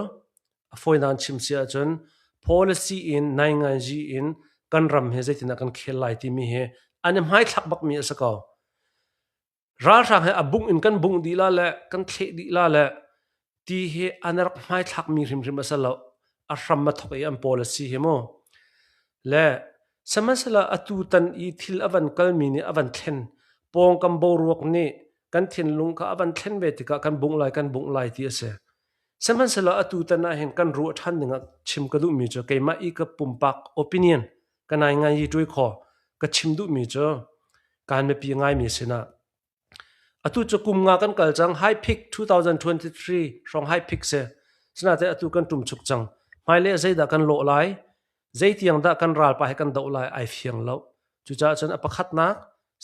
A fawinak chim si ahcun policy in nainganzi in kan ram hi zeitindah kan khel lai timi hi an i hmaithlak bakmi a si ko. Ralhrang he a bungh in kan bungh dih la le kan thleh dih la le ti hi an rak hmaithlakmi hrimhrim a si lo. A hram a thok i an policy hi mu. Le sihmanhsehlaw atu tan i thil a van kalmi nih a van thlen. Pawngkam boruak nih kan thinlung kha a van thlen ve tikah kan bungh lai kan bungh lai ti a si. Sihmanhsehlaw atu tan ah hin kan ruah ṭhan dingah chim ka duhmi cu keimah i ka pumpak opinion ka nai ngai i ṭui khaw ka chim duhmi cu kan mipi ngaimi sinah atu cu kum nga kan kal cang high peak 2023 hrawng high peak si sinain atu kan ṭum chuk cang hmailei ah zeidah kan lawh lai zeitiang dah kan ralpa he kan doh lai ai fiang lo cucaah cun a pakhatnak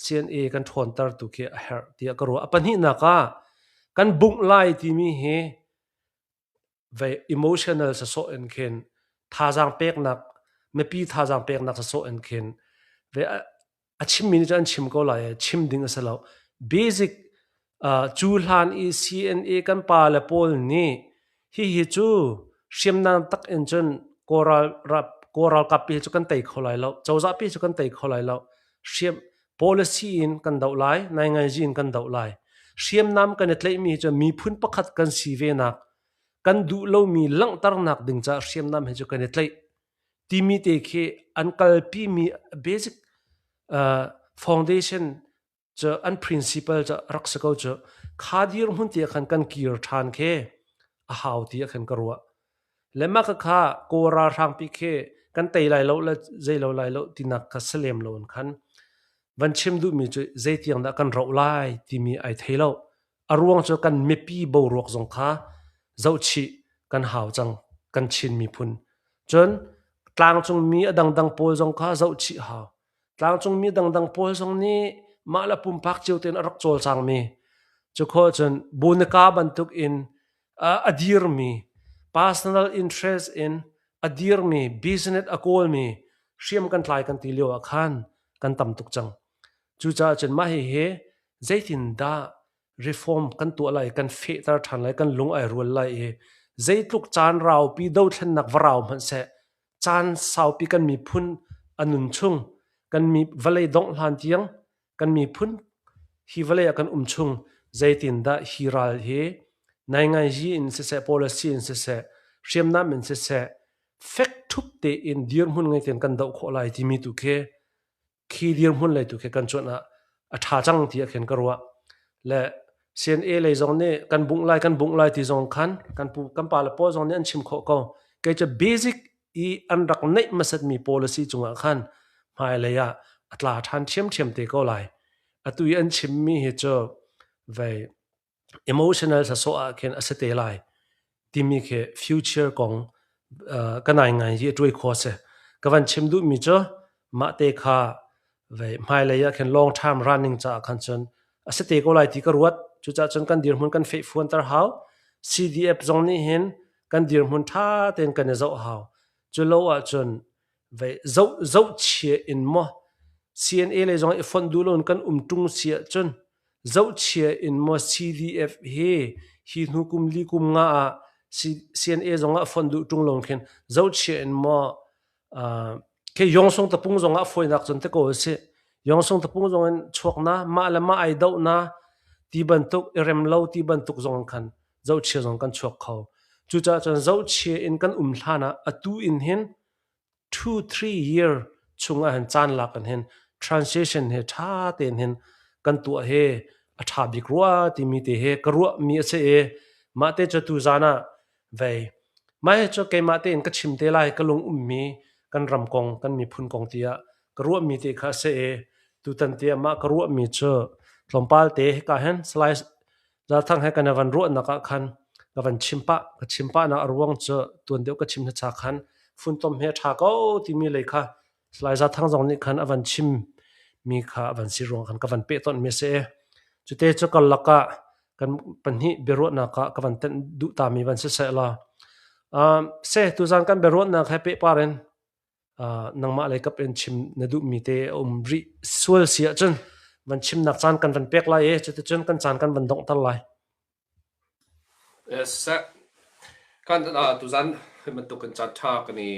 CNA kan ṭhawnter tu khi a herh tiah ka ruah. A pahnihnak ah kan bungh lai timi hi vei emotional sasawh in khin thazaang peknak mipi thazaang peknak sasawh in khin ve a chimmi nih cun an chim ko lai chim ding a si lo. Basic cu hlan i CNA kan pa le pawl nih hihi cu hriamnam tak in cun Kawl ralkap pi cu kan tei kho lai lo, cozah pi cu kan tei kho lai lo. Hriam policy in kan doh lai, nainganzi in kan doh lai. Hriamnam kan i tlaihmi cu miphun pakhat kan si ve nak, kan duh lomi langhternak ding caah hriamnam hi cu kan i tlaih. Timi te khi an kalpimi basic foundation cu an principle cu rak si ko cu kha dirhmun te khan kan kir ṭhan khi a hau ti ah khan ka ruah. Le mah kha Kawl ralhrang pi khi kan tei lai lo le zei lo lai lo tinak kha si lem lo in khan van chim duhmi cu zeitiang dah kan roh lai timi ai thei lo. A ruang cu kan mipi boruak zong kha zohchih kan hau cang kan Chin miphun. Cun tlangcungmi a dangdang pawl zong kha zohchih hau. Tlangcungmi dangdang pawl zong nih mah le pumpak cio tein a rak cawlcangmi cu khawh cun Bonika bantuk in a dirmi personal interest in a dirmi business a kawlmi hriam kan tlai kan ti lio ah khan kan tam tuk cang. Cucaah cun mah hihi zeitindah reform kan tuah lai, kan fehter ṭhan lai, kan lung ai rual lai i zeitluk caan raupi dothlennak va rau hmanh seh, caan saupi kan miphun a nun chung, kan mi vawlei dongh hlan tiang kan miphun hi vawlei ah kan um chung zeitindah hi ral hi nainganzi in siseh, policy in siseh, hriamnam in siseh, fek ṭhup tein dirhmun ngei tein kan doh khawh lai timi tu khi khi dirhmun lei tu khi kan cuanh ah a ṭha cang ti ah khin ka ruah. Le CNA lei zong nih kan bungh lai kan bungh lai ti zong khan kan pu kan pa le pawl zong nih an chim khawh ko. Kei cu basic i an rak neih hmasatmi policy cungah khan hmailei ah a tla ṭhan ṭhiamṭhiam te ko lai. Atu i an chimmi hi cu vei emotional sasawh ah khin a si te lai timi khi future kong ka nai ngai hi a tuai kho si. Ka van chim duhmi cu mah te kha vei hmailei ah khin long term running caah khan cun a si te ko lai ti ka ruat. Cucaah cun kan dirhmun kan fehfuanter hau. CDF zong nih hin kan dirhmun ṭha tein kan i zoh hau. Cu lo ahcun vei zoh zohchia in maw CNA lei zong i fonh duh loin kan um ṭung si ahcun zohchia in maw CDF hi hi hnu kum li kum nga ah CNA zong ah fonh duh ṭung lo khin zohchia in maw khi Yawngsung tapung zong ah fawinak cun te ko a si. Yawngsung tapung zong in chuak na mah le mah ai doh na ti bantuk i rem lo ti bantuk zong khan zohchia zong kan chuak kho. Cucaah cun zohchia in kan um hlan ah atu in hin 2-3 year chung ah hin caan lak in hin transition he ṭha tein hin kan tuah hi a ṭha bik rua timi te hi ka ruahmi a si i mah te cu tuzaan ah vei mah hi cu keimah tein ka chim te lai ka lung ummi kan ram kong kan miphun kong tiah ka ruahmi te kha a si i tutan tiah mah ka ruahmi cu tlawmpal te hika hin Salai Zathang he kan i van ruahnak ah khan ka van chim pah. Ka chim pahnak a ruang cu tuan deuh ka chim hnacha khan funtom hi a ṭha ko timi lei kha Salai Zathang zong nih khan a van chim mi kha a van si ruang khan ka van pehtonh mi a si i cute cu karlak ah kan pahnih biaruahnak ah ka van tenh duh ta mi van si seh law se tuzan kan biaruahnak he pehpar in nangmah lei kap in chim na duhmi te a um rih sual si ahcun van chimnak caan kan van pek lai i cuticun kan caan kan van donghter lai. Yes, sir. Kan tuzan hi bantuk in caan ṭha kan i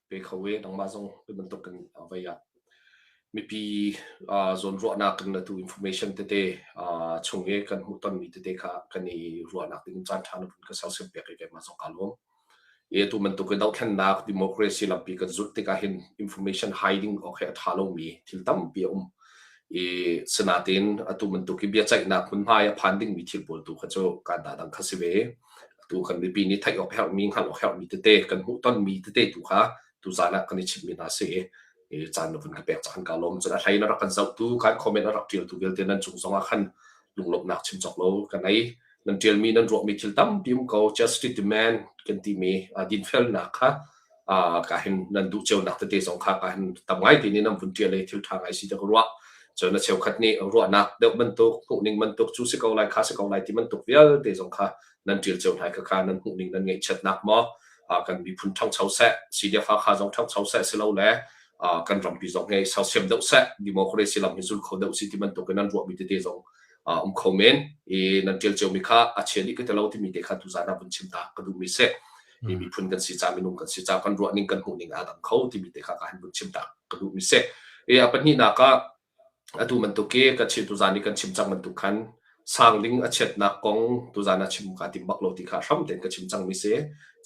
pe kho i nangmah zong hi bantuk in vei ah mipi zawnruahnak in atu information tete chung i kan hmuhtonmi tete kha kan i ruahnak ding caan ṭha na vun ka sersiam piak i keimah zong kaa lawm. I atu bantuk in dohthlennak democracy lampi kan zulh tikah hin information hiding awk hi a ṭha lomi thil tampi a um. I sinain atu bantuk i biaceihnak hmunhma i a phan dingmi thil pawl tu kha cu kaan dah dang kha si ve. Atu kan mipi nih theih awk herhmi, hngalh awk herhmi tete, kan hmuhtonmi tete tu kha tuzaan ah kan i chimhmi hna si i i caan na vun ka pek cang ka lawm. Cun a hlei na rak kan zohtu, kan comment a rak ṭialtu vialte nan cung zongah khan lunglawmhnak chim cawk lo ka nei. Nan ṭialmi nan ruahmi thil tampi um ko. Justice demand kan timi dinfelnak kha ka hin nan duh cionak tete zong kha ka hin tam ngai ti nih nan vun ṭial i thil ṭha ngai si ti ka ruah. Cun a cheukhat nih ruahnak deuh bantuk, hmuhning bantuk, cu si ko lai, kha si ko lai ti bantuk vialte zong kha nan ṭial cio hna kha kha nan hmuhning nan ngaihchiatnak maw kan miphun ṭhangcho seh, CDF Hakha zong ṭhangcho seh silole kan rampi zong hi sersiam deuh seh, democracy lam hi zul kho deuh si ti bantuk in nan ruahmi tete zong um kho men i nan ṭial ciomi kha a chia dih ka ti lo timi te kha tuzaan ah vun chim ta ka duhmi si. I miphun kan si ca minung kan si ca kan ruahning kan hmuhning aa dang kho timi te kha ka han vun chim ta ka duhmi si. I a pahnihnak ah atu bantuk i ka chim tuzaan i kan chim cang bantuk khan sangling a chiatnak kong tuzaan ah chim kaa tim bak lo ti kha hram tein ka chim cangmi si.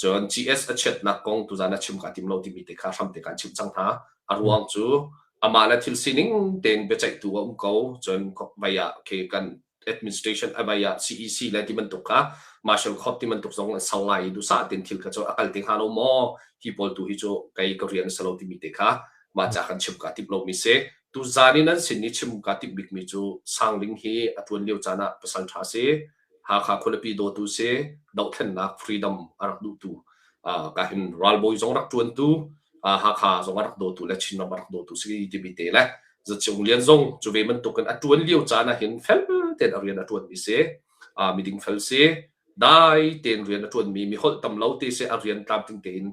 Cun GS a chiatnak kong tuzaan ah chim kaa tim lo timi te kha hram te kan chim cang hna. A ruang cu amah le thil sining tein biaceihtu a um ko. Cun vai ah khi kan administration a vai ah CEC le ti bantuk kha martial court ti bantuk zong an sau ngai i duhsah tein thil kha cu a kal te hnga lo maw hi pawl tu hi cu kei ka rian a si lo timi te kha mah ca kan chim kaa timh lomi si. Tuzaan i nan sin i chim kaa timh bikmi cu Sangling hi a ṭuan lio caan ah pasal ṭha si. Hakha khualipi dawtu si, dohthlennak freedom a rak duhtu, ka hin ralbawi zong rak ṭuantu, Hakha zong a rak dawtu le Chinram a rak dawtu si timi te le Za Cung Lian zong cu ve bantukin a ṭuan lio caan ah hin fel tein a rian a ṭuanmi si, miding fel si, dai tein rian a ṭuanmi, mi holh tam lo te si, a rian tlamtling tein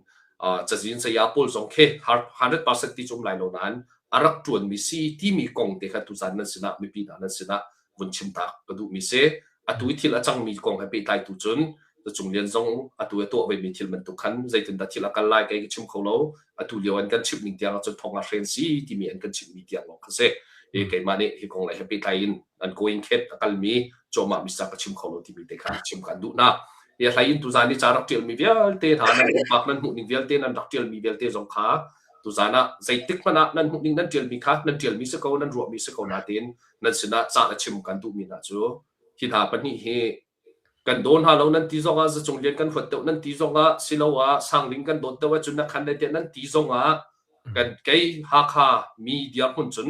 cazin saya pawl zong khi 100% ti cu um lai lo nain a rak ṭuanmi si timi kong te kha tuzan nan sinah mipi hna nan sinah vun chim tak ka duhmi si. Atu i thil a cangmi kong he pehtlai tu cun Zacung Lian zong atu i tuah vemi thil bantuk khan zeitindah thil a kal lai kei ka chim kho lo. Atu lio an kan chimh ning tiang ahcun thong ah hren si timi an kan chimhmi tiang lawng kha si. I keimah nih hi kong lei he pehtlai in an going khet a kalmi cuahmah mi sa ka chim kho lo timi te kha chim kan duh hna. Hi a hlei in tuzan i ca rak ṭialmi vialte hna nan pumpak nan hmuh ning vialte nan rak ṭialmi vialte zong kha tuzan ah zeitik hmanh ah nan hmuh ning nan ṭialmi kha nan ṭialmi si ko nan ruahmi si ko nain nan sinah ca a chim kan duhmi hna cu hi hna pahnih hi kan daw hna lo nan ti zongah zacung lian kan huat deuh nan ti zongah siloah sangling kan dawt deuh ahcun na khan le tiah nan ti zongah kan kei Hakha mi dirhmun cun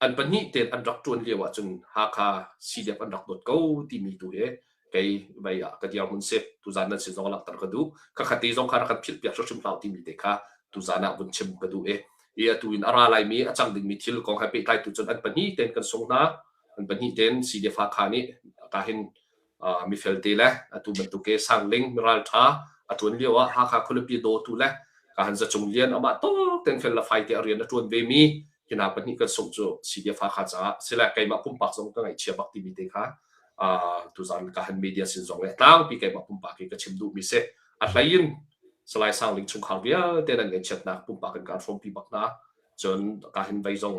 an pahnih tein an rak ṭuan lio ahcun Hakha CDF an rak dawt ko timi tu hi kei vei ah ka dirhmun si tuzan nan sin zong langhter ka duh khakhat te zong kha rak kan philh piak hrimhrim hlah timi te kha tuzan ah vun chim ka duh i i atu in a ra laimi a cang dingmi thil kong he pehtlai tu cun an pahnih tein kan sung hna an pahnih tein CDF Hakha nih ka hin mifel te le atu bantuk ke sangling miralṭha a ṭuan lio ah Hakha khualipi dawtu le ka han zacung lian amah tawk ten fel la fai te a rian a ṭuan ve mi hi hna pahnih kan sungh cu CDF Hakha caah sile keimah pumpak zong ka ngaihchia bak timi te kha tuzan ka han media sin zong le tlangpi keimah pumpak hi ka chim duhmi si a hlei in Salai Sangling chungkhar vialte nan ngaihchiatnak pumpak in kaan hrawmpi bak hna cun ka hin vei zong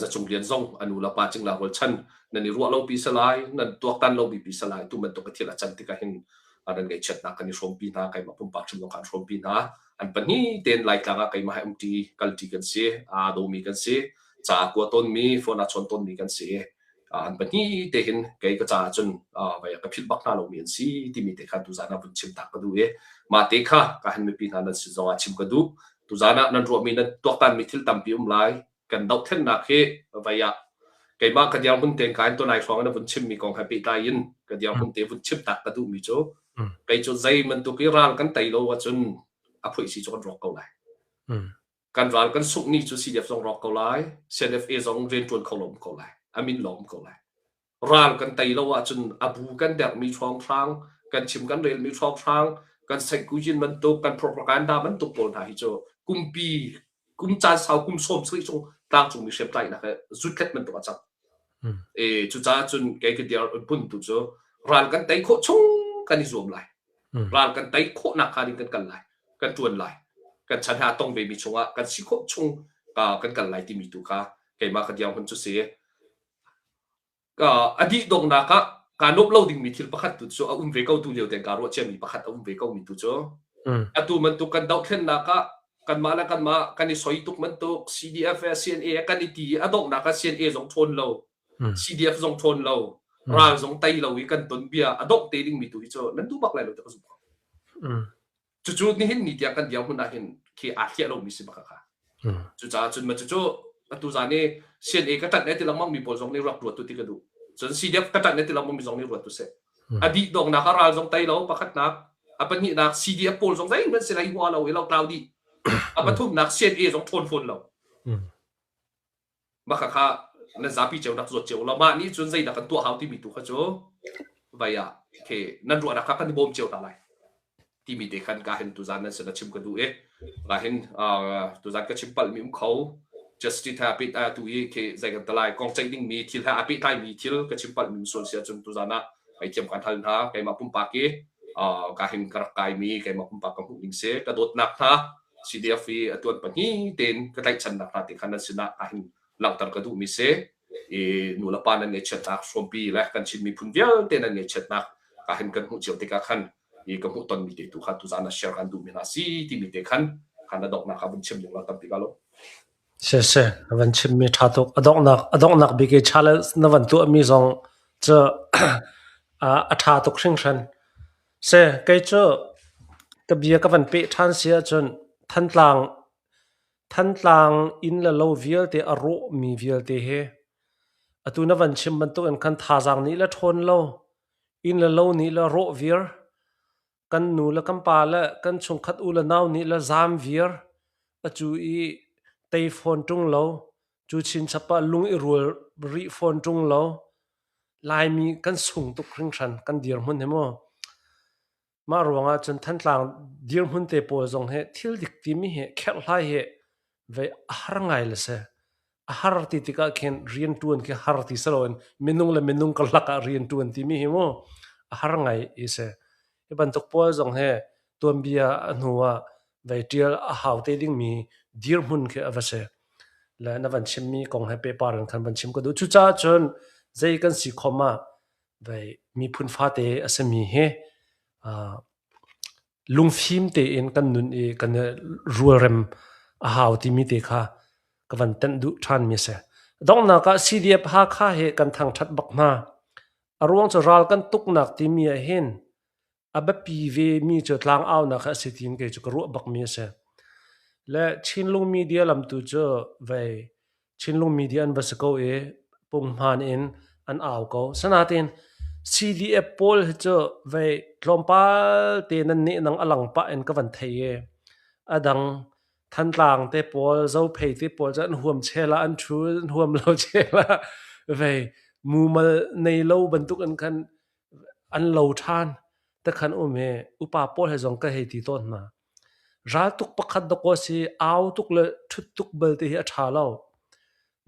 Zacung Lian zong a nu le pa cingla rualchan nan i ruah lo pi salai nan tuaktan lo pi salai tu bantuk thil a can tikah hin nan ngaihchiatnak kan i hrawmpi hna keimah pumpak hrim zong kan hrawmpi hna an pahnih tein Laitlang ah keimah he umṭi kalṭi kan si aa dawmi kan si ca kua tawnmi phone aa chawn tawnmi kan si an pahnih te hin kei ka caah cun vai ka philh bak hna lomi an si timi te kha tuzan ah vun chim tak ka duh i mah te kha ka han mipi hna nan sin zong ah chim ka duh tuzan ah nan ruahmi nan tuaktanmi thil tampi um lai kan dohthlennak hi vai ah keimah ka dirhmun tein ka in tunai hrawng in vun chimmi kong he pehtlai in ka dirhmun te vun chim tak ka duhmi cu kei cu zei bantuk i ral kan tei lo ahcun a phuih si cu kan rawk ko lai Kan ral kan sungh ni cu CDF zong rawk ko lai, CNFA zong rianṭuan kho lo um ko lai, a min lawng um ko lai. Ral kan tei lo ahcun a bu kan derhmi hrawnghrang, kan chim kan relmi hrawnghrang, kan saihkujin bantuk, kan propaganda bantuk pawl hna hi cu kumpi, kum caan sau kum sawm sarih chung tlangcungmi hriamtlaihnak he zutlet bantuk a cang. E, cucaah cun kei ka dir phun tu cu ral kan tei khawh chung kan i zuam lai. Ral kan tei khawhnak kha ding kan kal lai. Kan ṭuan lai. Kan chan he aa tong vemi chungah kan si khawh chung kan kal lai timi tu kha keimah ka dirhmun cu si. A dih donghnak ah kaa nuamh lo dingmi thil pakhat tu cu a um ve ko tu lio tein kaa ruah ciami pakhat a um ve komi tu cu atu bantuk kan dohthlennak ah kanmah le kanmah kan i soi tuk bantuk CDF le CNA kan i ti i a donghnak ah CNA zong ṭhawn lo CDF zong ṭhawn lo ral zong tei lo i kan ton bia a dongh te dingmi tu hi cu nan duh bak lai lo ti ka zumh ko. Cucu nihin ni tiang kan dirhmun ah hin khi aa hliah lomi si bak kha. Cucaah cun ma cucu atu zan i CNA ka ṭanh ti lengmang mi pawl zong nih rak ruat tu ti ka duh. Cun CDF ka ṭanh ti lengmang mi zong nih ruat tu seh. A dih donghnak ah ral zong tei lo pakhatnak, a pahnihnak CDF pawl zong zeihmanh si hlei hua lo i lo tlau dih. A pathumnak CNA zong ṭhawn fawn lo. Mah kha nan zapi cio rak zuat cio law mah nih cun zeidah kan tuah hau timi tu kha cu vai ah khi nan ruahnak kha kan i bawm cio hna lai timi te khan ka hin tuzan nan sin a chim ka duh i ka hin tuzan ka chim palh mi um kho justice he peh tu i khi zei kan talai kong ceih ding mi thil he a pehtlai mi thil ka chim palh mi sual sia cun tuzan ah ngaihthiam kan hal hna keimah pumpak i ka hin ka rak kai mi keimah pumpak ka hmuh ning si ka dawtnak hna CDF i a tuan pahnih tein ka tlaihchannak hna te kha nan sinah ahhin langhter ka duhmi si. I nu le pa nan ngaihchiatnak hrawmpi le kan Chin miphun vialte nan ngaihchiatnak ahhin kan hmuh cio tikah khan i ka hmuh tonmi te tu kha tuzaan ah share kan duhmi hna si timi te khan khan a donghnak ah vun chim ding lo tampi ka lo. Siseh, na van chimmi ṭha tuk. A donghnak, a donghnak bik i challenge na van tuahmi zong cu a ṭha tuk hringhran. Seh, kei cu ka bia ka van peh ṭhan si ahcun Thantlang, Thantlang inn le lo vialte a rawhmi vialte hi atu na van chim bantukin khan thazaang nih le ṭhawn lo. Inn le lo nih le rawh viar, kan nu le kan pa le kan chungkhat u le nau nih le zaam viar, acu i tei fawn ṭung lo, cu chinchap ah lung i rual rih fawn ṭung lo, Laimi kan sung tuk hringhran kan dirhmun hi mu. Mah ruangah cun Thantlang dirhmun te pawl zong hi thil dik timi hi kherhhlai hi vei a har ngai le si. A har ti tikah khin rianṭuan khi har ti si loin minung le minung karlak ah rianṭuan timi hi mu a har ngai i si. Hi bantuk pawl zong hi tuanbia a hnu ah vei ṭial a hau te dingmi dirhmun khi a va si. Le na van chimmi kong he pehpar in khan van chim ka duh. Cucaah cun zei kan si khom ah vei miphun fate a simi hi lungfim tein kan nun i kan i rualrem a hau timi te kha ka van tenh duh ṭhanmi a si. Donghnak ah CDF Hakha hi kan thangṭhat bak hna. A ruang cu ral kan tuknak timi ah hin a biapi ve mi cu tlangaunak hi a si tiin kei cu ka ruah bakmi a si. Le Chinlung media lam tu cu vei Chinlung media an va si ko i punghman in an au ko. Sanatin CDF pawl hi cu vei tlawmpal te nan nih nang a lang pah in ka van thei i a dang Thantlang te pawl, Zophei te pawl cu an huam chel ah an ṭhu, an huam lo chel ah vei mumal nei lo bantuk in khan an lo ṭhan. Takhan um i upa pawl he zong ka hei ti tawn hna. Raltuk pakhat dawkaw si au tuk le ṭhut tuk belte hi a ṭha lo.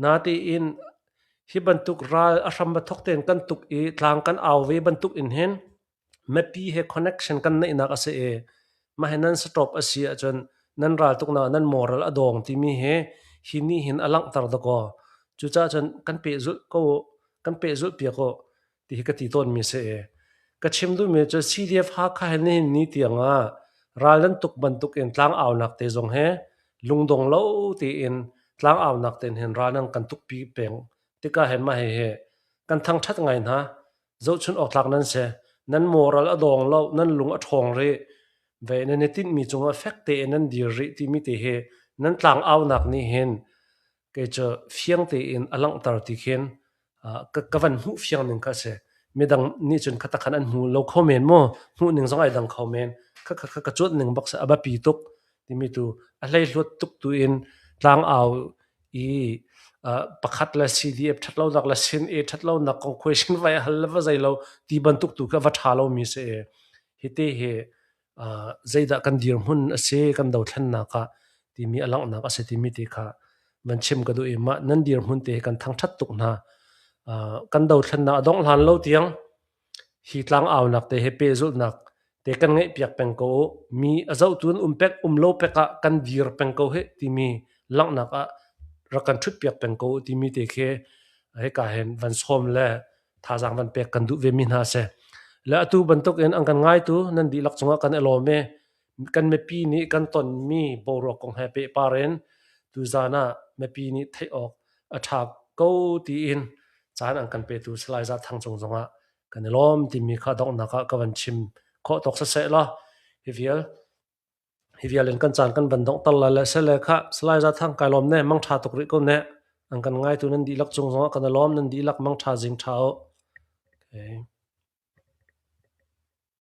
Natein hi bantuk ral a hram a thawk tein kan tuk i tlang kan au ve bantuk in hin mipi he connection kan neihnak a si i mah hi nan stop a si ahcun nan raltuknak nan moral a dawng timi hi hi nih hin a langhter dawkaw. Cucaah cun kan pehzulh ko kan pehzulh piak u. ti hi ka ti tawnmi si i ka chim duhmi cu CDF Hakha he nihin ni tiang ah ral nan tuk bantuk in tlangaunak te zong he lungdong lo tein tlangaunak tein hin ral nan kan tukpi peng tikah hin mah hihi kan thangṭhat ngai hna. Zohchun awk tlak nan si. Nan moral a dawng lo, nan lung a ṭhawng rih. Ve nan i tinhmi cungah fek tein nan dir rih timi te hi nan tlangaunak nih hin kei cu fiang tein a langhter ti khin ka van hmuh fiang ning kha a si. Midang nih cun kha takhan an hmu lo kho men maw? Hmuh ning zong ai dang kho men. Kha kha kha ka cuanh ning bak si a biapi tuk timi tu a hleihluat tuk tu in tlangau i pakhat le CDF ṭhat lonak le sin e ṭhat lonak kong question vai hal le va zei lo ti bantuk tu kha va ṭha lomi si i hiti hi zeidah kan dirhmun a si kan dothlennak ah timi a langhnak a si timi ti kha van chim ka duh i mah nan dirhmun te hi kan thangṭhat tuk hna. Kan dothlennak a dongh hlan lo tiang hi tlangaunak te he pehzulhnak te kan ngeihpiak peng ko u. Mi a zohtu an um pek um lo pek ah kan dir peng ko hih timi langhnak ah rak kan ṭhutpiak peng ko u timi te khi hika hin van sawm le thazaang van pek kan duh ve mi hna si. Le atu bantuk in an kan ngaitu nan dihlak cungah kan i lawm i kan mipi nih kan tonmi boruak kong he pehpar in tuzaan ah mipi nih theih awk a ṭha ko tiin caan an kan petu Salai Za Thang cung zongah kan i lawm timi kha donghnak ah ka van chim khawh tawk siseh law hi vial Hi vial in kan caan kan van donghter lai le sele kha Salai Za Thang kai lawm ne mangṭha tuk rih ko ne. An kan ngaitu nan dihlak cung zongah kan i lawm nan dihlak mangṭha zing ṭha u. Okay.